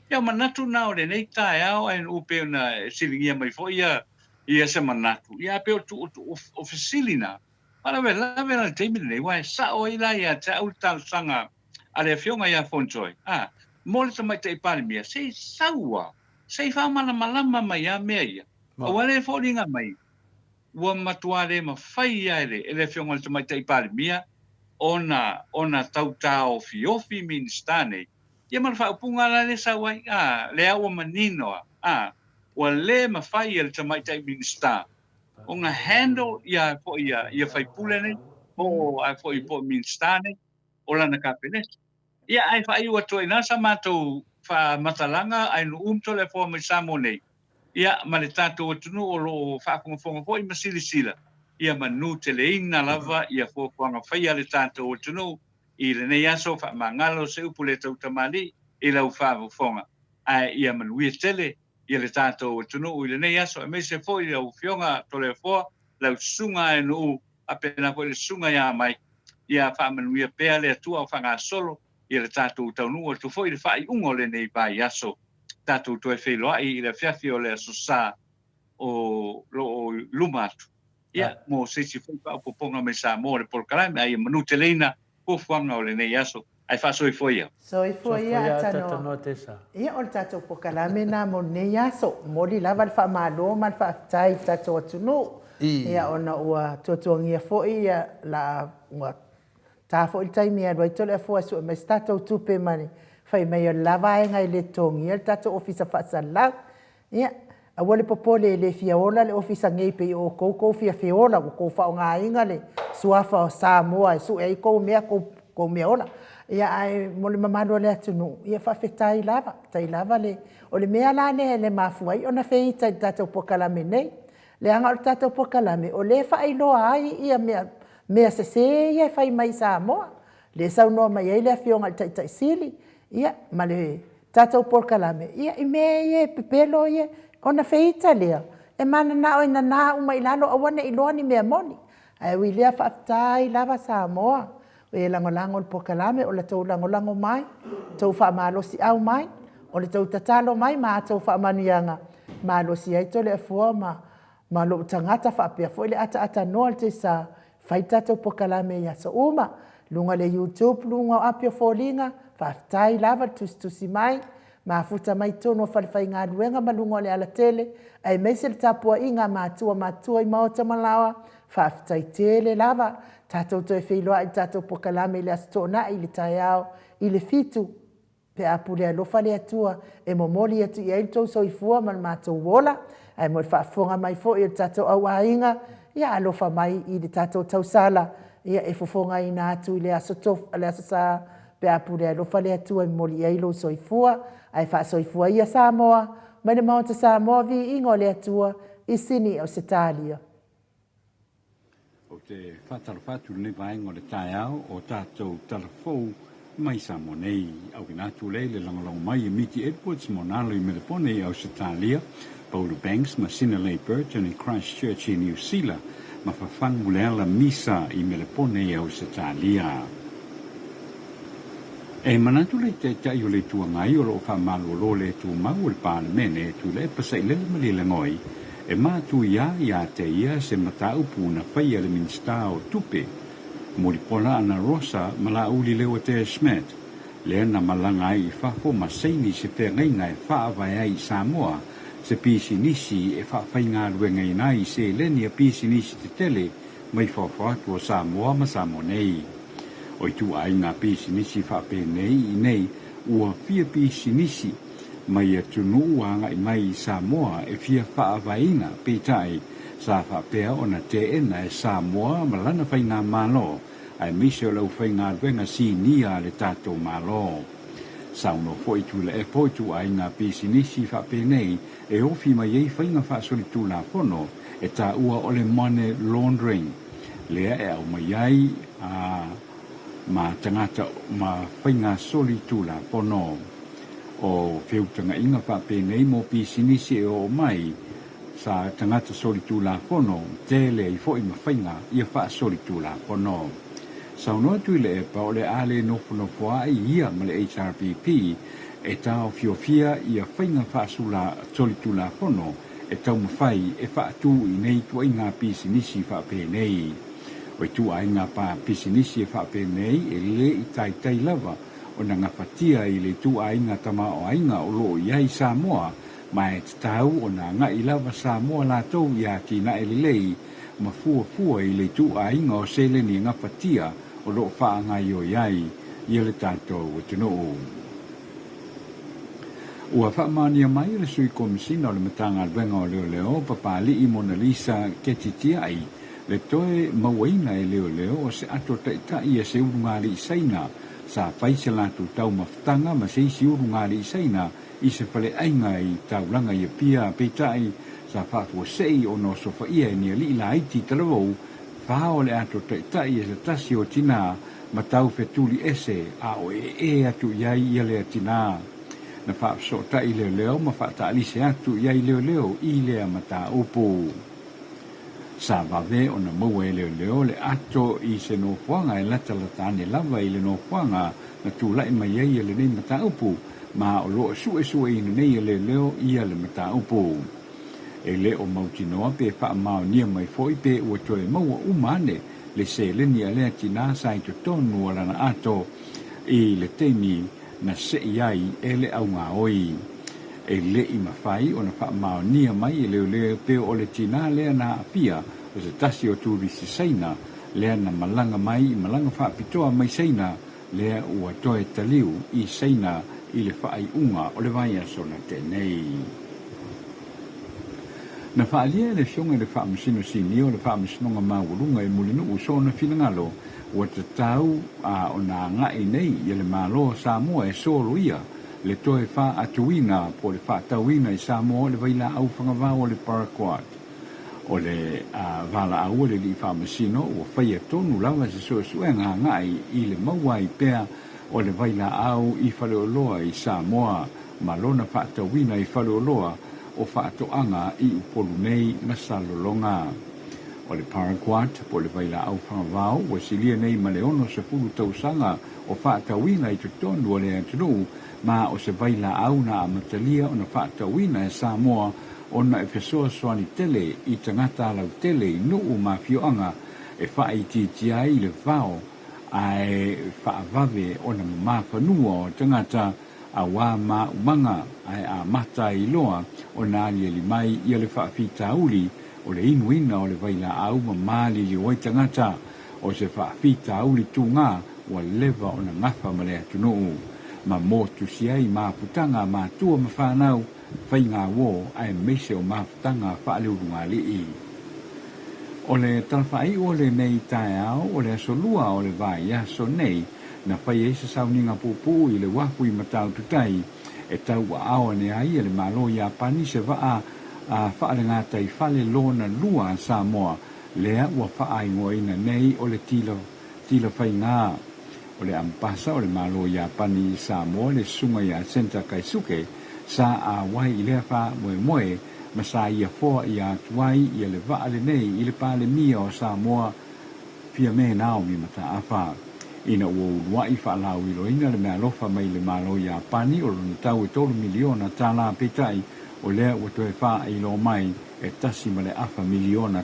Ia o manatu na o lenei taeao ae nuu pei ona fesiligia mai foi ia, ia se manatu, ia ae pei o, o, o fesili na, faalavelave la i le taimi lenei, aua e sao ai la ia te au le talosaga a le afioga ia Fonsoi, a, mo le Tamaitai Palemia, se i sau lava, se i faamalamalama mai lava mea ia. Aua le foliga mai, ua matua le mafai lava e le, e le afioga i le Tamaitai Palemia ona, ona tau taofiofi Minisita nei, ia ma le faaupuga la lea e sau ai, a, lea ua manino lava, a, ua le mafai e le Tamaitai Minisita. ona handle ia foi ia ia faipule nei po o a foi po o Minisita nei o lana Kapeneta. Ia ae faaiu atu ai i ina sa matou faamatalaga ae nuu ma Toleafoa mai Samoa nei, ia ma le tatou atunuu o lo o faafogafoga foi ma silasila, ia manuteleina lava ia fuafuaga faia a le tatou atunuu i lenei aso, faamagalo se upu le tautamalii i lau faafofoga, ae ia manuia tele ia le tatou atunuu i lenei aso, aemaise foi lau Afioga Toleafoa, lau Susuga Aenuu, faapena foi le Susuga ia Mike, ia faamanuia pea le Atua o faagasolo ia le tatou taunuu atu foi i le faaiuga o lenei vaiaso. Tatou toe feiloai i le afiafi o le Aso Sa o lo o i luma atu. Ia, mo se isi foi faaopoopoga mai Samoa o le polokalame, a ia manuteleina fuafuaga o lenei aso. Ae faasoifua ia. Soifua ia Atanoa. Ia, o le tatou polokalame lena mo lenei aso. Momoli lava le faamalo ma le faafetai i le tatou atunuu. Ia, ona ua tuatuagia foi ia la, ua ta foi le taimi e alu ai Toleafoa e sue mai se tatou tupe ma le fai mai o le la vaega e le totogia le tatou Ofisa Faasalalau. Ia, aua le popole e le fia ola le Ofisa nei pei o outou tou fia feola ua tou faaaogaina le suafa o Samoa e sue ai tou mea tou mea ola. Ia ae mo le mamalu o le atunuu, ia faafetai lava, faafetai lava le, o le mea la lea e mafua ai ona feita i le tatou polokalame nei, leaga o le tatou polokalame o lea e faailoa ai ia mea, mea sese ia e fai mai i Samoa, lea e saunoa mai ai le Afioga i le Taitai Sili, ia ma le tatou polokalame, ia i mea ia e pepelo ia, ona feita lea, e mananao e nana uma i lalo aua ne i iloa ni mea moni. Ae ui i lea, faafetai lava Samoa, o e lagolago i le polokalame, o le tou lagolago mai, tou faamalosiau mai, o le tou tatalo mai ma a outou faamanuiaga, e malosi ai Toleafoa ma ma lou tagata faapea foi le ataatanoa o le Tesa, fai le tatou polokalame i aso uma, luga o le YouTube, luga o api o foliga, faafetai lava le tusitusi mai, mafuta mai totonu o falefaigaluega ma luga o le alatele, aemaise le tapuaiga a matua matutua i maota ma laoa, faafetai tele lava, tatou toe feiloai i le tatou polokalame i le Aso Toonai i le taeao i le 7. Pe a pule alofa le Atua e momoli atu i ai lo outou soifua ma lo matou ola, ae mo le faafofoga mai foi o le tatou au aiga, ia alofa mai i le tatou tausala, ia e fofogaina atu i le aso le aso Sa, pe a pule alofa le Atua e momoli i ai lou soifua, ae faasoifua ia Samoa, mai le Maota Samoa, viiga o le Atua, i Sini Ausetalia. Ou te faatalofa atu i lenei vaega o le taeao o tatou tala fou mai Samoa nei. Auina atu lea i le lagolago mai e Miti Edwards ma ona alo i Melepone i Ausetalia, Paula Banks ma Sinalei Burton i Christchurch i Niu Sila, ma Fafagu Leala Misa i Melepone i Ausetalia. E manatu le Taitai o le Itu Agai o lo o faamalolo le tumau o le Palemene Tuilaepa Sailele Malielegaoi e matuia ia te ia se mataupu na faia le Minisita o Tupe Mulipola Ana Rosa ma Laauli Leuatea Schmidt lea na malaga ai i fafo ma saini se feagaiga e faavae ai i Samoa se pisinisi e faafaigaluegaina ai seleni a pisinisi tetele mai fafo atu o Samoa ma Samoa nei. O ituaiga pisinisi faapenei i nei ua fia pisinisi mai atunuu agai mai i Samoa e fia faavaeina, peitai, sa faapea ona teena e Samoa ma lana faigamalo aemaise o le aufaigaluega sinia a le tatou Malo. Saunoa foi Tuilaepa o ituaiga pisinisi faapenei e ofi mai ai faiga faasolitulafono e taua o le money laundering lea e aumai ai a ma tagata ma faiga solitulafono. O feutagaiga faapenei mo pisinisi e oo mai sa tagata solitulafono tele ai foi ma faiga ia faasolitulafono. Saunoa Tuilaepa o le a le nofonofoa'i ia ma le HRPP e taofiofia ia faiga faasolitulafono e taumafai e faatū i nei ituaiga pisinisi faapenei. O ituaiga pisinisi e faapenei e le i taitai lava ona gafatia i le ituaiga tamaoaiga o lo o i ai Samoa ma e tatau ona agai lava Samoa latou i atinae lelei ma fuafua i le ituaiga o seleni e gafatia o lo o faagaoioi ai ia le tatou atunuu. Ua faamaonia mai e le Sui Komesina o le Matagaluega o Leoleo, Papali'i Monalisa Ketitia'i, le toe mauaina e leoleo o se ato taitai a se ulugalii Saina sa fai se latou taumafataga ma se isi ulugalii Saina i se faleaiga i taulaga i Apia, peitai, sa faafuasei ona osofaia e ni alii laiti talavou fao le ato taitai e se tasi o tinā ma tau fetuli ese a o ee atu i ai ia lea tinā. Na faafesootai leoleo ma faataalise atu i ai leoleo i lea mataupu. Sa vave ona maua e leoleo le ato i se nofoaga e latalata ane lava i le nofoaga na tulai mai ai lenei mataupu, ma o lo o suesueina nei e leoleo ia le mataupu. E le o mautinoa pe faamaonia mai foi pe ua toe maua uma ane le seleni a lea tinā sa i totonu o lana ato i le taimi na se'i ai e le augaoi. E le i mafai ona faamaonia mai e leoleo pe o le tinā lea na aafia o se tasi o turisi Saina lea na malaga mai i malaga faapitoa mai Saina lea ua toe taliu i Saina i le faaiuga o le vaiaso na tea nei. Na faaalia e le Afioga i le Faamasino Sinia o le Faamasinoga Maualuga i Mulinuu sona finagalo ua tatau a ona agai nei ia le Malo o Samoa e soloia le toe faatuina po o le faatauina i Samoa o le vailaau fagavao o le paraquat. O le valaau a le Alii Faamasino ua faia tonu lava se suesuega agai i le maua ai pea o le vailaau i faleoloa i Samoa ma lona faatauina i faleoloa o faatoaga i Upolu nei ma Salelologa. O le paraquat po o le vailaau fagavao ua silia nei ma le 60 tausaga o faatauina i totonu o le atunuu ma o se vailaau na amatalia ona faatauina e Samoa ona e fesoasoani tele i tagata lautele i nuu ma afioaga e faaitiitia ai le vao ae faavave ona mamā fanua o tagata auā māumaga ae amata ai loa ona aliali mai ia le faafitauli o le inuina o le vailaau ma maliliu ai tagata. O se faafitauli tugā ua leva ona gafa ma le atunuu ma motusia ai mafutaga a matua ma fanau, faigauō aemaise o mafutaga faaleulugalii. O le tala faaiu o lenei taeao o le aso Lua o le vaiaso nei na fai ai se sauniga puupuu i le uafu i Matautu Tai e tauaao ane ai e le Malo Iapani se vaa a faalegataifale lona lua a Samoa lea ua faaigoaina nei o le Tila Tila Faigā. O le Ambasa o le Malo Iapani i Samoa le Susuga ia Senta Kaisuke sa āwai i lea faamoemoe ma sa ia foaia atu ai ia le vaa lenei i le Palemia o Samoa Fiame Naomi Mataafa. Ina ua ulua'i faalauiloina le meaalofa mai le Malo Iapani o lona tau e $3 miliona peitai o lea ua toe faailoa mai e $1.5 miliona.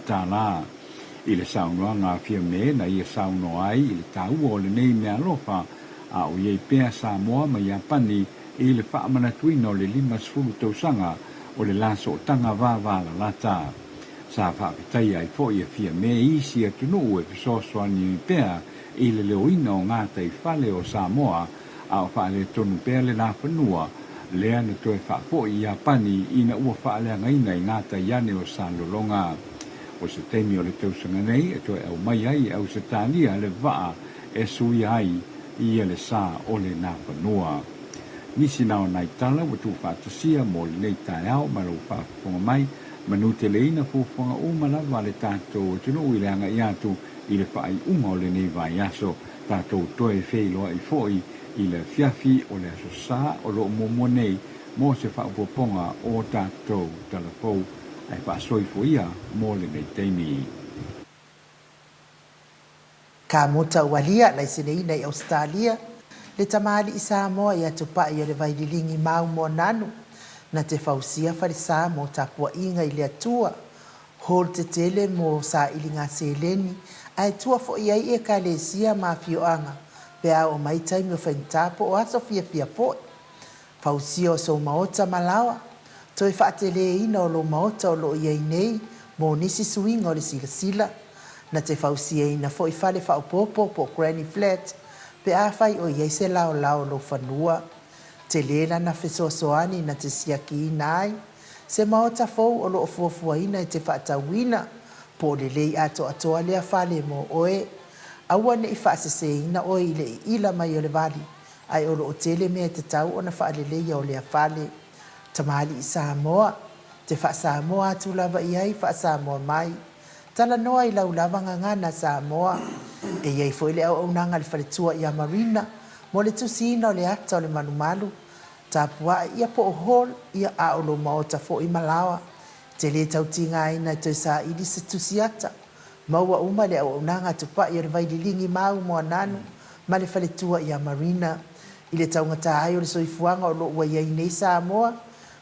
I le saunoaga a Fiame na ia saunoa ai i le taua o lenei meaalofa a o i ai pea Samoa ma Iapani i le faamanatuina o le 50 tausaga o le la sootaga vavalalata. Sa faafetaia ai foi e Fiame isi atunuu e fesoasoani pea i le leoina o gataifale o Samoa a o faaletonu pea le lafanua lea na toe faafoi i Iapani ina ua faaleagaina i gatai ane o Salelologa. O se taimi o le tausaga nei e toe aumai ai e Ausetalia le vaa e suia ai ia le sa o le Nafanua. Nisi na o nai tala ua tuufaatasia mo lenei taeao ma lou faafofoga mai, manuteleina fuafuaga uma lava a le tatou atunuu i le agai atu i le faaiuga o lenei vaiaso. Tatou toe feiloai foi i le afiafi o le Aso Sa o lo o muamua nei mo se faaopoopoga o tatou tala fou ae faasoifo ia mo lenei taimi. Ka mota ua lia laiseneina i Ausetalia le tamalii Samoa ia Tupai o le Vaililigi Mau Moananu na te fausia falesa mo tapuaiga i le Atua hall tetele mo sailiga seleni ae tua foi ai Ekalesia ma afioaga pe a oo mai taimi o faigata po o aso fiafia foi. Fausia o sou maota ma laoa, toe faateleina o lou maota o lo o i ai nei mo nisi suiga o le silasila, na te fausiaina foi fale faaopoopo po o granny flat pe afai o i ai se laolao o lou fanua. Tele lana fesoasoani na te siakiina ai se maota fou o lo o fuafuaina e te faatauina, po o lelei atoatoa lea fale mo oe. Aua ne i faaseseina oe i le iila mai o le vali, ae o lo o tele mea e tatau ona faaleleia o lea fale. Tamalii Samoa, te faa-Samoa atu lava i ai faa-Samoa mai. Talanoa i lau lava gagana Samoa. E i ai foi le auaunaga a le faletua ia Marina mo le tusiina o le ata o le malumalu, tapua'i ia po o hall ia a o lou maota foi ma laoa. E te le tau tigaina e toe saili se tusi ata. Maua uma le auaunaga a Tupai o le Vaililigi Mau Moananu ma le faletua ia Marina. I le taugata ai o le soifuaga o lo o ua i ai nei Samoa,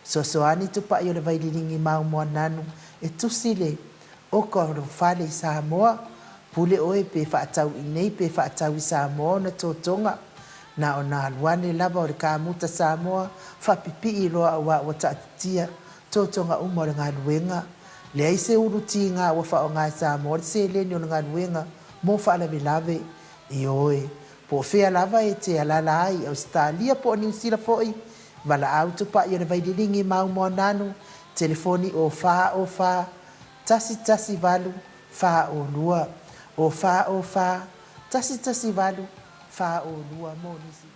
Fesoasoani Tupai o le Vaililigi Mau Moananu e tusi le oka o lou fale i Samoa, pule oe pe faatau inei pe faatau i Samoa ona totoga. Na ona alu ane lava o le kamuta Samoa faapipii loa aua ua taatitia totoga uma o le galuega. Leai se ulu tiga ua faaaoga e Samoa le seleni o le galuega mo faalavelave. Ioe, po o fea lava e te alala ai i Ausetalia po o Niu Sila foi, Valaau Tupai o le Vaililigi Mau Moananu, telefoni o 4 o 4 1 1 8 4 o 2, o 4 o 4 1 1 8 4 o 2 mo nisi.